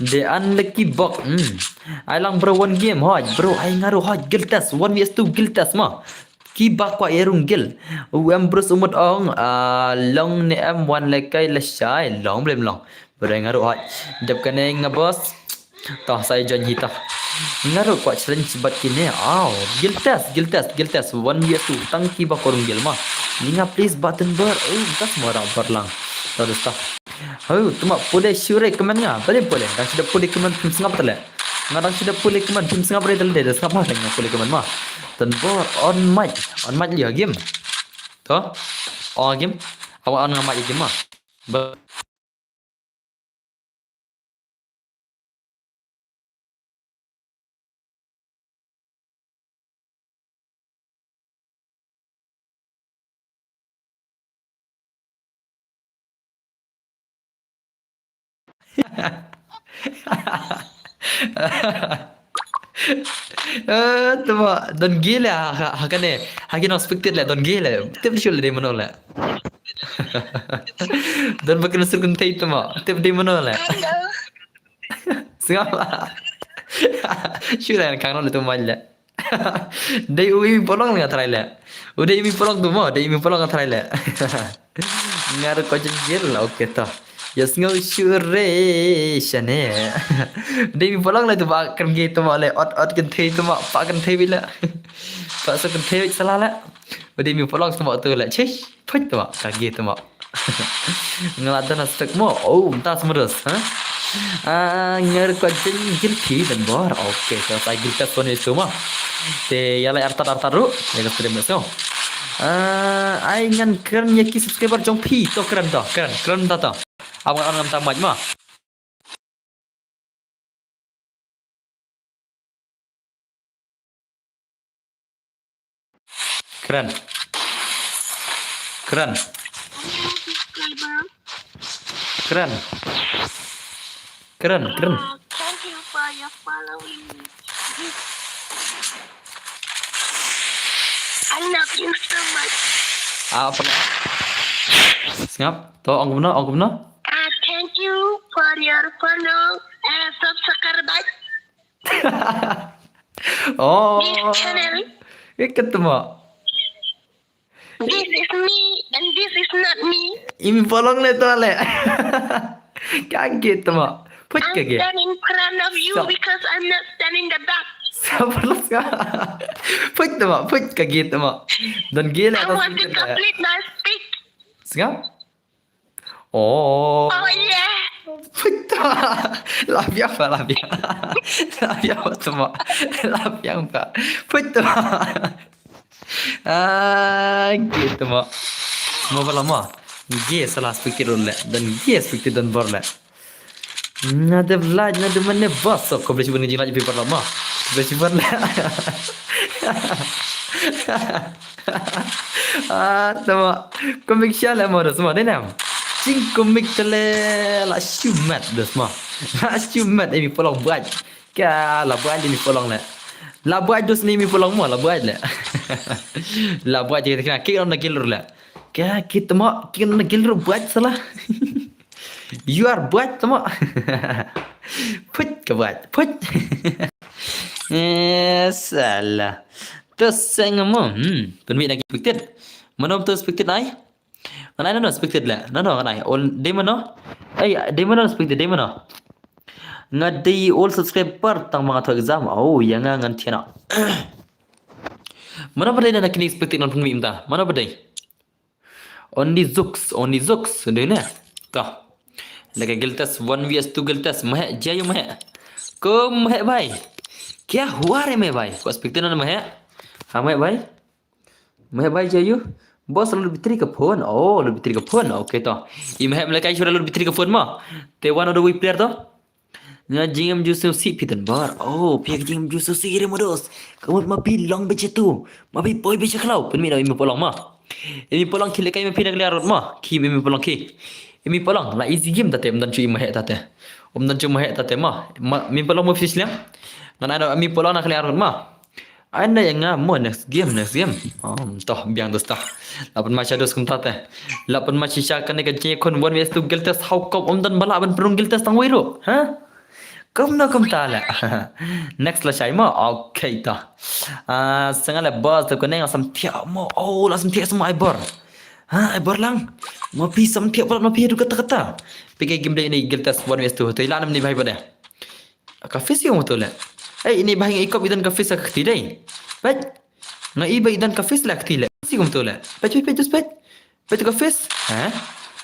The unlucky bok. Hmm. Ai lang bro one game hoi. Bro ai ngaru hoi guild test. One v two guild test ma. Ki ba kwah ïa rung gil. U em Bruce u mut ong, ah, long ne em wan le kai le shai, long blem long. Bro nga ruh hoi. Dep kane nga boss. Toh sa ïa join hi toh. Nga ruh kwah challenge bad kine. Aw, guild test, guild test, guild test. One v two. Tang ki ba kwah rung gil ma. Ni nga please button bar. Eh, tas mo ra bar lang. Toh dos toh. Ho, tuma pule shu re kmen nga. Bale pule. Dang shu da pule kmen phim sngap tale. Nga dang shu da pule kmen phim sngap re tale de. Da sngap ma dang nga pule kmen ma. Donbor on mic. On mic lio game. To. On game. Awa on nga mic game ma. Ba Eh, tuma don gile ha, ha, ha kane ha kino expected le don gile tip shul de mano le. Don bakil sur kun tei tuma tip de mano le. Sngap. Shul le kang no le tuma le. Dei u Imi Polong nga try leh. U dei Imi Polong tu mo, dei Imi Polong nga try leh. Nga ruh ko jingil, okay to. Ïa sngew shuh re shane. Dei Imi Polong leh tu ba kren gi tu mo leh, ot ot kynthei tu mo, pa kynthei bi leh. Pa sa kynthei bi sala leh. U dei Imi Polong tu mo tu leh. Chih, phuit tu mo, ka gi tu mo. Nga la dang spek mo. Oh, mynta smeres, ha? Ah, nga ruh ko jingil phi don bor. Okay, to sa gil test one is two mo. Te ïa la artat artat ruh. Ïa ka stream so. Ah, ai ngan kren ïa ki subscriber jong phi. To kren to, kren, kren to to. Abang ngam ta mic mo. Kren. Kren. Kren. Kren, kren. Uh, thank you for your following. I love you so much. Ah, apa? Sngap. To, ong kumno, ong kumno? Uh, thank you for your follow, uh, subscribe. Oh. This channel. Ïa kata mo. This is me and this is not me. Imi Polong leh to leh. Ka gi tu mo. Phuit ka gi. I'm standing in front of you because I'm not standing the back. Sabar lah ska. Phuit tu mo, phuit ka gi tu mo. Don gi leh. I want to complete my speech. Ska? Oh. Oh yeah. Phuit tu. Lap ïa ba, lap ïa. Lap ïa ba tu mo. Lap ïa ba. Phuit tu mo. Ah, gitu mo. Mo ba la mo. Ge sala speaker le. Dan ge speaker dan bor le. Nga de vlaj, nga de mane bas. So, ko beli cuba ngeji lagi paper lama. Ko beli cuba le. Ah, tama. Komik sha le mo das mo. Denam. Jing komik tele la shumat das mo. La shumat emi polong baj. Ka la buaid imi polong le. La buaid dus ni imi polong mo, la buaid le. La buaid kita kena kik na gilur le. Ka kit mo, kik na gilur buaid salah. You are buaid mo. Put ka buaid, put. Eh, salah. Terus saya ngomong, hmm, penwi lagi pikir. Mana betul pikir ai? Ngan ai nano expected le. Nano ngan ai. Ol dei mano? Ai dei mano expected dei mano? Nga dei ol subscriber tang ma nga thoh exam. Oh, ïa nga ngan thiana. Mano ba dei na kini expected ngan pynmih mynta. Mano ba dei? Only Zooks, only Zooks dei ne. Ta. Leka guild test, one versus two guild test. Mah jai mah. Ko mah bai. Kya hua re mah bai? Ko expected nano mah. Ha mah bai? Mah bai jayu. Boss, lut battery ka phone. Oh, lut battery ka phone. Okay to. I mah melekai sura lut battery ka phone mo. Te one of the weak player to. Nga jingim ju sngewsih phi tang bar. Oh, phi ka jingim ju sngewsih re mo dos. Ka mut ma phi long ba jatu. Ma phi poi ba jaklau. Pynmih na imi polong mo. Imi polong khie lehkai ma phi na ka liang rot mo. Khie imi polong khie. Imi polong la easy game tate, ym don shuh i mah tate. Ym don shuh mah tate mo. Imi polong mo phi sliang. Ngan ai na imi polong na ka liang rot mo. Ai na ïa nga mo next game, next game. Um, toh, biang dus toh. La pynmih sha dus kumta te. La pynmih shisha kane ka jingïakhun one versus two guild test, how come ym don ba lah ban pynrung guild test tang wei ruh? Ha? Kumno kumta le. Next la shai mo. Okay toh. Ah, sngap le boss, te kane nga samthiah mo. Oh, la samthiah mo ai bor. Ha, ai bor lang. Ma phi samthiah palat ma phi haduh katta katta. Phi ka game dei ni guild test one versus two. Te la nam ni bhai bade. Ka fis ïa mo to le. Ei, ini bah ngi ikop i don ka fis ka kti dei. Peit. Nga i ba i don ka fis la kti le. Fis ïa mo to le. Peit, peit, peit, peit. Peit ka fis. Ha?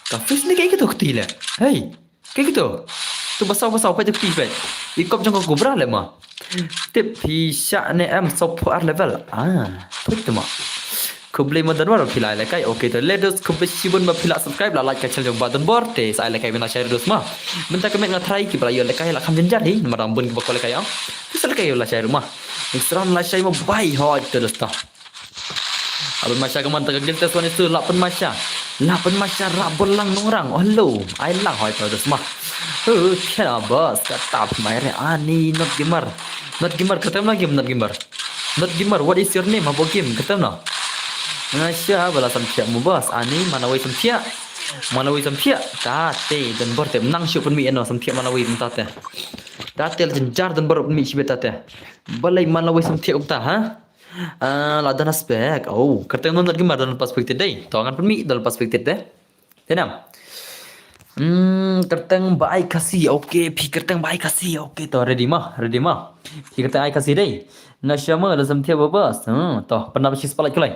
Ka fis ni ka i ka to kti le. Hei. Ka i ka to. Tu ba saw ba saw peit kti peit. Ikop jong ka kubra le ma. Tip phi sha ne em saw phuh ar level. Ah, peit tu ma. Khublei mo Danwar phi la ïalehkai. Okay to le dos khublei shibun ba phi la subscribe la like ka channel jong Bah Donbor te sa ïalehkai ban la share dos ma. Mynta ka met nga try ki ba la ïoh lehkai la kham jynjar hi namar dang bun ki ba ko lehkai am. Te sa lehkai la share ma. Next round la share ma bai hoi to dos ta. Abin masha ka man ta ka guild test one is two la pynmasha. La pynmasha ra bol lang nongrang. Oh hello. Ai lang hoi to dos ma. Hu kena bas ka tap mai re ani not gamer. Not gamer kata lagi not gamer. Not gamer, what is your name? Habo game, kata na. Nga sha bala samthiah mo boss. Ani mana wei samthiah. Mala wei samthiah. Ta te Donbor te nang shu pynmih eno samthiah mala wei mynta te. Ta te la jynjar Donbor pynmih shibit ta te. Balei mala wei samthiah kumta ha? Ah, la dana spek. Oh, kyrteng don dat gimar don perspective dei. To ngan pynmih don perspective dei. Te nam. Hmm, kyrteng ba ai Khasi. Okay, phi kyrteng ba ai Khasi. Okay, to ready ma, ready ma. Phi kyrteng ai Khasi dei. Nga sha ma la samthiah ba bas. Hmm, to pynap shi spah lai kulai.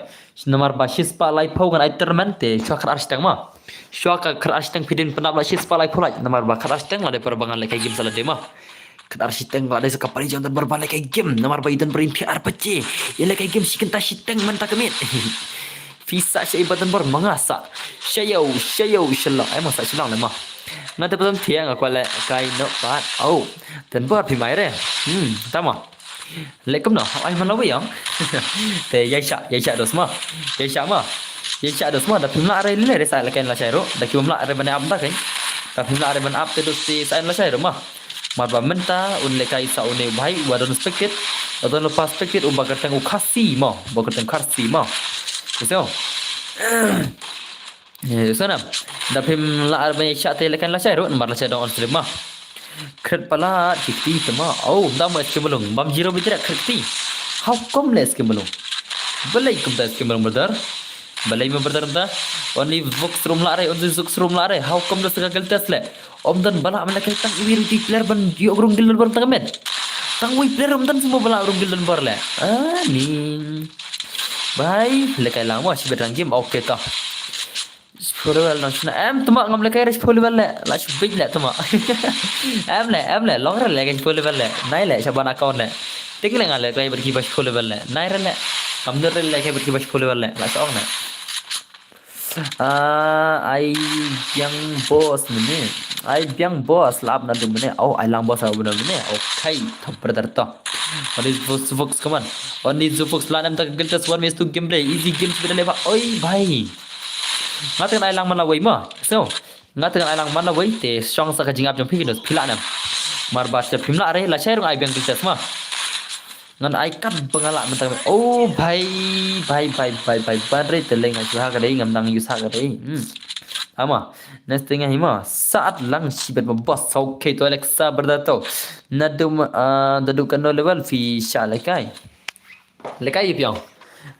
Namar ba shi spah lai phew ngan ai termen te shuwa khat ar shiteng ma. Shuwa ka khat ar shiteng phi dei pynap la shi spah lai phew lai. Namar ba khat ar shiteng la dei para ba ngan lehkai game sa la dei ma. Khat ar shiteng la dei sa ka pari jong Donbor ba lehkai game. Namar ba i Donbor im phi ar pache. I lehkai game shi kynta shiteng mynta ka miet. Phi sah sha i ba Donbor ma nga sah. Sha ïew, sha ïew, sha long. Ai ma sah sha long le ma. Nga te ba samthiah nga kwah lehkai noh pat. Au. Donbor phi mai re. Hmm, tama. Leh kumno, ai man la wei ïa. Te ïa sha, ïa sha dos ma. Ïa sha ma. Ïa sha dos ma, da phim lah re leh re sa lehkai la shai ruh. Da ki bym lah re ban ap da kein. Da phim lah re ban ap te dos te sa lehkai la shai ruh ma. Mar ba mynta un lehkai sa une u bhai, u ba don spectate. U ba don perspective, u ba kyrteng u Khasi ma. U ba kyrteng Khasi ma. Kuso. Eh, so nam. Da phim lah ar ban ïa shah te lehkai la shai ruh, namar la shai dong on stream ma. Kret palat ki kti te ma. Oh, da ma S K Malung. Bam zero bit kret kti. How come le S K Malung? Balei kumta S K Malung brother? Balei ma brother da? Only Vox rum lah re, only Vox rum lah re. How come da sega gel test le? Om dan bala ma lehkai tang iwi ruti player ban ïoh rung gil Donbor tang met. Tang wi player om dan semua bala rung gil Donbor le. Ah, ni. Bye, lehkai lang mo, shibit rang game. Okay ta. Shiphew level nang shna em tuma ngam lehkai re shiphew level le. La shibit le tuma. Em le, em le, long re lehkai shiphew level le. Nai le, shaban account le. Tik le nga lehkai bad ki ba shiphew level le. Nai re le. Ngam dur re lehkai bad ki ba shiphew level le. La shong le. Ah, ai biang boss mene. Ai biang boss lap na du mene. Oh, ai lang boss lap na du mene. Okay, top brother to. Only Zufux, come on. Only Zufux la nem tak giltas one versus two gameplay. Easy game sibida le ba. Oi bhai. Nga teng ai lang man la wei ma. So, nga teng ai lang man la wei te shong sa ka jingap jong phi ki dos phi lah nem. Mar ba sa phim lah re la shai rung ai biang giltas ma. Ngan ai kat ba nga lah mynta. Oh bhai, bhai, bhai, bhai, bhai, ban re te leng ai shu ha ka dei ngam dang use ha ka dei. Hmm. Ama, next thing hi ma, saat lang shibet ma boss. Okay to Alexa brother to. Nadum, ah, dadu kano level phi sha lehkai. Lehkai ïa phi ong.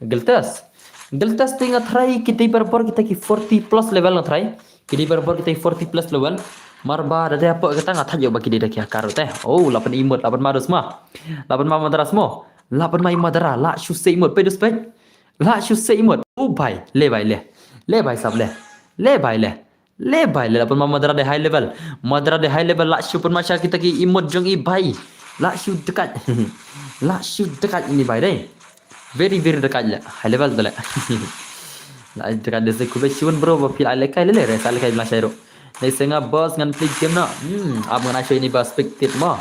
Giltas. Giltas te nga try ki dei barabor kita ki forty plus level nga try. Ki dei barabor kita ki forty plus level. Mar ba da dei hapoh kata nga thait ïoh ba ki dei da ki hacker te. Oh, la pyn emote, la pyn ma dos ma. La pyn ma madras mo. La pyn ma i madra, la shu se emote, pe dos pe. La shu se emote. Oh bhai, le bhai le. Le bhai sab le. Le bhai le. Le bhai le, la pyn ma madra de high level. Madra de high level, la shu pyn ma sha kita ki emote jong i bhai. La shu dekat. La shu dekat ini bhai dei. Very, very dekat le. High level tu le. La dekat de se kube shun bro, ba phi la lehkai le le, re sa lehkai la shai ruh. Dei senga boss ngan play game na. Hmm, ap ngan ai shu ini ba spectate ma.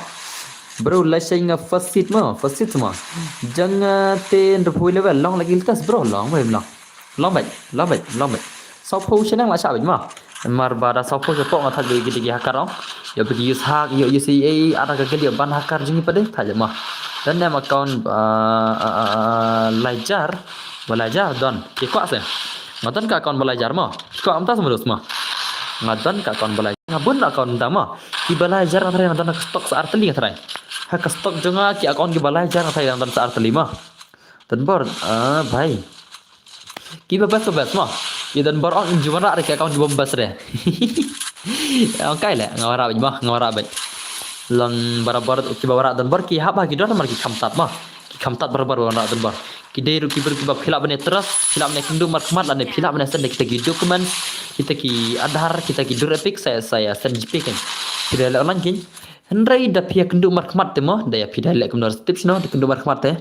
Bro, la shai nga first seat ma, first seat ma. Jang, ah, te ndru phui level, long lagi letas bro, long bhai long. Long bhai, long bhai, long bhai. Saw phew shaneng la shah bhai ma. Mar ba da saw phew shapoh nga thait bhai ki dei ki hacker ong. Ïoh bhai ki use hack, ïoh use ei, ada ka gel ïoh ban hacker jong ngi pat de, thait ma. Dan em account, ah, ah, ah, ah, Lajar, ba Lajar don. Ki kwah se. Nga don ka account ba Lajar ma. Ki kwah mynta sa ma dos ma. Nga don ka account ba Lajar. Nga bun account mynta ma. Ki ba Lajar nga tharai nga don ka stock sa ar tylli nga tharai. Ha ka stock jong nga ki account ki ba Lajar nga tharai nga don sa ar tylli ma. Donbor, ah, bhai. Ki ba best ba best ma. Ki Donbor ong in jiwan rak re ki account ki ba best re. Ong kai le, nga warak beit ma, nga warak beit. Long barabor ki ba warak Donbor ki hap ha ki don mar ki kham tat ma. Ki kham tat barabor ba warak Donbor. Ki dei ruh ki briew ki ba phi lah ban ïa trust, phi lah ban ïa kynduh markhmat lane phi lah ban ïa send da kita ki documents, kita ki Aadhaar, kita ki dur epic sa ïa, sa ïa send GPay kein. Phi dei leh online kein. Hynrei da phi ïa kynduh markhmat te ma, da ïa phi dei leh kumno tip shano, da kynduh markhmat te.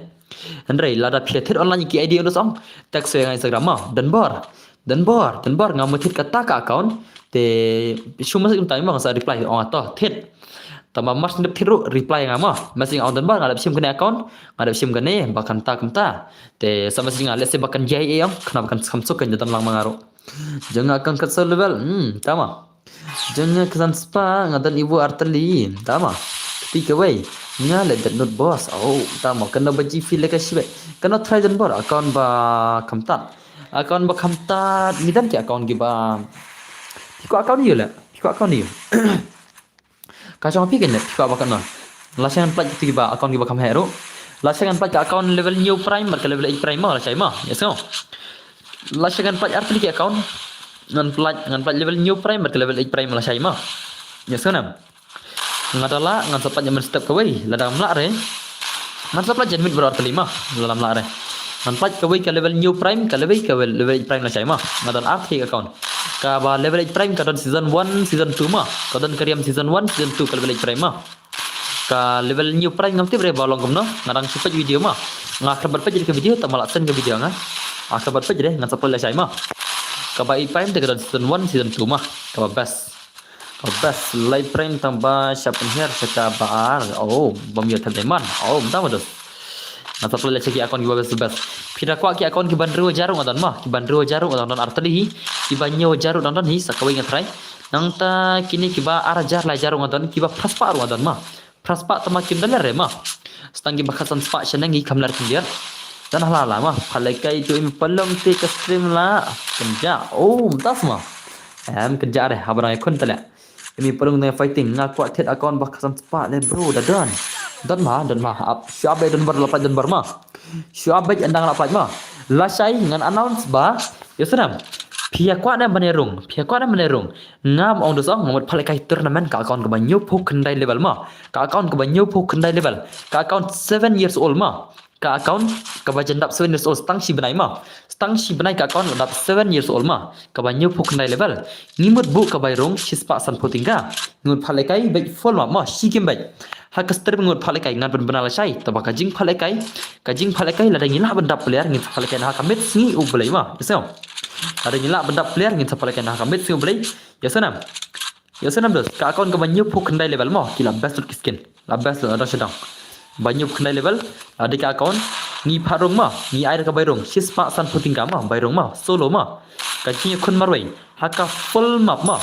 Hynrei lada phi ïa thied online ki ID ong dos ong. Text ïa nga Instagram ma. Donbor. Donbor. Donbor nga mut thied kata ka account. Te shu message kumta ma nga sa reply ong ato thied. Tangba mar shu dep thied ruh reply nga ma. Message nga ong Donbor nga dep shim kane account. Nga dep shim kane ba kanta kumta. Te sa message nga lehse ba kan jai ong. Khnang ba kan kham suk kan jadon lang ma nga ruh. Jong nga kan kat saw level. Hmm, tama. Jong nga ksan spah nga don ibu artylli. Tama. Kti kawei. Nga le Death Note boss. Oh, tama. Kano ba ji feel le ka shibe. Kano try Donbor. Account ba khamtat. Account ba khamtat. Ngi don ki account ki ba. Phi kwah account ïa u leh. Phi kwah account ïa u. Ka shong phi kein leh, phi kwah ba ka non. Lashai ngan pynlait kito kiba account kiba kham heh ruh. Lashai ngan pynlait ka account level new prime bad ka level eight prime mo, lashai mo. Ïa sngew. Lashai ngan pynlait artylli ki account. Ngan pynlait, ngan pynlait level new prime bad ka level eight prime mo, lashai mo. Ïa sngew ne em. Nga da lah, ngan sa pynlait ïa mynstep kawei, lada ngam lah re. Ngan sa pynlait jan miet baroh artylli mo, lada ngam lah re. Ngan pynlait kawei ka level new prime, ka level, ka level eight prime, lashai mo. Nga don artylli account. Kaba level eight prime ka don season one, season two mo. Ka don ka riam season one, season two ka level eight prime mo. Ka level new prime ngam tip re ba long kumno, nga dang shu peit video mo. Nga khlem pat peit ka video, tang ba la send ka video nga. Nga khlem pat peit re, ngan sa pynlait, lashai mo. Kaba eight prime te ka don season one, season two mo. Kaba best. Kaba best, light prime tang ba sha pynhiar sha kaba ar. Oh, bym ïoh them diamond. Oh, mynta ma dos. Ngan sa pynlait lashai ki account kiba best best. Phi da kwah ki account kiba hynriew hajar ruh nga don mo. Kiba hynriew hajar ruh nga don, don artylli hi. Kiba hynñiew hajar ruh dang don hi, sa kawei nga try. Nangta kine kiba ar hajar lai hajar ruh nga don, kiba phra spah ruh nga don mo. Phra spah tang ba kim da ler re mo. Sa tang kiba khatsan spah shaneng ngi kham ler khyndiat. Don hala hala mo. Pha lehkai tu im palong te ka stream la. Kynjah. Oh, mynta sa mo. Em, kynjah re, haba dang ïakhun te leh. Im palong dang fighting, nga kwah thied account ba khatsan spah leh bro, da don. Don mo, don mo. Ap, shu ap beit, don bor la pynlait, don bor mo. Shu ap beit, ynda nga la pynlait mo. Lashai ngan announce ba. Ïa snem. Phi ïa kwah ne em ban ïa rung. Phi ïa kwah ne em ban ïa rung. Ngam ong dos, nga mut pha lehkai tournament ka account kaba hynñiewphew khyndai level mo. Ka account kaba hynñiewphew khyndai level. Ka account seven years old mo. Ka account kaba jan dap seven years old, tang shi bnai mo. Tang shi bnai ka account dap seven years old mo. Kaba hynñiewphew khyndai level. Ngi mut buh ka bai rung shispah sanphew tyngka. Ngi mut pha lehkai beit full map mo, shi game beit. Ha ka stream ngi mut pha lehkai, ngan pynbna lashai. Tangba ka jingpha lehkai, ka jingpha lehkai lada ngi lah ban dap player, ngin sa pha lehkai na ha ka miet sngi U Blei mo. Ïa sngew. Lada ngi lah ban dap player, ngin sa pha lehkai na ha ka miet sngi U Blei. Ïa snem. Ïa snem dos, ka account kaba hynñiewphew khyndai level mo, ki la best lut ki skin. La best lut, la dang sha dang. Ba hynñiewphew khyndai level, la dei ka account, ngi phah rung mo, ngi ai da ka bai rung, shispah sanphew tyngka mo, bai rung mo, solo mo. Ka jingïakhun marwei, ha ka full map mo.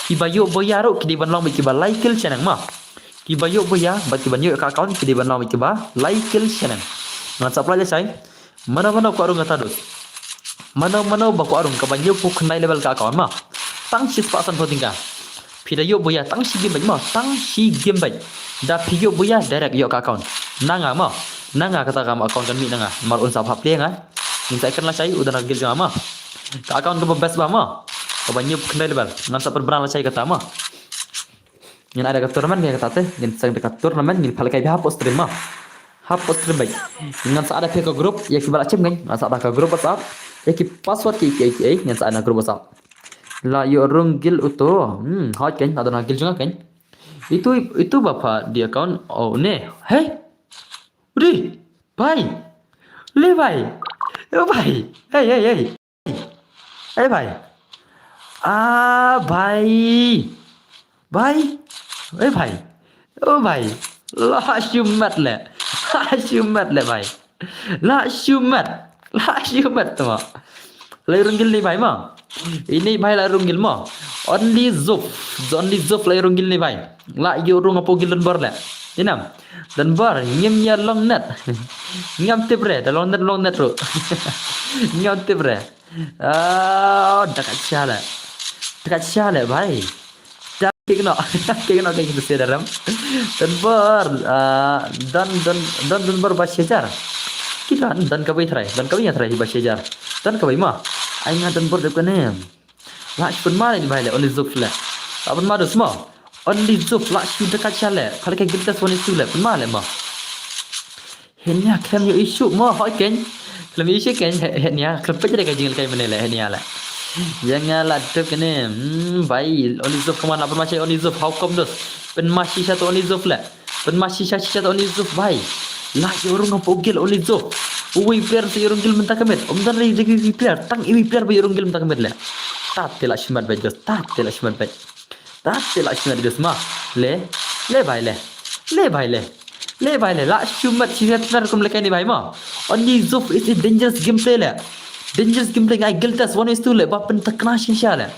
Kiba ïoh buh ïa ruh, ki dei ban long beit kiba lai kill shaneng mo. Kiba ïoh buh ïa, bad kiba ïoh ka account, ki dei ban long beit kiba lai kill shaneng. Ngan sa pynlait lashai. Mano mano kwah rung kata dos. Mano mano ba kwah rung kaba hynñiewphew khyndai level ka account mo. Tang shispah sanphew tyngka. Phi da ïoh buh ïa tang shi game beit mo, tang shi game beit. Da phi ïoh buh ïa direct ïoh ka account. Na nga mo. Na nga kata ka account kan mih na nga. Mar un sa phah plie nga. Ngin sa ïakren lashai u da na ka guild jong nga mo. Ka account kaba best bha mo. Kaba hynñiewphew khyndai level. Ngan sa pynbna lashai kata mo. Ngin ai da ka tournament, ngin kata te, ngin seng da ka tournament, ngin pha lehkai bha hapoh stream mo. Hapoh stream beit. Ngan sa ai da phi ka group, ïa kiba la chim ngan, ngan sa ai da ka group WhatsApp. Ïa ki password ki, ki, ki, ngin sa ai da group WhatsApp. La ïoh rung guild uto. Hmm, hoi kein, la don ha guild jong nga kein. Itu, itu ba pha dei account, oh ne. Hey. Udi. Bai. Le bai. Oh bai. Hey, hey, hey. Ei bai. Ah bai. Bai. Ei bai. Oh bai. La shimet le. La shimet le bai. La shimet. La shimet tu mo. La rung guild ne bai mo. Ini bai la rung guild mo. Only Zuf. Only Zuf la rung guild ne bai. La ïoh rung hapoh guild Donbor le. Inam. Donbor ngim ïa long net. Ngam tip re, da long net long net ruh. Ngam tip re. Ah, da ka cha le. Da ka cha le bai. Da kik no. Kik no kik tu sida ram. Donbor, ah, don don don Donbor ba shi hajar. Ki don don ka bai trai, don ka bai trai ba shi hajar. Don ka bai ma. Ai nga Donbor de ka ne. La shi pynma le ni bai le, Only Zuf le. La pynma dos mo. Only Zuf la shi da ka cha le. Pha lehkai guild test one is two le. Pynma le mo. Henia khlem ïoh issue mo, hoi kein. Khlem ïoh issue kein, he-, henia khlem peit re ka jinglehkai mynne le, henia le. Ïa nga la tip kane. Hmm, bai, Only Zuf, come on, la pynma sha Only Zuf, how come dos. Pynma shisha to Only Zuf le. Pynma shisha shisha to Only Zuf bai. La ïoh rung hapoh guild Only Zuf. Uwei player sa ïoh rung guild mynta ka miet. Ym don re re re player. Tang iwei player ba ïoh rung guild mynta ka miet le. Tat te la shimet bai dos. Tat te la shimet bai. Tat te la shimet dos ma. Le. Le bai le. Le bai le. Le bai le. La shimet shisha tnar kum lehkai ni bai ma. Only Zuf is a dangerous gameplay le. Dangerous gameplay ngai guild test one is two le ba pynthikna shisha le.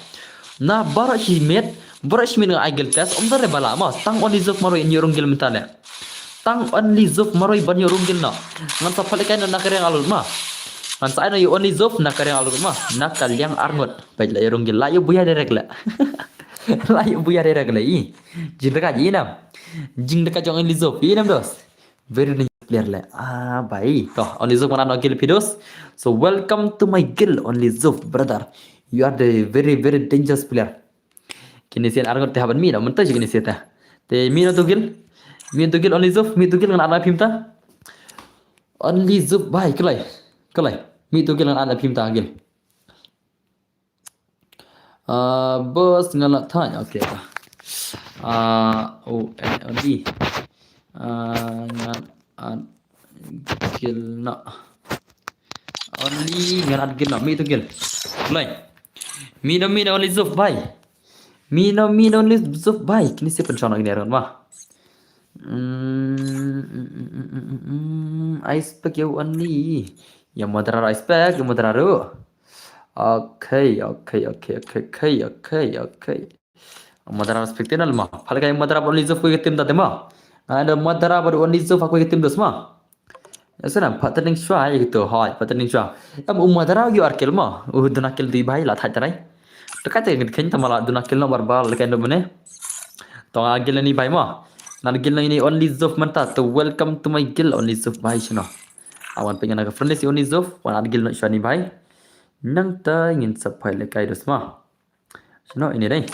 Na baroh shi miet, baroh shi miet nga ai guild test, ym don re ba lah mo, tang Only Zuf marwei ïoh rung guild mynta le. Tang Only Zuf marwei ban ïoh rung guild noh. Ngan sa pha lehkai na ka riang alut ma. Ngan sa ai noh ïa u Only Zuf na ka liang arngut ma. Na ka liang arngut. Bad la ïa rung gil la ïa buya direct la. La ïa buya direct la i. Jingdaka ji nam. Jingdaka jong Only Zuf i nam dos. Very dangerous player la. Ah bai. To Only Zuf ngan ai noh gil phi dos. So welcome to my guild Only Zuf brother. You are the very very dangerous player. Kine sien arngut te haban mi da mynta ji kine sien ta. Te mi no tugil. Mi tugil Only Zuf, mi tugil ngan ai phim ta. Only Zuf bai klai. Klai. Mi tugil ngan ai phim ta gil. Ah, bos ngan la thai. Okay ta. Ah, o n o d. Ah, ngan at gil na. Only ngan at gil na. Mi tugil. Klai. Mi no mi no Only Zuf bai. Mi no mi no Only Zuf bai. Kini si pension lagi ni ma. Hmm, I spec you Only. Ya modera I spec, ya modera ru. Okay, okay, okay, okay, okay, okay, okay. Madara respect na lma. Phalkai madara Only Zuf ko tim da tema. Ngana da madara ba Only Zuf ko tim dos ma. Ya sana patterning shwa ya gitu. Hai patterning shwa. Am u madara yu arkil ma. U duna kil di bai la thai tarai. Tekai te ngit khen tamala duna kil no barbar lekai no bene. Tong agil ni bai ma. Nan gil ni Only Zuf manta to welcome to my gil Only Zuf bai shino. Awan pengen aga friendly si Only Zuf. Wan agil no shwa ni bai. Nang ta ngin sapai lekai dos ma. No ini dai.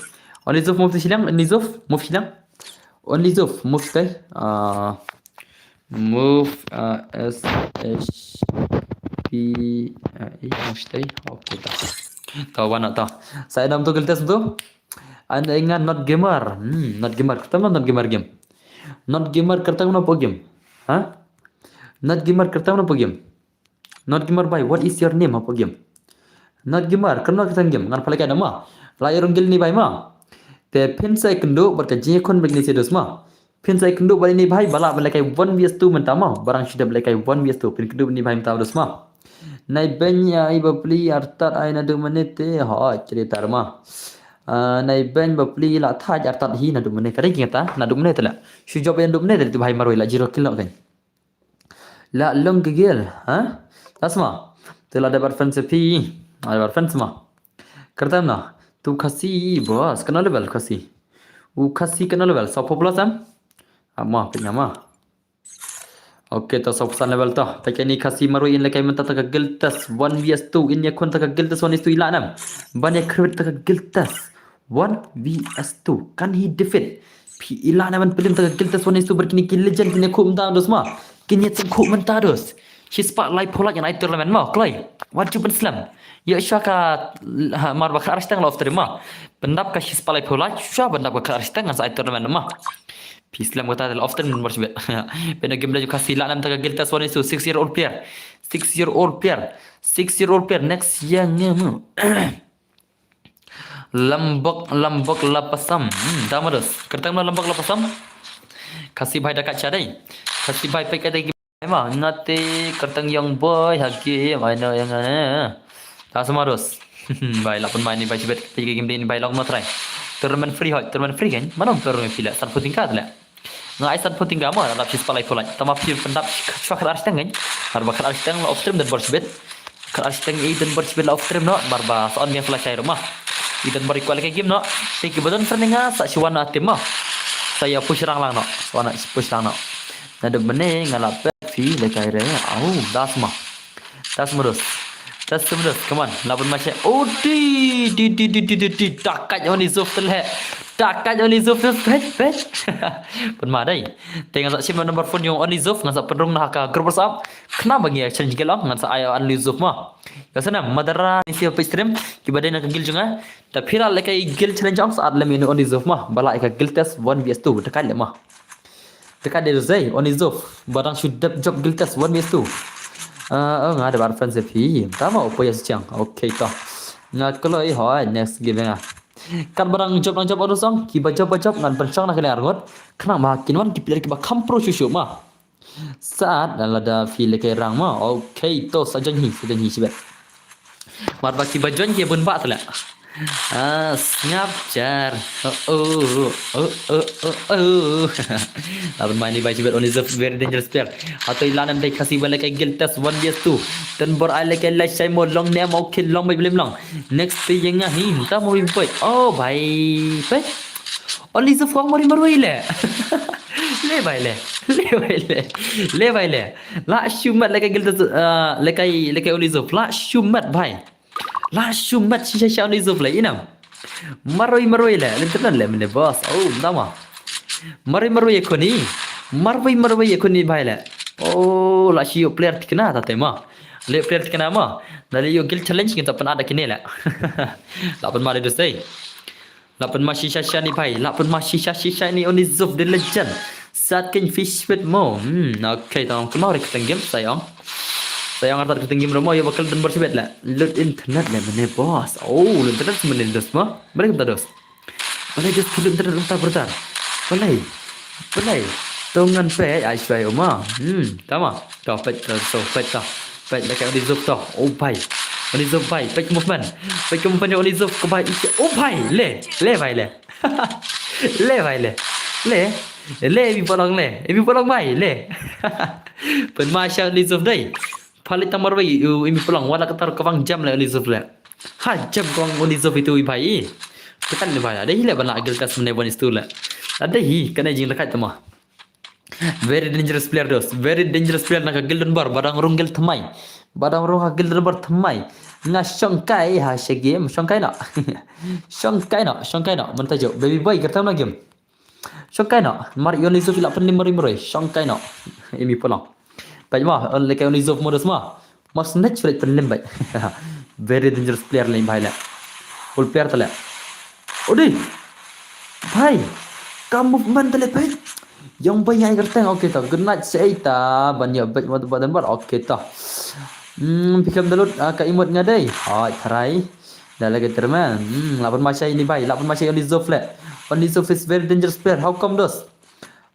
Only Zuf move shiliang, Only Zuf move shiliang. Only Zuf move dai. Ah, move ah, S H P ah, eh, move dai. Okay ta. Ta wana ta. Sa idam tu guild test tu. An ingan not gamer. Hmm, not gamer. Kata not gamer game. Not gamer kata no po game. Ha? Not gamer kata no po game. Not gamer bai, what is your name hapoh game? Not gamer, kano ka tang game? Ngan phalai ka nama. La ïa rung gil ni bai ma. Te phin sa ïa kynduh bad ka jingïakhun bad ni sidos ma. Phin sa ïa kynduh bad ni bai ba lah ban lehkai one versus two mynta ma. Barang shu dep lehkai one versus two. Phin kynduh bad ni bai mynta dos ma. Nai beiñ ai ba pli artat ai naduh mynne te. Hoi, cerita ma. Ah, nai beiñ ba pli la thaj artat hi naduh mynne. Ka dei ki ngata naduh mynne te la. Shu jop ïa naduh mynne te tu bai marwei la zero kill noh kan. La long ka gel, ha? Tasma. Te la dapat fans phi. La dapat fans ma. Kertam na. Tu Khasi bos, kano level Khasi? U Khasi kano level? Saw phew plus am? Ama, phi nama. Okay, to saw phew san level to. Ta kini Khasi marwei in lehkai mynta ta ka guild test one versus two. In ïakhun ta ka guild test one versus two ila nam. Ban ïa create ta ka guild test one versus two. Kan hi defeat. Phi ila na ban pyllim ta ka guild test one versus two bad kini ki legend kini khuh mynta dos ma. Kini ïa teng khuh mynta dos. Shispah laiphew lak ïa ai tournament ma. Kloi. Wat ju pynslam. Ïa shuwa ka ha, mar ba khatar shiteng la off stream ma. Pyndap ka shispah laiphew lak. Shuwa pyndap ka khatar shiteng ngan sa ai tournament ma. Phi slem kata la off stream don bor shibit. Pynda game la ju Khasi la nam ta ka guild test one versus two. Six year old player. Six year old player. Six year old player. Next year ngemu. Lambok lambok lapasam. Hmm, dama dos. Kertang na lambok lapasam. Khasi bai da kacha dai. Khasi bai pek ada game ma. Nate kertang young boy hagi mai no yang ane. Ta sama dos. Bai lapun mai ni bai sibet pek game ni bai long no try. Tournament free hoi, tournament free kan? Mana tournament pila? San puting ka tla. Nga ai san phew tyngka ma, la dap shispah laiphew lak. Tama phi pyndap shwa khatar shiteng kan. Mar ba khatar shiteng la off stream don bor shibit. Khatar shiteng i don bor shibit la off stream no, mar ba sa on biang flash ai ruma. I don bor i kwal ka game no. Te ki ba don friend nga sa shi wan na team ma. Sa ïa push rang lang no. Sa wan push rang no. Naduh mynne nga la pet phi lehkai re. Au, das ma. Tas mudus. Tas mudus. Come on. Laban masih. Oh, di di di di di di di. Dakat Only Zuf telek. Dakat Only Zuf telek. Pet pet. Pun ma dai. Te ngan sa shim number phone ïong Only Zuf, ngan sa pynrung na ka group WhatsApp. Kena ba ngi challenge gel ong, ngan sa ai Only Zuf ma. Ïa sana madara ni siapa stream. Kiba dei na ka guild jong nga. Ta phi la lehkai guild challenge ong sa at lem ïa Only Zuf ma. Ba la ïa ka guild test one versus two. Dakat lem ma. Te ka dei zai Only Zuf ba dang shu dep jop guild test one versus two. Ah, oh, nga da bar friends phi. Tama upo ïa siang. Okay to. Nga kloi hoi next game nga. Kat ba dang jop dang jop arus ong ki ba jop ba jop ngan pynshong na kane arngut. Khnang ba kin wan ki player ki ba kham pro shuh shuh ma. Saat dan lada phi lehkai rang ma. Okay to sa join hi, sa join hi shibet. Mar ba ki ba join ki bun ba tla. Ah, sngap jar. Oh, oh, oh, oh, oh, oh. Laban mai ni bai shibet Only Zov very dangerous player. Hato i lan em dei Khasi ba lehkai guild test one versus two. Ten bor ai lehkai lashai mo long ne mo kill long bai blim long. Next pe yang hi ta mo bai. Oh, bai. Pe. Only Zov kong mari marwei le. Le bai le. Le bai le. Le bai le. La shumat lehkai guild test, ah, lehkai, lehkai Only Zov. La shumat bai. La shumat shisha sha Only Zov le inam. Marwei marwei le, lim tenan le mene boss. Oh, tama. Marwei marwei ya kuni. Marwei marwei ya kuni bai le. Oh, la shi yo player tikna ta tema. Le player tikna ma. Dali yo guild challenge kita pen ada kini le. La pen ma le dosai. La pen ma shisha shisha ni bai. La pen ma shisha shisha ni Only Zov the legend. Sat ken fish with mo. Hmm, okay, tong kemau rek teng game sayang. Sayang artat keten game romo yo bakal dan bersibet la. Lut internet le mene boss. Oh, lut internet mene dos ma. Mene kita dos. Balai dos lut internet bentar bentar. Balai. Balai. Tongan pe ai shwai uma. Hmm, tama. To pet to so pet to. Pet lehkai Only Zov to. Oh bai. Only Zov bai. Pet movement. Pet movement Only Zov ke bai. Oh bai. Le. Le bai le. Le bai le. Le. Le mi polong le. Mi polong bai le. Pen ma sha Only Zov dei. Palit tamar bai u imi pulang wala katar kawang jam le Only Zov le. Ha jam kawang Only Zov itu i bai i. Tekan ni bai. Ada hi le bana agil kas mene bonis tu le. Ada hi kena jing dekat tema. Very dangerous player dos. Very dangerous player na ka guild bar. Badang rung guild tmai. Badang rung ha guild bar tmai. Nga shongkai ha she game. Shongkai no. Shongkai no. Shongkai no. Menta jo. Baby boy kertam na game. Shongkai no. Mar Only Zov ila pen lim mari mari. Shongkai no. Imi pulang. Pajma. Lehkai Only Zov modus ma. Mas net sulit pen lim bai. Very dangerous player lim bai le. Full player tale. Odi. Bai. Ka movement tale bai. Yang bai nyai kerteng. Okay ta. Good night sei ta. Ban ya bai mot badan bar. Okay ta. Hmm, pikam dalut ah, ka imut ngadai. Hai, tharai. Dah lagi terman. Hmm, lapan masai ini bai. Lapan masai Only Zov le. Only Zov is very dangerous player. How come dos?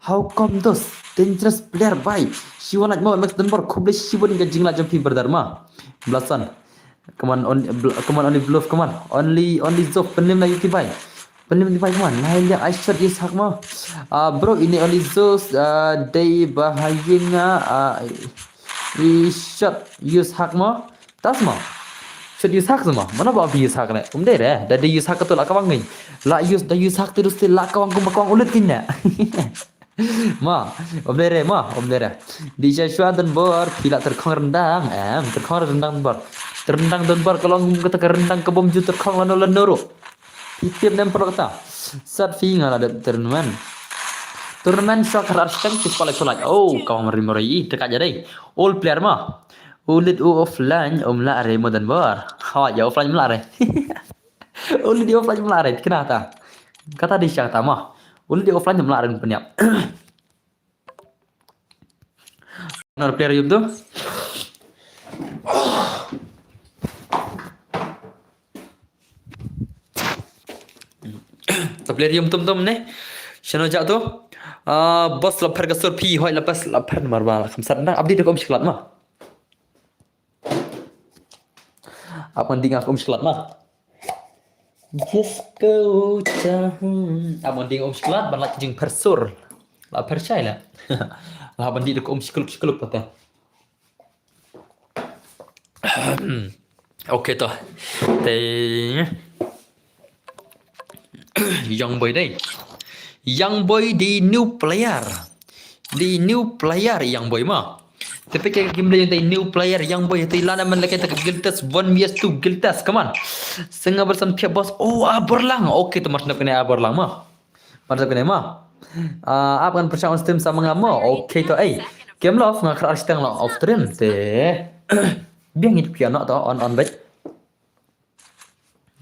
How come those dangerous player bai? Shiwan mo Max Dunbar khublei shibun ka jingla jong phi brother ma. Blasan. Come on, on, bl- come on, Only Bluff, come on. Only, Only Zov, penim lagi ki bai. Penim lagi bai, come on. Nah, ini I shot you hak ma. Ah, bro, ini Only Zov, ah, day bahayinga, ah, I shot you hak ma. Tas ma. Shot you hak ma. Mana ba bi hak ne. Um deh deh. Da di you hak tu la kawang ni. La you, da you hak tu la kawang kum kawang ulit kinya. Ma, om dere, ma, om dere. Di Joshua Dunbar, pila terkhong rendang, em, terkhong rendang Dunbar. Terendang Dunbar, kalau ngum kata ke rendang ke bom ju terkhong lano lano ru. Itip nem perlu kata. Sat fi ngala de tournament. Tournament soccer arsenal tu pala sulat. Oh, kau meri meri, dekat jadi. All player ma. Ulit u offline, um la are mo Dunbar. Ha, ya offline mla are. Uli di offline mla re, kena ta. Kata di sha ta ma. Uli di offline mla re penyap. Nor player yum tu. Ta player yum tum tum ne. Shano ja tu. Ah, boss la pher ka sur phi hoi la pas la pher mar ba la kham sat na. Abdi de kom shiklat ma. Ap ngan ding ak um shiklat ma. Yes ko cha. Ap ngan ding um shiklat ban lak jing persur. La percaya la. La ban di dek um shikluk shikluk kata. Okay to. Te Young boy dei. Young boy di new player. Di new player young boy ma. Tapi ke game dei new player young boy te lana man leke tak guild test one vs two guild test. Come on. Senga bersan pia boss. Oh, aberlang. Okay, to mas nak kena aberlang ma. Mas nak kena ma. Ah, ap ngan percaya on stream sama ngam ma. Okay to eh. Game love ngakar arsteng la off stream te. Biang itu pia nak to on on back.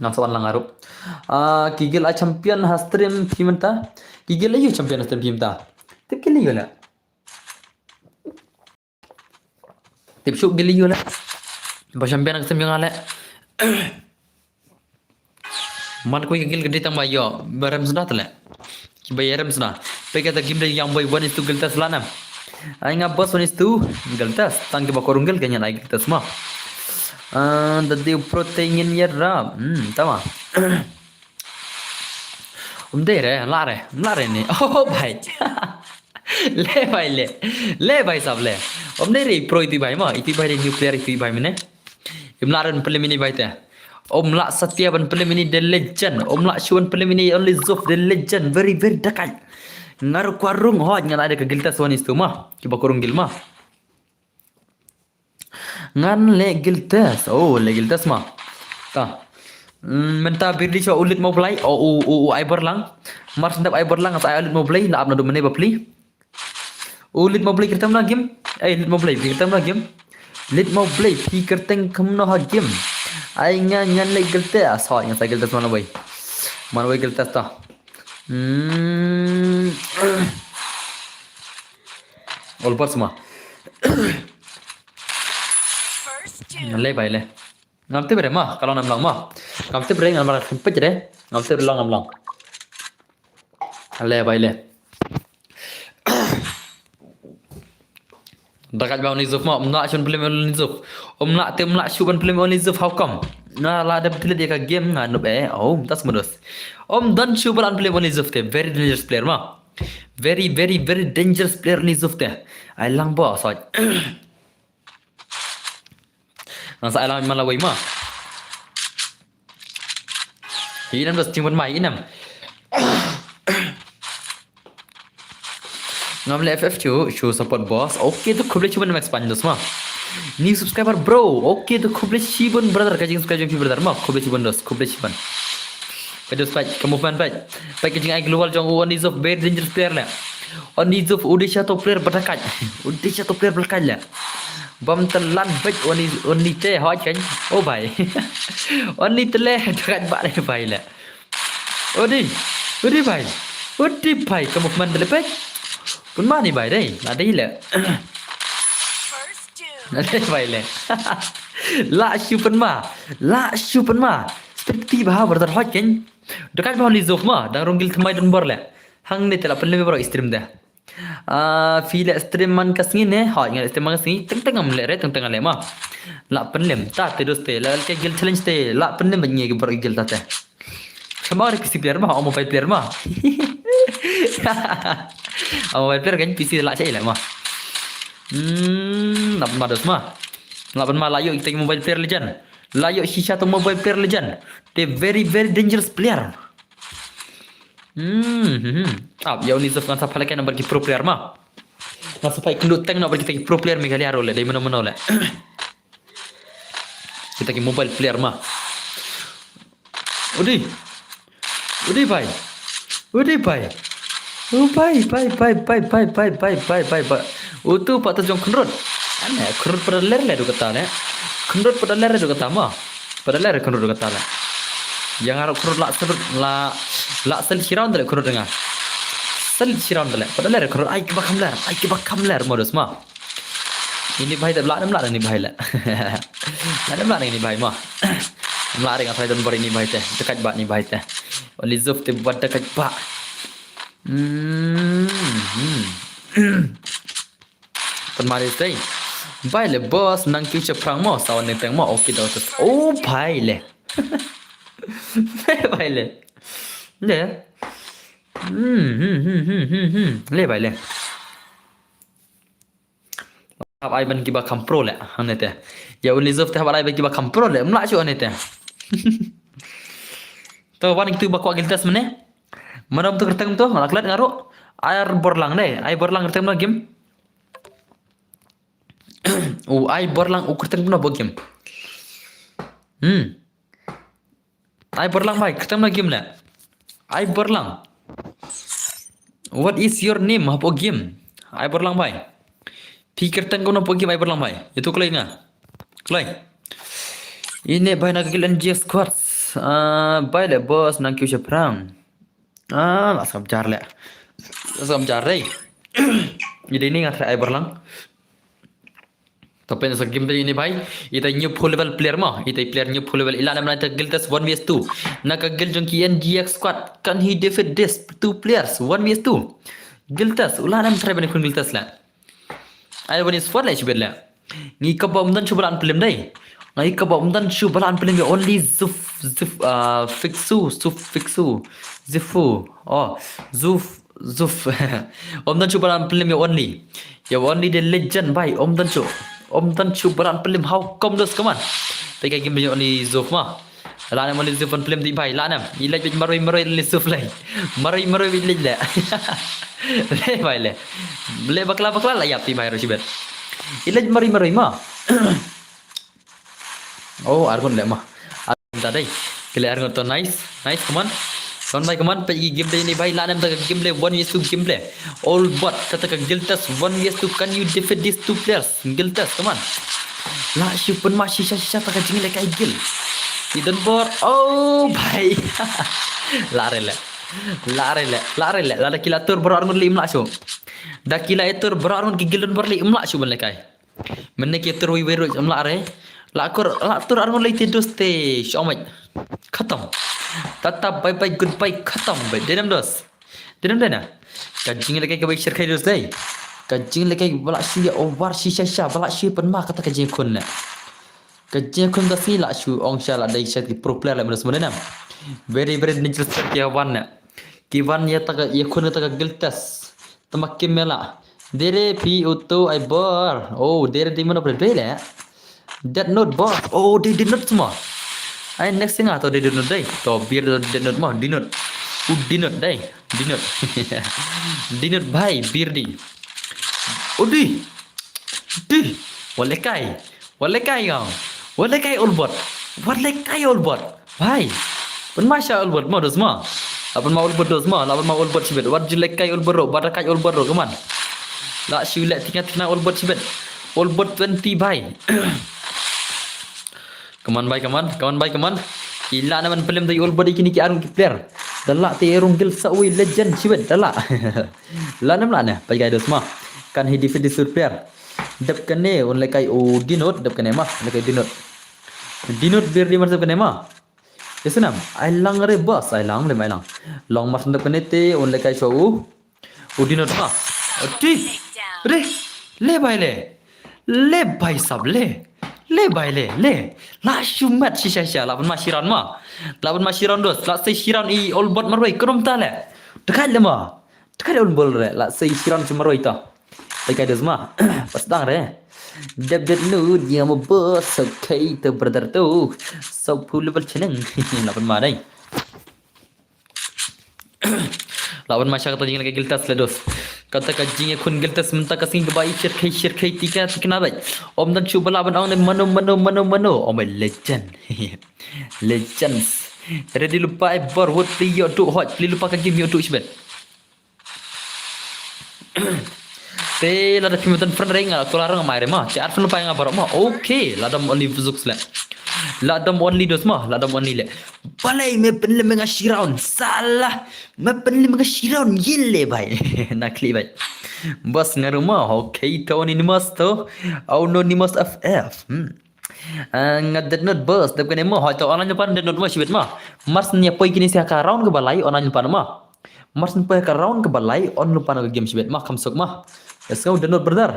Ngam sawan lang arup. Ah, ki gil a champion ha stream phi mynta. Ki gil ayu champion ha stream phi mynta. Tip ki liu la. Tip shu gil ayu la. Ba champion ha stream jong ale. Man kui ki gil gede tang ba yo. Barem sudah tele. Ki ba yarem sudah. Pe kata game de young boy one is to guild test la nam. Ai nga boss one is to guild test. Tang ki ba korung gil kanya na guild test ma. Ah, da de protein ya rap. Hmm, tama. Um dei re, la re, la re ni. Oh bhai. Le bhai le. Le bhai sab le. Um dei re pro iti bhai ma, iti bhai le new player iti bhai mane. Im la ren pynlem ini bhai te. Um la Satya ban pynlem ini the legend. Um la Shu ban pynlem ini Only Zuf the legend. Very very dakai. Nga ruh kwah rung hoj ngan ai da ka guild test one is two ma. Kiba kwah rung guild ma. Ngan leh guild test. Oh, leh guild test ma. Ta. Hmm, mynta Birdi sha u Lit Mobley. Oh, u u u Ai Borlang. Mar sendap Ai Borlang sa ai Lit Mobley la ap na du mane bapli. U Lit Mobley kyrteng na game. Eh, Lit Mobley kyrteng na game. Lit Mobley phi kyrteng kumno ha game. Ai nga ngan leh guild test. Sa ngan sa guild test man wei. Man wei guild test ta. Hmm. All bars ma. Ngan leh bhai le. Ngam tip re ma, ka long nam long ma. Ngam tip re ngam mar peit re. Ngam tip re long nam long. Le bhai le. Dakat ba Only Zuf ma, um la Shu ban pynlem Only Zuf. Um la te um la Shu ban pynlem Only Zuf, how come? Nga la dep delete ïa ka game nga nup eh. Oh, tas modus. Um don Shu ban pynlem Only Zuf te, very dangerous player ma. Very very very dangerous player Only Zuf te. Ai lang ba soi. Ngan sa ai lang man la wei ma. Inem dos jingwan mai inem. Ngam leh F F two, Shu support boss. Okay, to khublei shibun Max Pandos ma. New subscriber bro. Okay, to khublei shibun brother, ka jing subscribe jong phi brother ma. Khublei shibun dos, khublei shibun. Peit dos peit, ka movement peit. Peit ka jingai global jong u Only Zuf, very dangerous player le. Only Zuf u dei sha top player ba dakat. U dei sha top player ba dakat le. Bam telan beit Only, Only te hoi kan. Oh bhai. Only te le dakat ba le bhai le. Odi. Odi bhai. Odi bhai, ka movement te le peit. Pynma ni bhai dei. La dei le. La dei bhai le. La Shu pynma. La Shu pynma. Speed ti bha brother hoi kan. Dakat ba Only Zuf ma, dang rung guild thymmai don bor le. Hangne te la pynlem baroh i stream de. Ah, phi leh stream man ka sngi ne? Hoi, nga leh stream man ka sngi, teng teng ngam leh re, teng teng nga leh ma. La pynlem, ta te dos te, la ka guild challenge te, la pynlem ba ngi ki baroh i guild ta te. Sama re P C player ma, o mobile player ma. O mobile player kan P C la chai le ma. Hmm, la pynma dos ma. La pynma la ïoh kita ki mobile player legend. La ïoh shisha to mobile player legend. Te very very dangerous player. Hmm, hmm, hmm. Ap, ïa Only Zuf ngan sa pha leh kai nambar ki pro player ma. Ngan sa pha kynduh teng nambar kita ki pro player Meghalaya ruh le, dei mano mano le. Kita ki mobile player ma. Udi. Udi bhai. Udi bhai. U bhai, bhai, bhai. Utu pat jong khynrut. Ane khynrut pada ler le du kata le. Khynrut pada ler du kata ma. Pada ler khynrut du kata le. Ïa nga ruh khynrut la sel la la sel shiraun le khynrut nga. Sel shiraun le. Pada ler khynrut ai kiba kham ler, ai kiba kham ler modus ma. Ini bhai te bla nem la ini bhai le. La nem la ini bhai ma. Em la ring atai don bor ini bhai te. Dekat ba ini bhai te. Only Zuf te buat dekat ba. Hmm. Hmm. Pynmari stay. Bhai le boss nang kyu chaphrang mo sawan neng teng mo oki do tus. Oh bhai le. Bhai le. Le. Hmm hmm hmm hmm hmm hmm. Le bhai le. Hap ai ban kiba kham pro le hangne te. Ïa Only Zuf te hap ai ban kiba kham pro le. Mla shu hangne te. To wan itu ba kwah guild test mane. Mana tu kerteng tu, ngala klet ngaru. Ai Borlang deh, Ai Borlang kerteng mane game. Oh, Ai Borlang u kerteng mane game. Hmm. Ai Borlang bhai, kerteng mane game le. Ai Borlang. What is your name hapoh game? Ai Borlang bhai. Phi kerteng kumno hapoh game Ai Borlang bhai? Itu kloi nga. Kloi. Ini bhai na ka guild N G X squad. Ah, bhai le boss nang kyu shaphrang. Ah, la sngap jar le. La sngap jar rei. Ide ini nga try Ai Borlang. Tapi sa game te ini bhai, ita new full level player ma, ita player new full level ila na mana ita guild test one v two. Na ka guild jong ki N G X squad, can he defeat this two players one v two? Guild test, ula nam try bani kun guild test la. Ai bani squad la chibet la. Ngi ka bom dan chuba lan plim dai. Nga i kaba ym don shuh ba lah ban pynlem ïa only Zuf, Zuf, ah, Fixu, Zuf Fixu, Zifu. Oh, Zuf, Zuf. Ym don shuh ba lah ban pynlem ïa only. Ïa only the legend bhai, ym don shuh. Ym don shuh ba lah ban pynlem, how come dos, come on. Te ka game ïa only Zuf ma. Lah ne em only Zuf ban pynlem te bhai, lah ne em. I leit beit marwei marwei only Zuf leit. Marwei marwei beit leit leh. Leh bhai leh. Leh bakla bakla lah ïap te bhai ruh shibit. I leit marwei marwei ma. Oh, arngut leh ma. Arngut ta dei. Ki leh arngut to, nice. Nice, come on. Come on bhai, come on. Peit ki gameplay ni bhai, lah ne em ta ka gameplay, one versus two gameplay. Old bot, kata ka guild test, one versus two, can you defeat these two players? Guild test, come on. Lah shu pynma shisha shisha ta ka jinglehkai guild. I don bor. Oh bhai. Lah re leh. Lah re leh. Lah re leh. Lada ki la tur baroh arngut leh ym lah shuh. Da ki la tur baroh arngut ki guild don bor leh ym lah shuh ban lehkai. Mynne ki tur wei wei ruh ym lah re. Lah kur, lah tur arngut leh te dos te. Shong mait. Khatam. Tata, bye bye, goodbye, khatam. Bye. Dei ne em dos? Dei ne em, dei na? Ka jinglehkai kaba i shyrkhei dos dei. Ka jinglehkai ba lah shu ïa over shisha shisha, ba lah shu pynma kata ka jingkhun leh. Ka jingkhun ka sngi lah shu ong sha, lah dei sha ki pro player leh, mynne shu mynne na. Very very dangerous player ki wan na. Ki wan ïa ta ka, ïa khun ïa ta ka guild test. Tama kim ïa lah. Dei re phi utu ai bor. Oh, dei re dei mano pre dei leh. Death Note bor. Oh, dei Death Note ma. Ai next thing ah to dei Death Note dei. To bir Death Note ma, Death Note. U Death Note dei. Death Note. Death Note bhai, bir di. Udi. Di. Wat lehkai. Wat lehkai kau. Wat lehkai old bot. Wat lehkai old bot. Bhai. Pynma sha old bot mo dos mo. Lah pynma old bot dos mo. Lah pynma old bot shibit. Wat ju lehkai old bot ruh. Wat lehkai old bot ruh, come on. Lah shu leh thikna thikna old bot shibit. Old bot twenty bhai. Come on bhai, come on, come on bhai, come on. I lah ne em ban pynlem da i old bot ïa kine ki arngut ki player. Da lah te i rung guild sa uwei legend shibit da lah. Lah ne em, lah ne, peit kai dos ma. Can he defeat this player? Dep kane un lehkai u Death Note, dep kane ma, lehkai Death Note. Death Note bir di mar dep kane ma. Ïa snem, ai lang re boss, ai lang, lem ai lang. Long mar dep kane te un lehkai sha u. U Death Note ma. Ati. Re. Leh bhai leh. Leh bhai sab leh. Leh bhai leh, leh. Lah shu met shisha shisha, lah pynma shi round ma. Lah pynma shi round dos, lah sei shi round i old bot marwei, krum ta leh. Tekai leh ma. Tekai old bot leh, lah sei shi round shi marwei ta. Tekai dos ma. Pas dang re. Dep Death Note ïa mo boss, okay to brother to. So pu level cheneng. Lah pynma dei. Lah ban ma sha kata jinglehkai guild test leh dos. Kata ka jingïakhun guild test mynta ka sngi kaba i shyrkhei shyrkhei, thikna thikna beit. Ym don shuh ba lah ban ong ne mano mano mano mano. Oh my legend. Legends. Ready lypa ai bor, wat plie ïoh duh hot, plie lypa ka game ïoh duh shibit. Te lada phim don friend re nga la kular nga mai re ma. Te ar friend lypa nga baroh ma. Okay, lada only Zuf leh. Lada only dos ma, lada only leh. Balei me pynlem nga shi round? Salah. Me pynlem nga shi round, ïa leh bhai. Na kli bhai. Boss nga ruh ma, okay to ni mas to. Au no ni mas F F. Hmm. Ah, nga Death Note boss, dep kane ma, hoi to online lypa Death Note ma, shibit ma. Mars nya poi kine sia ka round kaba lai online lypa ma. Mars poi ka round kaba lai online lypa ka game shibit ma, kham suk ma. Let's go Death Note brother.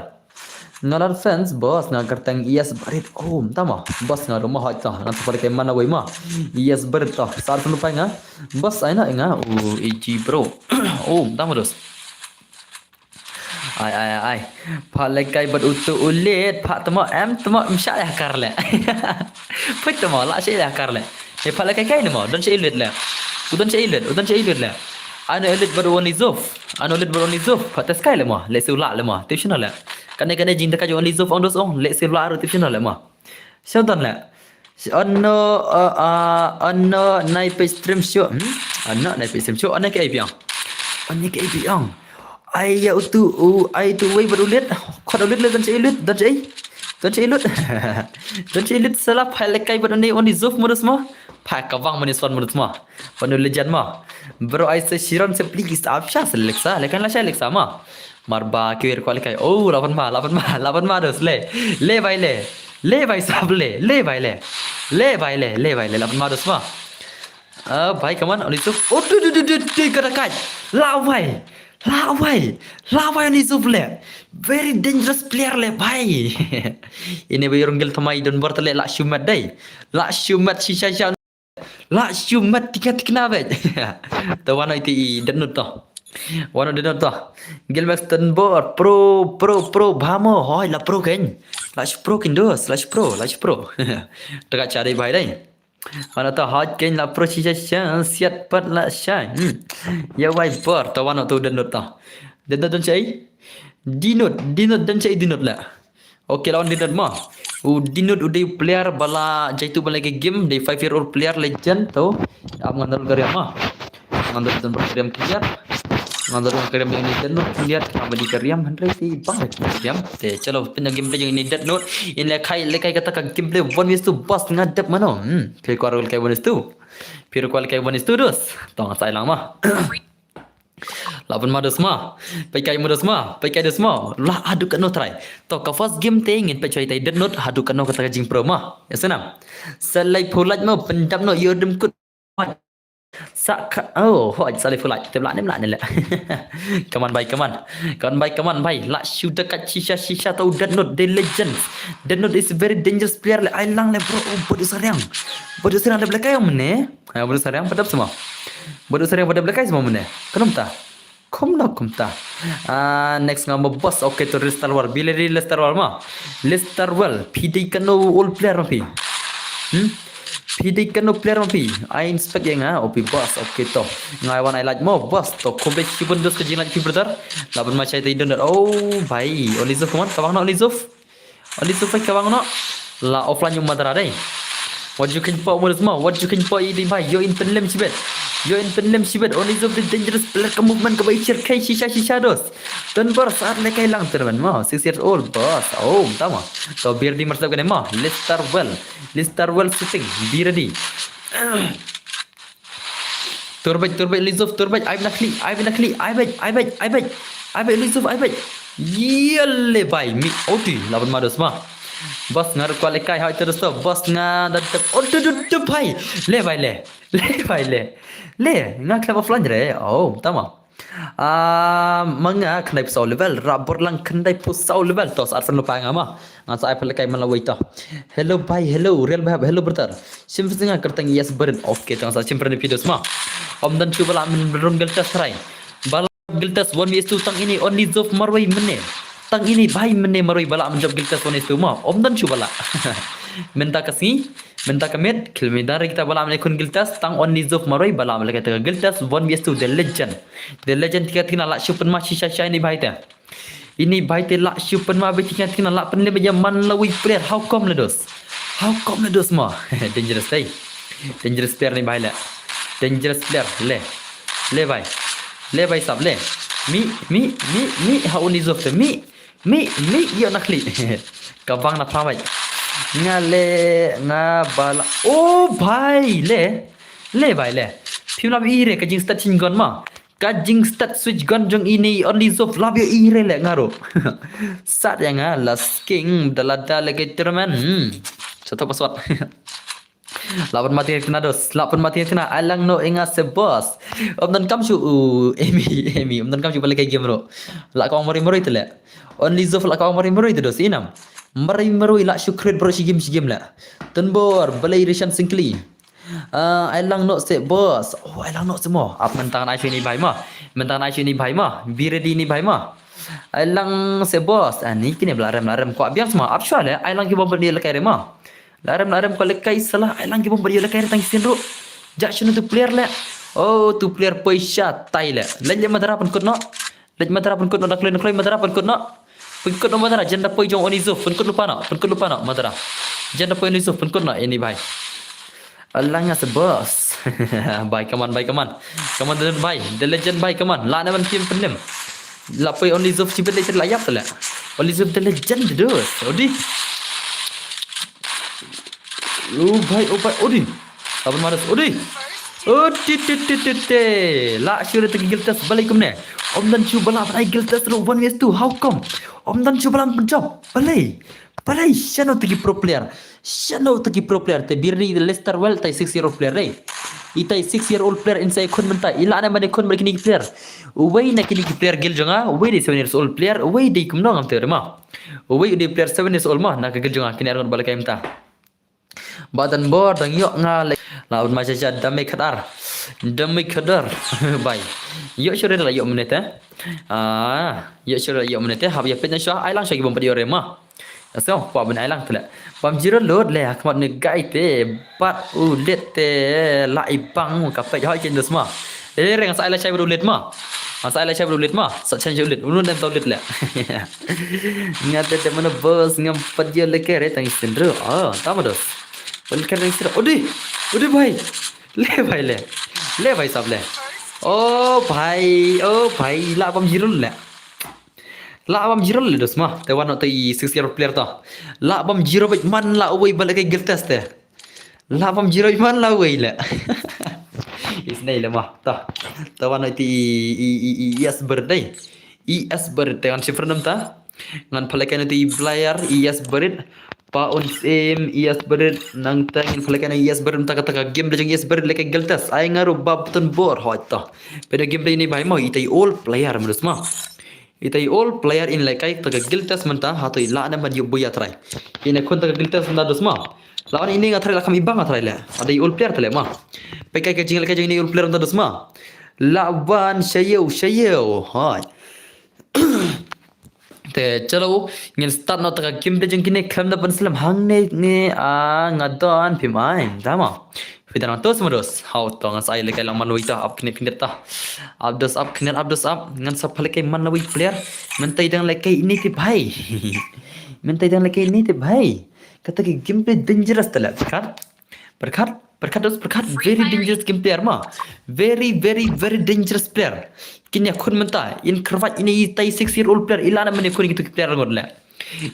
Nga lar fans boss, nga kyrteng Yes Barit. Oh, mynta ma. Boss nga ruh ma hoi to, nga tu pale kai mana wei ma. Yes Barit to. Sar pun pai nga. Boss ai na nga. Oh, A G bro. Oh, mynta ma dos. Ai ai ai. Pha lehkai bad utu u Lit, pha tmo em tmo em sha ya kar leh. Pha tmo la sha ya kar leh. He pha lehkai kai ne mo, don sha Lit leh. U don sha Lit, u don sha Lit leh. Ano Lit bad only Zuf. Ano Lit bad only Zuf. Pha tes kai leh mo, leh su la leh mo. Tip shino leh. Kane kane jing da kai only Zuf ong dos ong, leh su la ru tip shino leh mo. Sho don leh. Ono, uh, uh, ono nai page stream show. Hmm? Ono nai page stream show. Ono ke ai biang. Ono ke ai biang. Ai ya utu u ai tu wei bad u Lit. Khot u Lit leh don sha Lit, don sha. Don sha Lit. Don sha Lit sala pha lehkai bad oni oni Zuf modus ma. Pha ka wang manis wan modus ma. Wan u legend ma. Bro ai se shiron se please ap sha se Alexa. Lekan la sha Alexa ma. Mar ba ki wir kwal kai. Oh, lapan ma, lapan ma, lapan ma dos leh. Leh bhai leh. Leh bhai sab leh. Leh bhai leh. Leh bhai leh, leh bhai leh. Lapan ma dos ma. Ah, bhai, come on, only two. Oh, tu tu tu tu tu kata kai. Lah bhai. Lah wai. Lah wai Only Zuf le. Very dangerous player le bhai. Ine ba ïarung gil thymmai don bor tale lah shu met dei. Lah shu met shisha shisha. Lah shu met tikna tikna beit. To wan oi ti i Death Note to. Wan oi Death Note to. Gil Max Tonbor pro pro pro bha mo hoi la pro kein. Lah shu pro kein dos, lah shu pro, lah shu pro. Teka cha dei bhai dei. Wan oi to hoi kein la pro shisha shisha siat pat la shai. Hmm. Ya wai bor to wan oi to Death Note to. Death Note don cha i? Death Note, Death Note don cha i Death Note la. Okay, lawan Death Note mo. U Death Note u dei player ba la jaitu ba la game, dei five year old player legend to. Ap ngan dal ka riam mo. Ngan dal don ka riam clear. Ngan dal ka riam ïa ini Death Note clear, ka ba di ka riam hynrei si bang ka riam. Te chalo pynjah game pynjah ini Death Note. In le kai le kai kata ka gameplay one is two boss nga dep mano. Hmm, phi kwah le kai one is two. Phi kwah le kai one is two dos. To nga sai lang mo. Lah pynma dos ma. Peit kai mo dos ma. Peit kai dos ma. Lah haduh katno try. To ka first game te ngin peit choi tai Death Note haduh katno kata ka jingpro ma. Ya senam. Sa lai pulait mo pyndap no yo dem kut. Sa ka oh hoi sa lai pulait. Te bla nem la ne le. Kaman bai kaman. Kaman bai kaman bai. Lah shu dekat shisha shisha tau Death Note the legend. Death Note is a very dangerous player le ai lang le bro. Oh, bodu sariang. Bodu sariang le belakang mene. Ha, bodu sariang padap semua. Bodu sariang padap belakang semua mene. Kenapa ta? Kumno kumta. Ah, next nga mo boss. Okay, to Lester Wall. Bila di Lester Wall ma. Lester Wall. Phi dei kano old player ma phi. Hmm? Phi dei kano player ma phi. I inspect ya nga. Opi boss. Okay to. Nga wan I like mo boss. To khublei shibun dos ka jinglain phi brother. Laban ma chai tai don. Oh, bhai. Only Zuf, come on. Ka bang na Only Zuf. Only Zuf ka bang no. La offline yung madra dei. Wat ju kynpoh mo dos ma. Wat ju kynpoh i dei bhai. Yo in pynlem shibet. Yo in pynlem shibet. Only Zuf the dangerous player ka movement ka bai shir kai shisha shisha dos. Don bor saat le kai lang tournament ma. Six years old boss. Oh, tama. To bir di marsap kane ma. Lester Wall. Lester Wall shooting. Be ready. Turbet, turbet, Only Zuf, turbet, ai bina klik, ai bina klik, ai bej, ai bej, ai bej, ai bej, Only Zuf, ai bej. Yele bai, mi, oti, laban mados ma. Bos nga rukwa le kai hai terus to, bos nga da tep, oh, tu, tu, tu, bai. Le bai le, le bai le. Le, nga klep offline re, oh, tama. Ah, manga khyndai phew saw level, rabor lang khyndai phew saw level, tos arfan lupa nga ma. Nga sa ai pele kai man la wei to. Hello bai, hello, real bai, hello brother. Sim fsinga kerteng yes berin. Okay, tang sa sim fren pidos ma. Om dan chu bala men rung gel test try. Bala gel test one vs two tang ini Only Zuf marwei mene. Tang ini bai mene marwei bala men job gel test one vs two ma. Om dan chu bala. Menta ka sngi, menta ka met, kilometer kita bala men kun gel test tang Only Zuf marwei bala men kita gel test one vs two the legend. The legend tiga tina la shu pen ma shisha shisha ini bai te. Ini bai te la shu pen ma bai tina tina la pen le ba ya man la wi player. How come le dos? How come le dos ma? Dangerous dei. Dangerous player ni bai le. Dangerous player le. Le bai. Le bai sap le. Mi, mi, mi, mi ha Only Zuf te. Mi, mi, mi yo nakli. Ka bang na pha bai. Nga le, nga bala. Oh bai le. Le bai le. Phim lam i re ka jing start chin gon ma. Ka jing start switch gun jong ini Only Zuf lap yo i re le nga ro. Sat ya nga last king da la da le ke tournament. Hmm. Satu password. Lapan mati kena dos, lapan mati kena alang no inga se boss. Om dan kam shu u Emi, Emi, om dan kam shu balik ke game ro. La kong mari mari tele. Only Zuf la kong mari mari te dos inam. Mari mari la shu create bro shi game shi game la. Tunbor, balai rishan singkli. Ah, ai lang nok se boss. Oh, ai lang nok se mo. Ap mentang nai shu ini bai mo. Mentang nai shu ini bai mo. Be ready ini bai mo. Ai lang se boss. Ah, ni kini bla rem la rem ko biang se mo. Ap shwa le. Ai lang ki bom bani lekai re mo. La rem la rem ko lekai salah. Ai lang ki bom bani lekai re tang sin ru. Jak shunu tu player le. Oh, tu player poi sha tai le. Lele madara pen kut no. Lej madara pen kut no da kloi no kloi madara pen kut no. Pen kut no madara janda poi jong Only Zuf pen kut no pano pen kut no pano madara. Janda poi Only Zuf pen kut no ini bai. Alanga se boss. Bai kaman bai kaman. Kaman the bai the legend bai kaman. La ne man phim penem. La poi Only Zuf chibet le la yap tele. Only Zuf the legend dos. Odi. Oh bai oh bai odi. Laban maras odi. Oh ti ti ti ti ti. La shu re tagi giltas balai kumne. Om dan shu bala balai giltas ro one vs two. How come? Om dan shu bala menjawab balai. Balai shano tagi pro player. Shano tagi pro player. Te birni Lester Well tai six year old player dei. Itai six year old player in sa ïakhun mynta. I lah ne ban ïakhun bad kine ki player. Uwei na kine ki player guild jong nga, uwei dei seven years old player, uwei dei kumno ngam tip re ma. Uwei u dei player seven years old ma, na ka guild jong nga, kine arngut ba lehkai mynta. Ba don bor dang ïoh nga leh. La un ma sha sha dame khadar. Dame khadar. Bai. Ïoh shuh re la ïoh mynne te. Ah, ïoh shuh re la ïoh mynne te. Hap ïa peit na shuwa, ai lang shuwa ki bym pat ïoh re ma. Ïa so, kwah ban ai lang te leh. Bam zero load leh, ha khmat ne gai te. Bad u lit te la i bang ka peit hoi ken dus ma. Eh, re ngan sa ai lashai bad u lit ma. Ngan sa ai lashai bad u lit ma. Sa chen sha u lit. U lit em ta u lit leh. Nga te te mano boss, ngam pat ïoh lehkai re tang i sindru. Oh, ta ma dos. Lehkai tang i sindru. Odi. Odi bhai. Le bhai le. Le bhai sab le. Oh bhai, oh bhai, lah bam zero leh. Lah bam zero leh dos ma. Te wan noh te i six year player to. Lah bam zero bad man lah uwei ba lehkai guild test te. Lah bam zero bad man lah uwei leh. Isnei leh ma. To. Te wan noh te i, i, i, i, i S Bird dei. I S Bird te ngan shipher namta. Ngan pha lehkai noh te i player i S Bird. Pa un sim i S Bird nangta ngan pha lehkai noh i S Bird namta kata ka game dei jong i S Bird lehkai guild test. Ai nga ruh ba button bor hoi to. Peit ïa game dei ini bhai mo itai old player ma dos ma. Itai old player in lehkai ta ka guild test mynta, hato i lah ne ban ïuh buh ïa trai. Ine khun ta ka guild test mynta dos ma. Lah wan ine nga trai lah kam i bang nga trai leh. Adei old player te leh ma. Peit kai ka jinglehkai jong ine old player mynta dos ma. Lah wan shayew shayew. Hoi. Te chalo ngin start noh ta ka game te jong kine khlem da pynslem hangne ne a nga don phim ai. Da ma. Phi dang to sma dos. Hau to ngan sa ai lehkai lang man wei ta ap kine kine ta. Ap dos ap kine ap dos ap ngan sa pha lehkai man wei player. Mynta i dang lehkai ini te bhai. Mynta i dang lehkai ini te bhai. Kata ki game play dangerous te leh. Pyrkhat. Pyrkhat. Pyrkhat dos pyrkhat. Very dangerous game player ma. Very very very dangerous player. Kin ïakhun mynta. In kyrwat ini itai six year old player. I lah ne ban ïakhun kitu ki player ngut leh.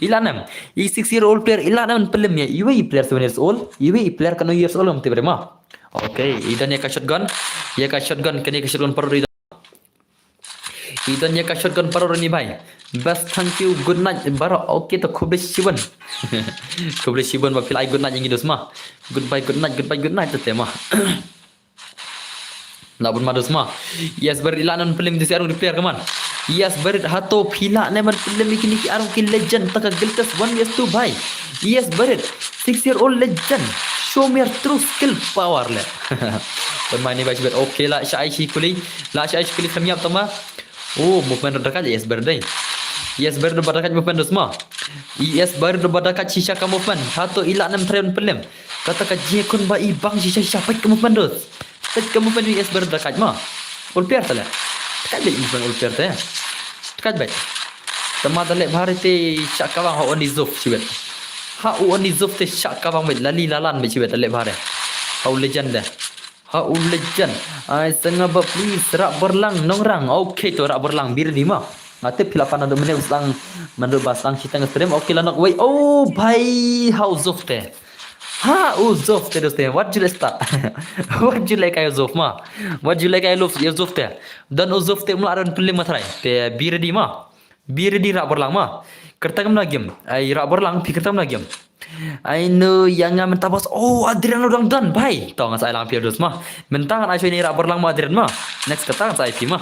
I lah ne. I six year old player i lah ne ban pynlem ïa. Iwei i player seven years old. Iwei i player kano years old ngam tip re ma. Okay, i don ïa ka shotgun. Ïa ka shotgun kane ka shotgun parot i don. I don ïa ka shotgun parot ini bhai. Best thank you good night baroh. Okay to khublei shibun. Khublei shibun ba phi la ai good night ïa ngi dos ma. Goodbye good night goodbye good night te ma. Lah bun ma dos ma. Yes Barit i lah ne ban pynlem ïa ki arngut ki player ka man. Yes Barit hato phi lah ne ban pynlem ïa kine ki arngut ki legend ta ka guild test one vs two bhai. Yes Barit six year old legend. Show me your true skill power leh. Pynmai ni bhai shibit. Okay lah shai shi kuli. Lah shai shi kuli khlem ïap tama. Oh movement ruh da kat Yes Barit dei. Yes Barit ruh ba da kat movement dos ma. Yes Barit ruh ba da kat shisha ka movement. Hato i lah ne ban try ban pynlem. Kata ka jingïakhun ba i bang shisha shisha peit ka movement dos. Peit ka movement u S Ber da kat ma. Ul player te leh. Kat beit movement ul player te. Kat beit. Tama da leh bha re te shah kawang ha u Oni Zuf shibit. Ha u Oni Zuf te shah kawang beit lali lalan beit shibit da leh bha re. Ha u legend de. Ha u legend. Ai sanga ba please Rak Berlang nongrang. Okay to Rak Berlang be ready ma. Nga tip phi la pan naduh mynne u sdang, mynne ba sdang shiteng stream. Okay la nok wei. Oh bhai ha u Zuf te. Ha u Zuf te doste. What you start? What you like ai u Zuf ma? What you like ai u Zuf te? Don u Zuf te um lah ran pynlem ma trai. Te be ready ma. Be ready Rak Berlang ma. Kyrteng kam na game. Ai Rak Berlang phi kyrteng kam na game. Ai no ïa nga mynta bos. Oh Adrian u dang don bhai. To ngan sa ai lang phi dos ma. Mynta ngan ai shoi ni Rak Berlang ma Adrian ma. Next kata ngan sa ai phi ma.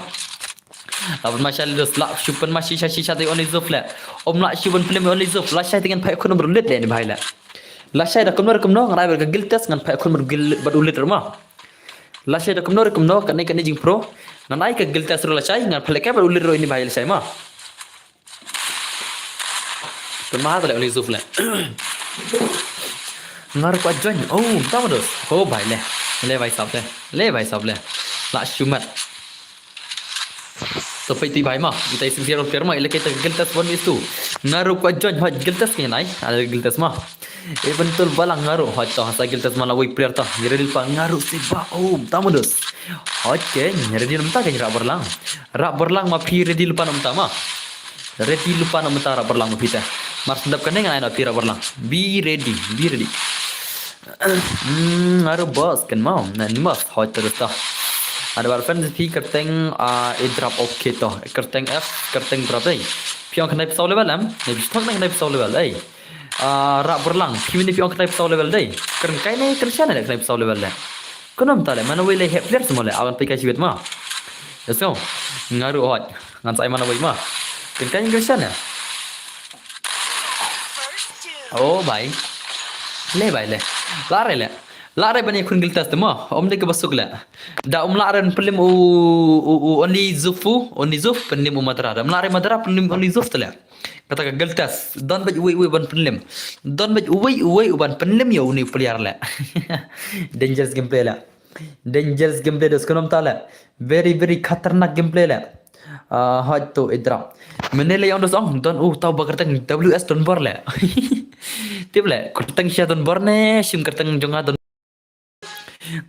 Laban ma shai dos la shu pynma shisha shisha te Oni Zuf leh. Om la shu ban pynlem Oni Zuf la shai te ngan phai khun number lit leh ni bhai leh. La shai da kumno kumno ngan ai bad ka guild test ngan phai khun number guild bad u lit ma. La shai da kumno kumno kane kane jing pro. Ngan ai ka guild test ro la shai ngan phai leh kai bad u lit ro ni bhai la shai ma. Pynma ha ta leh Oni Zuf leh. Nga ruh kwah join. Oh, tama dos. Oh, bhai leh. Leh bhai sab leh. Leh bhai sab leh. La shu mat. To peit ti bhai ma. Itai six zero player ma. Ila kita guild test one vs two. Nga ruh kwah join hot guild test ngan ai. Ada guild test ma. Eventual balang nga ruh hot to. Sa guild test ma la wei player to. Ngi ready pa nga ruh si ba. Oh, tama dos. Okay, ngi ready namta ka Rak Berlang. Rak Berlang ma phi ready lypa namta ma. Ready lypa na mynta Rak Berlang ma phi te. Mar sendap kane ngan ai na phi Rak Berlang. Be ready, be ready. Hmm, nga ruh bos kan mau. Na ni mas hoi terus ta. Ada bar fan phi kyrteng a e drop okay to. Kyrteng F, kyrteng drop dei. Phi ong kane phi saw level em? Ne phi stok ne kane phi saw level dei. A Rak Berlang, phi mini phi ong kane phi saw level dei. Kyrteng kai ne kyrteng shane ne kane phi saw level dei. Kumno mynta le, mana wei le heh player seh mo le, awan pei kai shibit ma. Let's go. Nga ruh hot. Ngan sa ai mana wei ma. Kin kai ngi shan ya. Oh bai. Le bai le. Lah re le. Lah re ban ïakhun guild test ma. Ym dei kaba suk le. Da ym lah re ban pynlem u, u, u Only Zuf, Only Zuf pynlem u Madara. Da ym lah re Madara pynlem Only Zuf te le. Kata ka guild test. Don beit uwei uwei ban pynlem. Don beit uwei uwei u ban pynlem ïa une u player le. Dangerous gameplay le. Dangerous gameplay dos, kumno mynta le. Very, very khatarnak gameplay le. Ah, hot to Idra. Mynne le ïa ong dos ong, don u tau ba kyrteng W S Donbor le. Tip le, kyrteng sha Donbor ne, shim kyrteng jong nga Don.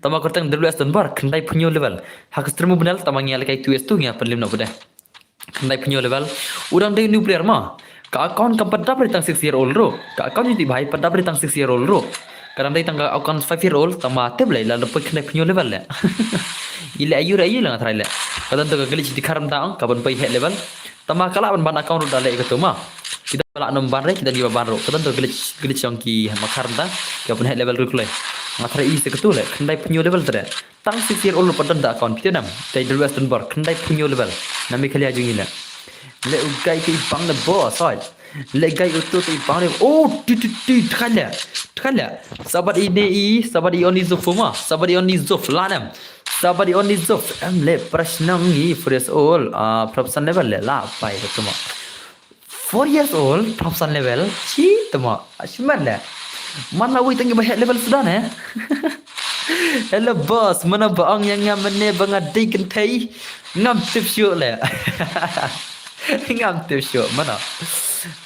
Tama kyrteng W S Donbor, khyndai phew hynñiew level. Ha ka stream u bnel, tama ngi ïa lehkai two vs two ngi ïa pynlem noh bad de. Khyndai phew hynñiew level. U dang dei new player ma. Ka account kam pat dap re tang six year old ruh. Ka account jong i bhai pat dap re tang six year old ruh. Ka dang dei tang ka account five year old, tama tip le la da poi khyndai phew hynñiew level le. I le ayu re ayu le nga tharai le. Ka don to ka glitch dkhar mynta ong, ka ban poi heh level. Tama ka lah ban ban account ruh da leh ïa kato ma. Ki don ba lah nym ban re, ki don kiba ban ruh. Ka don to glitch, glitch jong ki ma khar mynta. Kiba pynheh level ruh kloi. Nga tharai i se kato le, khyndai phew hynñiew level te re. Tang six year old pat don da account, phi tip ne em. Dei W S Donbor, khyndai phew hynñiew level. Na Meghalaya jong ngi le. Le u guy ki bang le boss, hoi. Le guy uto ki bang le. Oh, tu tu tu, tkhai le. Tkhai le. Sabat i ne i, sabat i Only Zuf ma. Sabat i Only Zuf, lah ne em. Sabat i Only Zuf. Em le prashnang i four years old. Ah, prapsan level le, lah pai kato ma. Four years old, prapsan level. Chi tama. Ashmat le. Mana wei tang ba heh level suda ne. Hello boss, mana ba ong ïa nga mynne ba nga dei kynthei. Ngam tip shuh le. Ngam tip shuh. Mana.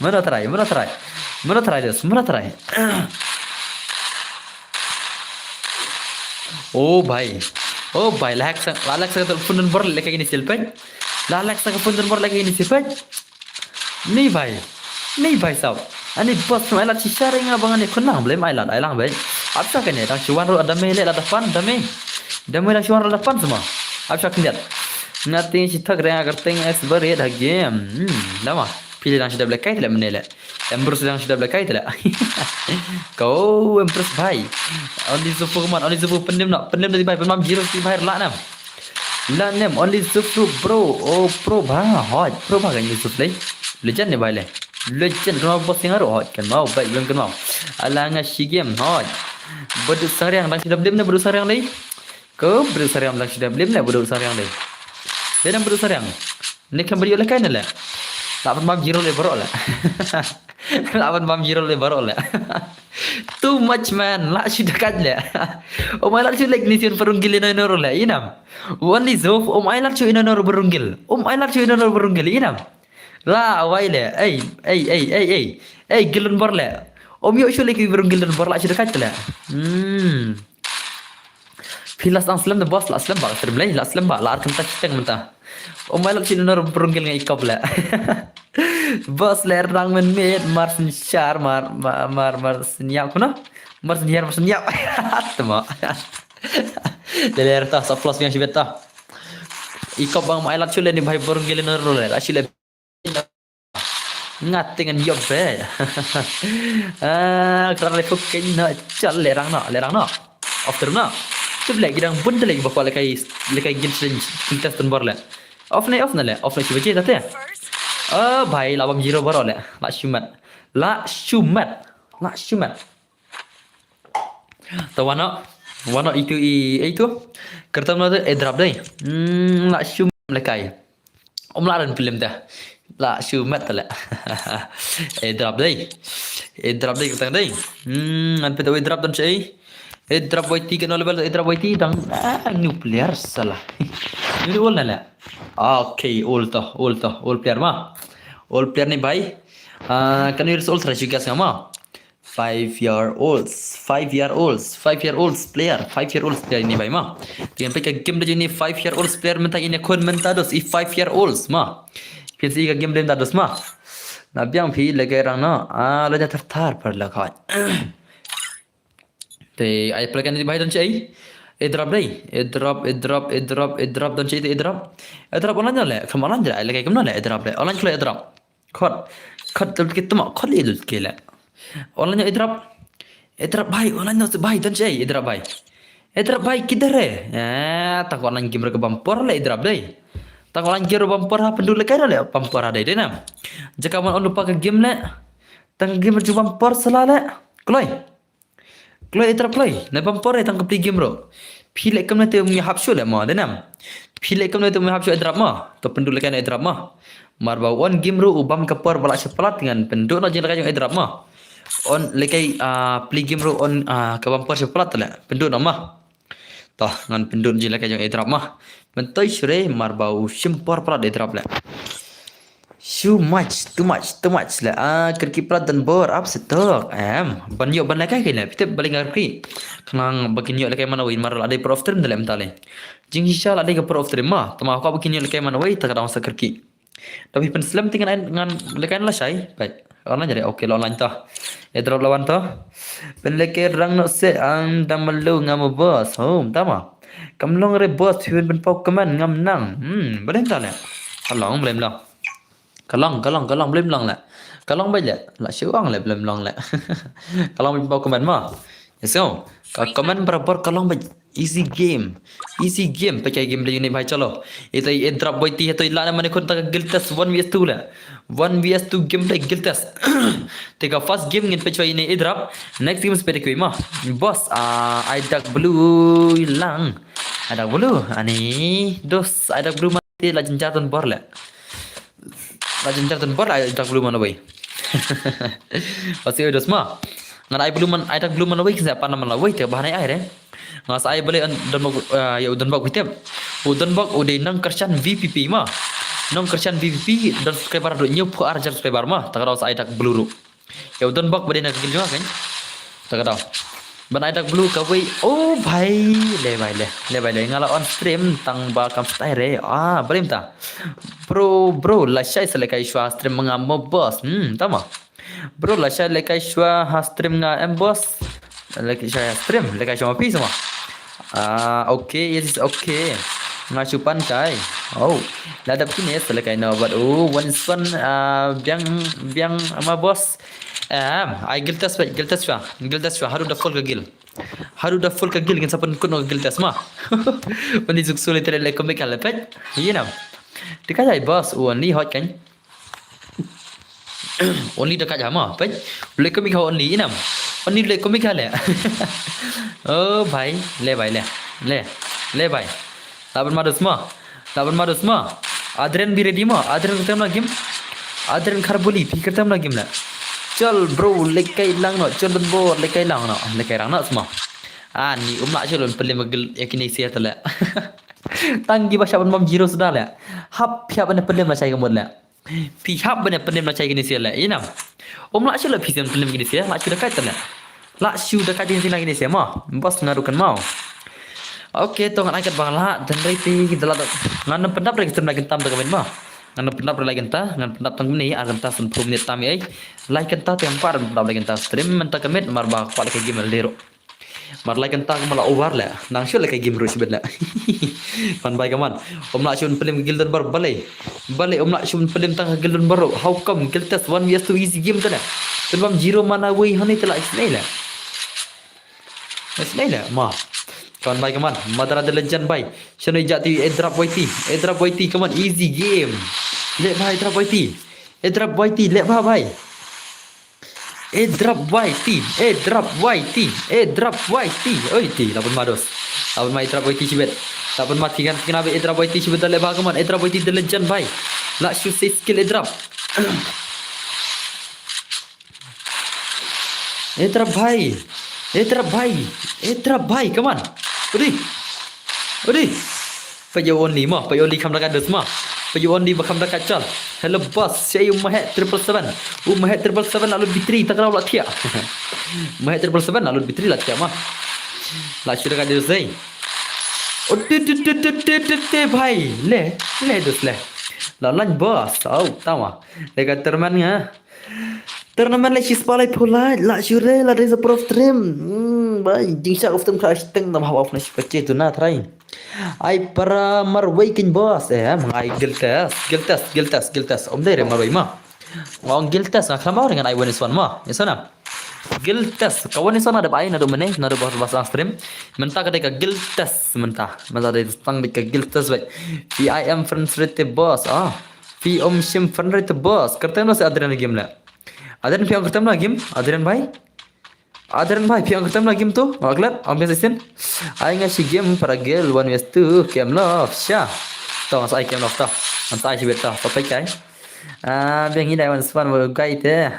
Mana try, mana try. Mana try dos, mana try. Oh bhai. Oh bhai, la hack sa, la hack sa ka phone Donbor le ka ini silpet. La hack sa ka phone Donbor le ka ini silpet. Ni bhai. Ni bhai sab. Ani boss no ai lad shisha re nga bang ani khun lang blem ai lad ai lang bhai. Ap sa kane dang shuwan ro dame le lad pan dame. Dame dang shuwan ro lad pan sama. Ap sa kane. Nothing shi thak re nga kyrteng expert ha game. Hmm, dama. Phi le dang shi dab le kai le mene le. Empress dang shi dab le kai le. Kau Empress bhai. Only Zufu man, Only Zufu pynlem no, pynlem di bhai, pynmam zero di bhai la nam. La nem, Only Zufu bro, oh pro bha, hot, pro bha kan Yusuf le. Legend ne bhai le. Legend kano boss yang aro hot kan mau, baik bang kan mau. Ala nga shi game hot. Badut sariang dang shi dab lem ne badut sariang le. Ko badut sariang dang shi dab lem ne badut sariang le. Dia dang badut sariang. Ni kan beri oleh kain le. La pynmam zero le baroh le. La pynmam zero le baroh le. Too much man, la shu dekat le. Oh my lord, shu like ni shu perunggil ino ino le inam. Only Zof, oh my lord, shu ino ino perunggil. Oh my lord, shu ino ino perunggil inam. La wai le. Ei, ei, ei, ei, ei. Ei, gilun bor le. Om yo shu like perunggil bor la shu dekat le. Hmm. Phi la sdang slem de boss, la slem ba, slem lei, la slem ba, la ar kynta shiteng mynta. Oh my lord, shu ino ino perunggil ngai kop le. Boss le rang men mit, mar sin shar, mar, mar, mar, mar sin yap kuno. Mar sin yar, mar sin yap. Tama. Dele ta sa plus yang shibet ta. I kop bang mai lat shu le ni bhai perunggil ino ino le, la shu le. Nga tingen yob be. Ah, kra le kuk ken na chal le rang na, le rang na. After na. Tip le gidang bun le ba kwa le kai, le kai gil chen, gil test bor le. Off ne, off ne le, off ne sibaje tate. Ah, bhai, la bam zero bor le. La shumat. La shumat. La shumat. Ta wano, wano itu i, itu. Kertam na tu, eh, drop dei. Hmm, la shumat le kai. Om la ran film dah. La shumat le. Eh, drop dei. Eh, drop dei kertang dei. Hmm, an peta eh, drop dan sei. Eh, drop Y T ke no level, eh, drop Y T dang. Ah, new player salah. Ini ol na le. Okay, ol to, ol to, ol player ma. Ol player ni bhai. Ah, kan ol try shu guess nga ma. Five year olds, five year olds, five year olds player, five year olds player ini bhai ma. Dengan peka game dah ini five year olds player mynta ini kon mynta dos i five year olds ma. Pin si ka game dah dos ma. Na biang phi lagi rang na. Ah, lagi thar thar per la khat. Te ai play kan di bhai don chei. E drop dei. E drop, e drop, e drop, e drop don chei te e drop. E drop online le. Come online le. Ai lagi kem no le e drop le. Online klo e drop. Khot. Khot lut ke tuma, khot le lut ke le. Online e drop. E drop bhai, online no se bhai, don chei, e drop bhai. Airdrop bhai kidhar hai? Eh, tang online game ruh ka bam por le airdrop dei. Tang online game ruh bam por ha pynduh lehkai ruh le bam por ha dei dei na. Jaka man on lypa ka game le. Tang game ruh ju bam por sala le. Kloi. Kloi airdrop kloi. Na bam por dei tang ka pli game ruh. Phi le kam na te umi hap shu le mo dei na. Phi le kam na te umi hap shu airdrop mo. To pynduh lehkai na airdrop mo. Mar ba on game ruh u bam ka por ba la shu palat ngan pynduh na jing lehkai jong airdrop mo. On lehkai ah pli game ruh on ah ka bam por shu palat le. Pynduh na mo. To ngan pynduh jing lehkai jong airdrop mo. Myntoi shure mar ba u shim por palat airdrop le. Too much, too much, too much le. Ah, kyrkieh palat don bor ap setok. Em, ban ïoh ban lehkai kine. Phi tip balei nga kyrkieh. Khnang ba kin ïoh lehkai man awei mar la dei pro of stream da le mynta le. Jingshisha la dei ka pro of stream mo. Tama ka ba kin ïoh lehkai man awei ta ka dang sa kyrkieh. Da phi pynslem te ngan ngan lehkai na lashai. Bye. Online jare, okay, la online to. Airdrop la wan to. Pynlehkai rang noh se ang dang malu nga mo boss. Home, tama. Kam long re boss, phi pynpaw comment ngam nang. Hmm, balei ta le. Ka long, balei long. Ka long, ka long, ka long, balei long le. Ka long beit le. La shu ong le, balei long le. Ka long beit pynpaw comment mo. Yes, so. Ka comment barabor ka long beit. Easy game. Easy game. Peit ka game le ni bhai chalo. Ito airdrop boi ti heto ila na mane khun ta ka guild test one v two le. One v two gameplay guild test. Te ka first game ngin peit chwa ine airdrop. Next game spet kui mo. Boss, ah, ai dak blue lang. Ai dak blue. Ani dos ai dak blue mate la jynjar don bor le. La jynjar don bor ai dak blue man awei. Pasi oi dos mo. Ngan ai blue man ai dak blue man awei kisa pan man awei te ba hanai ai re. Nga sa ai bale an don bok ya u don bok kitep. U don bok u dei nang kyrshan V P P mo. Nang kyrshan V P P don subscriber do nyu phu ar jar subscriber mo. Ta ka daw sa ai dak blue ru. Ya u don bok ba dei na ka gil jong nga kan. Ta ka daw. Ban ai dak blue ka wei. Oh bhai, le bhai le. Le bhai le nga la on stream tang ba kam stai re. Ah, brim ta. Bro, bro, la shai sa le kai shwa stream nga mo boss. Hmm, tama. Bro, la shai le kai shwa ha stream nga em boss. Le kai shwa ha stream, le kai shwa ma pi sama. Ah, okay, yes, it's okay. Nga shu pan kai. Oh, la dap kine sa le kai no but oh, one is one ah biang biang ama boss. Em, ai guild test, guild test shwa, guild test shwa. Haru da full ka guild. Haru da full ka guild ngin sa pynkut noh ka guild test ma. Mani zuk sule tere le komik ka le pet. Yinam. Te ka jai boss, u only hot kan. Only da ka jai ma, pet. Le komik ka only yinam. Only le komik ka le. Oh bhai, le bhai le. Le. Le bhai. Laban madus ma. Laban madus ma. Adren bi ready ma. Adren kyrtem la game. Adren kharbuli phi kyrtem la game la. Chol bro, lekai lang no. Chol don bor lekai lang no. Lekai lang no sma. Ani um la chol pyllim gel yakini sia tala. Tang gi ba shaban mam zero suda la. Hap hap ne pyllim la chai gamut la. Phi hap bane pynim la chai kini sia le inam. Um la shu la phi sem pynim kini sia, la shu da kai tane. La shu da kai kini sia ma. Bos nga rukan mau. Okay, to ngan ai kat bang la dan rei ti kita la. Ngan pyndap rei kita na gentam ta kamen ma. Ngan pyndap rei la genta, ngan pyndap tang ni ar genta sun pum ni tam ai. Lai genta tem par pyndap rei genta stream menta kamit mar ba kwat ke game lero. Mar lai kynta ka ma la over le. Nang shu le ka game rush bet le. Kan bai ka man. Um la shun pynim ka Gildon Bar balei. Balei um la shun pynim tang ka Gildon Bar. How come Guild Test one v two easy game tane. Pynbam zero mana wei hani te la isnei le. Isnei le ma. Kan bai ka man. Madara the legend bai. Shano ijat ti airdrop Y T. Airdrop Y T, come on, easy game. Le bai airdrop Y T. Airdrop Y T le ba bai. Airdrop Y T, airdrop Y T, airdrop Y T. Oi ti, laban mados. Laban ma airdrop Y T shibet. Laban ma tigan tigan abe airdrop Y T shibet dale ba kaman airdrop Y T the legend bai. La shu sei skill airdrop. Airdrop bai. Airdrop bai. Airdrop bai, kaman. Odi. Odi. Paju only ma, paju only kham dakat dus ma. Paju only ba kham dakat chal. Hello boss, saya Umahek triple seven. Umahek triple seven lalu B three tak la thiah. Umahek triple seven lalu B three la thiah ma. La shu dakat dus dei. Oh te te te te te te te bhai. Le, le dus le. La lan boss. Au, tama. Dekat terman nga. Tournament le shi spalai pulai la shure la dei sa pro stream. Hmm, bai jingshak of tem kha shteng nam hawa fna shi pache tu na trai. Ai para marwei kin boss eh mangai Guild Test, Guild Test, Guild Test, Guild Test. Om dei re marwei ma. Ngong Guild Test nga khlama ringan ai one is one ma. Yes na. Guild test. Ka wan ni sona da bai na do mene, na do bas bas ang stream. Mynta ka dei ka guild test mynta. Mynta dei tang bit ka guild test bit. P I M friends rate boss. Ah. P om shim friend rate boss. Kyrteng no se Adrian game le. Adrian pi ang kyrteng no game. Adrian bhai. Adrian bhai pi ang kyrteng no game tu. Ngaklet. Ang biasa sin. Ai nga shi game para guild one vs two. Game love. Sha. To ngas ai game love to. Ngas ai shi bet to. Papai kai. Ah, biang ngi dai wan span mo gai te.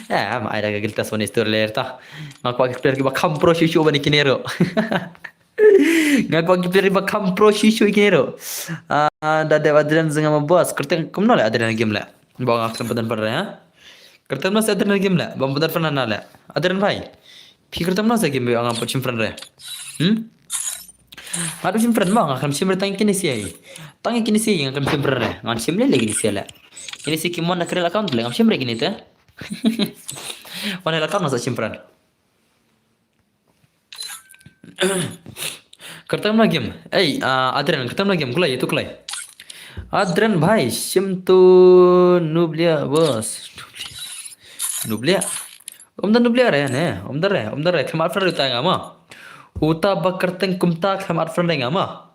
Ya, ma ai da ka guild test wan istor ler ta. Nga kwah ki player kiba kham pro shishu bani kine ro. Nga kwah ki player kiba kham pro shishu kine ro. Ah, da dep Adrian zeng ma boss. Kyrteng kumno le Adrian game le. Ba nga kyrteng padan padan ya. Kyrteng no se Adrian game le. Ba padan padan na le. Adrian bhai. Phi kyrteng no se game ba nga pachim friend re. Hmm? Nga dum shim friend mo, nga khlem shim re tang kine si ai. Tang kine si nga khlem shim friend re. Nga shim le le kine si le. Kine si ki mon na kre account le nga shim re kine te. Wan account nga sa shim friend. Kyrteng na game. Ei, ah, Adrian, kyrteng na game. Kulai, tu kulai. Adrian bhai, shim tu nublia boss. Nublia. Om da nublia re ne. Om da re, om da re. Khlem ar friend re ta nga ma. Uta ba kyrteng kumta khlem ar friend re nga ma.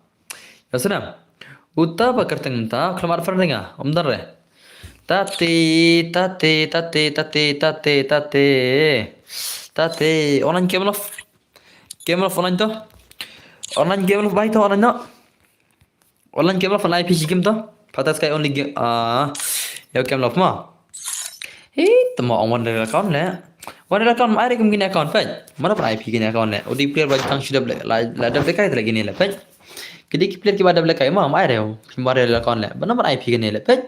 Ya sana. Uta ba kyrteng kumta khlem ar friend re nga. Om da re. Tate, tate, tate, tate, tate, tate. Tate, online game love. Game love online to. Online game love bhai to online no. Online game love online P C game to. Patas kai only game. Ah, yo game love ma. Hei, tama ong one real account le. One real account ma ai re kum kine account pej. Mana pa I P kine account le. Udi player ba tang shudap le. La la dap le kai le kine le pej. Kidi ki player ki ba dap le kai ma ma ai re. Ki ma real account le. Bana ma I P kine le pej.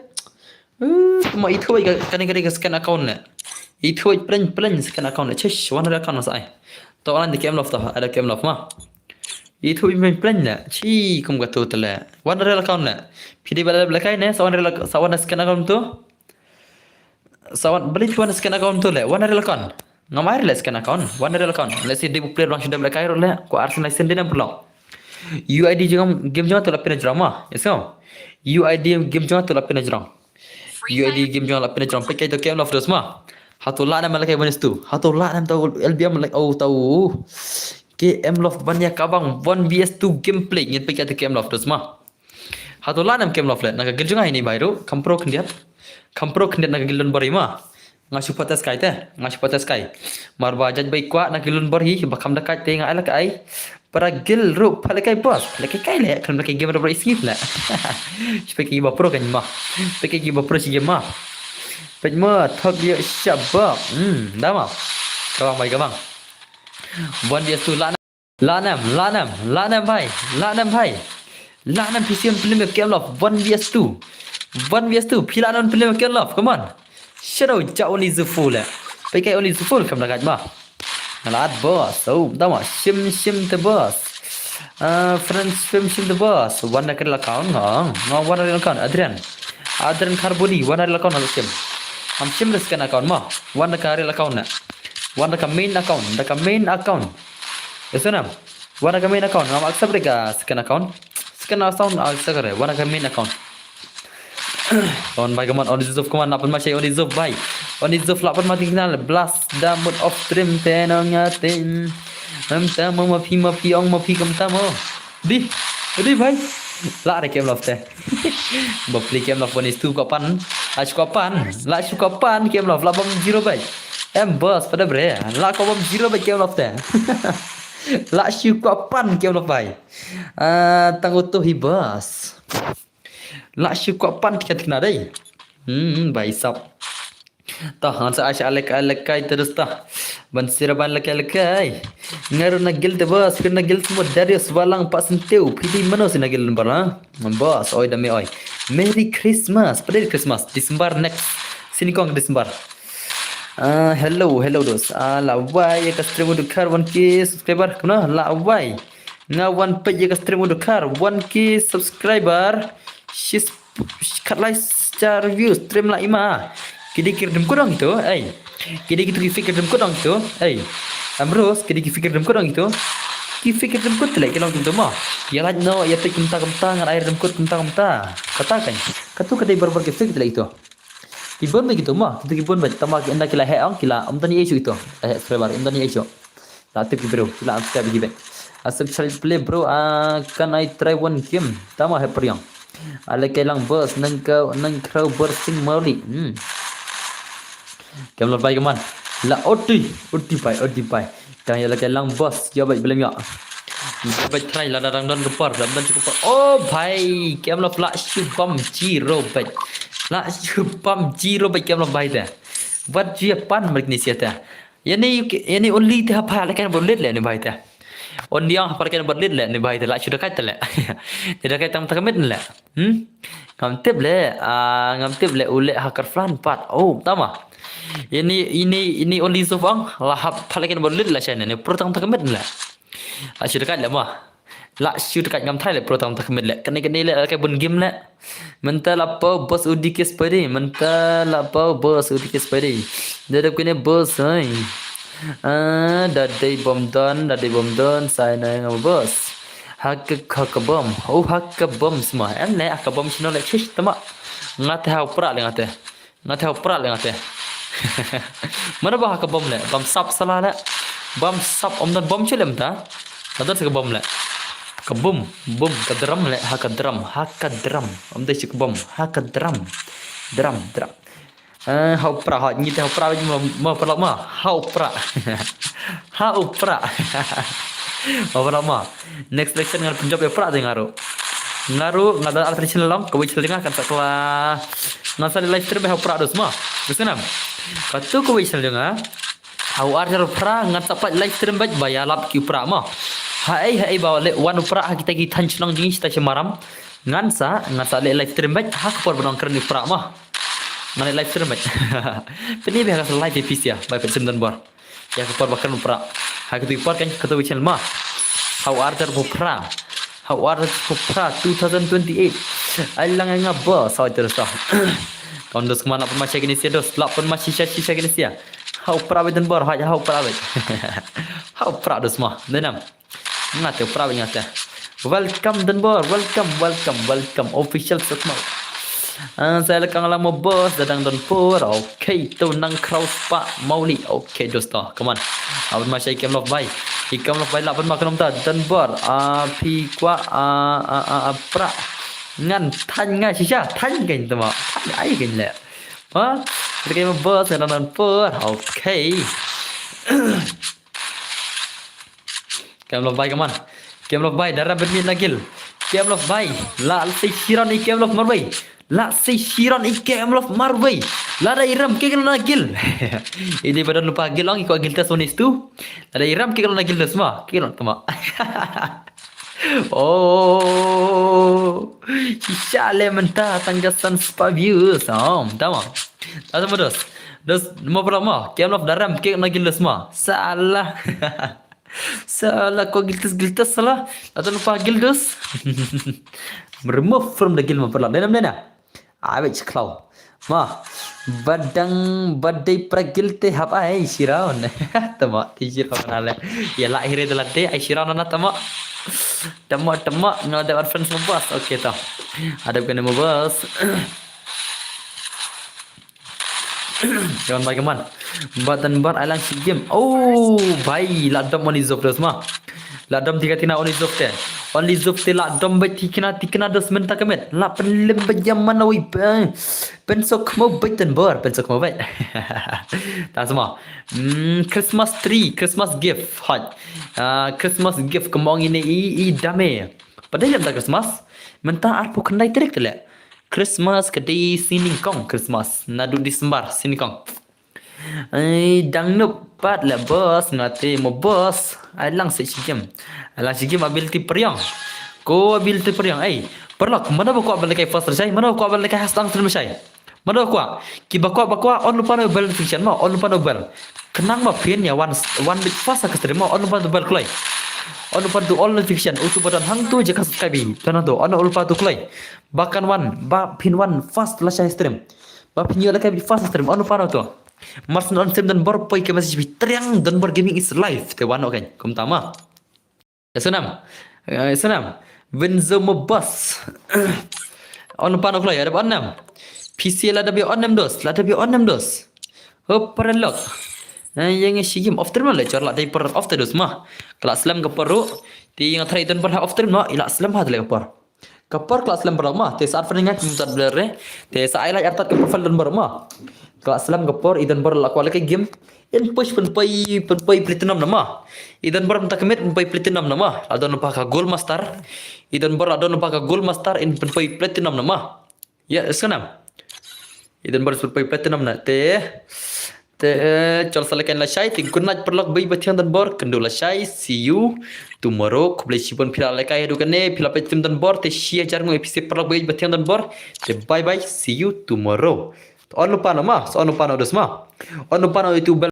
Eh, ma itu ka kane kane ka second account le. Itu plan plan second account le. Chesh one real account mas ai. To online de game love to. Ada game love ma. Itu plan plan le. Chi kum ka tu le. One real account le. Pidi ba dap le kai ne. Sa one real sa one second account tu. Sa wan beli wan scan account tu le, wan real account. Ngam ai le scan account, wan real account. Le si di player bang shudap le kai ro le, ko Arsenal send dina perlo. U I D jong game jong tu la pina jrong ma. Yes ko. U I D game jong tu la pina jrong. U I D game jong la pina jrong. Pekai to K M Love dos ma. Hatu la nam le kai bonus tu. Hatu la nam tau L B M le au tau. K M Love ban ya kabang one V S two gameplay ngin pekai to K M Love dos ma. Hatu la nam K M Love le, na ka guild jong nga ini bai ru, kam pro khyndiat. Kam pro khyndiat na ka guild lon bari ma. Nga shu patas kai te, nga shu patas kai. Mar ba jaj bai kwah na ka guild lon bari, ba kam da kai te nga ai la kai. Para guild ru, pale kai boss, pale kai kai le, kam da kai game ru bari sngip le. Shu pale kai ba pro kan ma. Pale kai ba pro shi game ma. Pej ma, thok yo shabab. Hmm, da ma. Kabang bai kabang. One V S two la Lanam, lanam, lanam bhai, lanam bhai. Lanam P C M film K M Love one V S two. One V S two, phi lanam film K M Love, come on. Shadow ja only Zuful eh. Pekai only Zuful kam lagat ma. Ngalat boss, oh, tama, shim shim te boss. Uh, friends film shim te boss. One da kar account, ngong, ngong one da account, Adrian. Adrian Carboni, one da account, ngong shim. Am shim da second account ma. One da kar account na. One da ka main account, da ka main account. Eso nam. Wana ka main account, ngam accept re ka second account. Second account accept re, wana ka main account. On bai kaman, on Zuf kaman, lapan ma shai, on Zuf bai. On Zuf lapan ma ting kenal, blast da mode of stream te no ngatin. Ngam ta mo ma phi ma phi ong ma phi kam ta mo. Di, di bai. La re K M Love te. Ba play K M Love one is two ko pan. La shu ko pan, la shu ko pan K M Love, la bam zero bai. Em boss, pada bre. La ko bam zero bai K M Love te. La shu kwah pan K M Love bai. Ah, tang utuh hi boss. La shu kwah pan tiket kena dai. Hmm, bai sap. Tah, ngan sa ai sha alek alek kai terus tah. Ban sira ban lek alek kai. Ngaru na guild te boss, kena guild semua Darius Walang Pak Sentiu. Pidi mano sina guild number ha? Boss, oi dame oi. Merry Christmas. Pada Christmas, December next. Sini kong December. Ah, hello, hello dos. Ah, la wai ya ka stream udah kar one K subscriber. Kena la wai. Nga wan peit ya ka stream udah kar one K subscriber. Shis khatlai star view stream la ima. Kidi kirdem kudong itu, ei. Kidi kitu ki fikir dem kudong itu, ei. Amros, kidi ki fikir dem kudong itu. Ki fikir dem kut lek kilong itu ma. Ya laj no, ya peit kumta kumta ngan ai dem kut kumta kumta. Kata kan. Katu kadai barbar ki fikir lek itu. Ki bun bad kito mo, kito ki bun bad tama ki ynda ki la heh ong ki la ym don ei shuh kito. La heh subscriber ym don ei shuh. La tip ki bro, ki la subscribe ki bad. A subscribe play bro, a can I try one game? Tama heh pyrshang. A lehkai lang boss nang ka nang khraw boss sing mawli. Hmm. Kem lo bai ka man. La oti, oti bai, oti bai. Tang ïa lehkai lang boss, ïa bai belem ïa. Ïa bai try lada dang don ka por, dang don ka por. Oh bhai, kem lo la shu bam zero bai. La shu bam zero bai kem lo bai te. Wat ju ïa pan balik ni sia te. Ïa ni, ïa ni only te hap ha lehkai bot lit leh ni bai te. Only ong hap ha lehkai bot lit leh ni bai te, la shu dakai te leh. Ni dakai tang ta ka met leh. Hmm? Ngam tip leh, ah, ngam tip leh u leh ha kyrpad pat. Oh, tama. Ini, ini, ini only zuf ong, la hap ha lehkai bot lit leh shane, ni pro tang ta ka met leh. La shu dakai leh mo. La shu dakai ngam try leh pro tang ta ka met leh. Kane kane leh lehkai bun game leh. Mynta la pau boss u D K Spidey, mynta la pau boss u D K Spidey. Da dep kine boss ai. Ah, da dei bom don, da dei bom don, sai na nga boss. Ha ka, ha ka bom. Oh, ha ka bom sma. Em ne, ha ka bom sino leh chish tama. Nga te ha u pra leh nga te. Nga te ha u pra leh nga te. Mana ba ha ka bom leh, bam sap sala leh. Bam sap ym don bom chu leh mynta. Ka don sa ka bom leh. Ka bom, bom, ka drum leh, ha ka drum, ha ka drum. Ym dei sa ka bom, ha ka drum. Drum, drum. Eh, ha u pra, ha, ngi te ha u pra, ma, ma pra, ma, ha u pra. Ha u pra. Ma pra, ma. Next election ngan pynjop ïa u pra te nga ruh. Nga ruh, nga don artificial long, kawei channel nga kan sa kla. Ngan sa live stream ha u pra dos ma. Ka snam. Katu kawei channel nga. Ha u arjar u pra, ngan sa pat live stream bad ba ïa lap ki u pra ma. Ha ei, ha ei ba leh wan u pra, ha kita ki than chnong jingista shi maram. Ngan sa, ngan sa leh live stream bad, ha ka por ba nong kren u pra ma. Ngan leh live stream bad. Pynïa ba ka sa live episode, bai pynsim don bor. Ïa ka por ba kren u pra. Ha katu ki por kan katu ki channel ma. Ha u arjar u pra. Ha u arjar u pra two thousand twenty-eight. Ai lang nga ba sa terus sa. Kon dos kemana pun masih kini sia dos. Lap pun masih sisa sisa kini sia. Ha u pra bad don bor, ha u pra bad. Ha u pra dos ma. Denam. Nga te u pra bad nga te. Welcome don bor, welcome, welcome, welcome. Official Sukma. Ah, sa lehkai lang mo boss, da dang don por. Okay, to nang cross pa mauli. Okay, dosto, come on. Aban ma shai kem love bai. I kem love bai la ban ma knom ta don bor. Ah, phi kwah, ah, ah, ah, ah, pra. Ngan than nga shisha, than kein tama. Than ai kein leh. Ha? Lehkai mo boss, da dang don por. Okay. Kem love bai kaman. Kem love bai, dara ben mi na gil. Kem love bai. La sei shiron i kem love marwei. La sei shiron i kem love marwei. Lada iram ke na gil. Idi badan lupa gil ong i ko gil tas onis tu. Lada iram ke na gil tas ma. Ke na tama. Oh. Shisha le mynta tang ka san spa views. Oh, tama. Tama dos. Dos mo pala ma. Kem love daram ke na gil tas ma. Salah. Salah ko giltis giltis salah. Atau lupa giltis. Remove from the guild ma pala. Dena dena. Awet klau. Ma. Badang badai pra guild te hap ai shiraun. Tama ti shiraun ale. Ya la hire de la de ai shiraun na tama. Tama tama ngala de friends mo boss. Okay ta. Ada kena mo boss. Kawan bai kaman. Button bar ai lang shi game. Oh, bai la dom only zof dos ma. La dom tiga tina only zof te. Only zof te la dom bai tikna tikna dos mynta kamet. La pen lim bai jam mana wei bai. Pen sok mo bai ten bar, pen sok mo bai. Ta sama. Hmm, Christmas tree, Christmas gift. Hot. Ah, Christmas gift kemong ini i i dame. Padahal lim ta Christmas. Mynta arpu kendai trik te le. Christmas ka dei sini kong Christmas. Nadu December sini kong. Ai dang nup pat le boss ngate mo boss. Ai lang se shigim. Ai lang shigim abil ti priang. Ko abil ti priang. Ai perlak mana ba ko abil kai first shai. Mana ba ko abil kai hastang sini shai. Mana ba ko ki ba ko ba ko on lupa no bell notification ma on lupa no bell. Kenang ma pin ya one one bit first ka stream ma on lupa no bell klai. On lupa tu all notification utu button hang tu jaka subscribe. Tana tu on lupa tu klai. Bakan wan, ba phin wan fast la shai stream. Ba phin ïoh la kai fast stream, on paro to. Mars on stream dan bor poi ke message bi triang dan bor gaming is live te wan oke. Kum tama. Ya sanam. Ya sanam. Winzo mo boss. On paro klo ya dep on nam. P C lada be on em dos, lada be on em dos. Hop paralok. Eh, ïa ngi shi game off stream le chor la dei par off te dos ma. Ka la slem ka por ruh. Te ïa nga try i don bor ha off stream no, i la slem ha te le ka por. Ka por ka la slem paralok ma. Te sa at fan nga kum tat blur re. Te sa ai la artat ka profile don bor ma. Ka la slem ka por i don bor la kwal ka game. In push pynpei pynpei platinum na ma. I don bor mynta ka miet pynpei platinum na ma. La don pa ka gold master. I don bor la don pa ka gold master in pynpei platinum na ma. Ya, skanam. I don bor pynpei platinum na te. Te eh, chol sa lehkai lashai, te good night paralok bad i ba thiang don bor, kynduh lashai, see you tomorrow. Khublei shibun phi la lehkai haduh kane, phi la peit stream don bor, te shi hajar nguh ïa phi seh paralok bad i ba thiang don bor. Te bye bye, see you tomorrow. On lypa no ma, on lypa no dos ma. On lypa no itu bell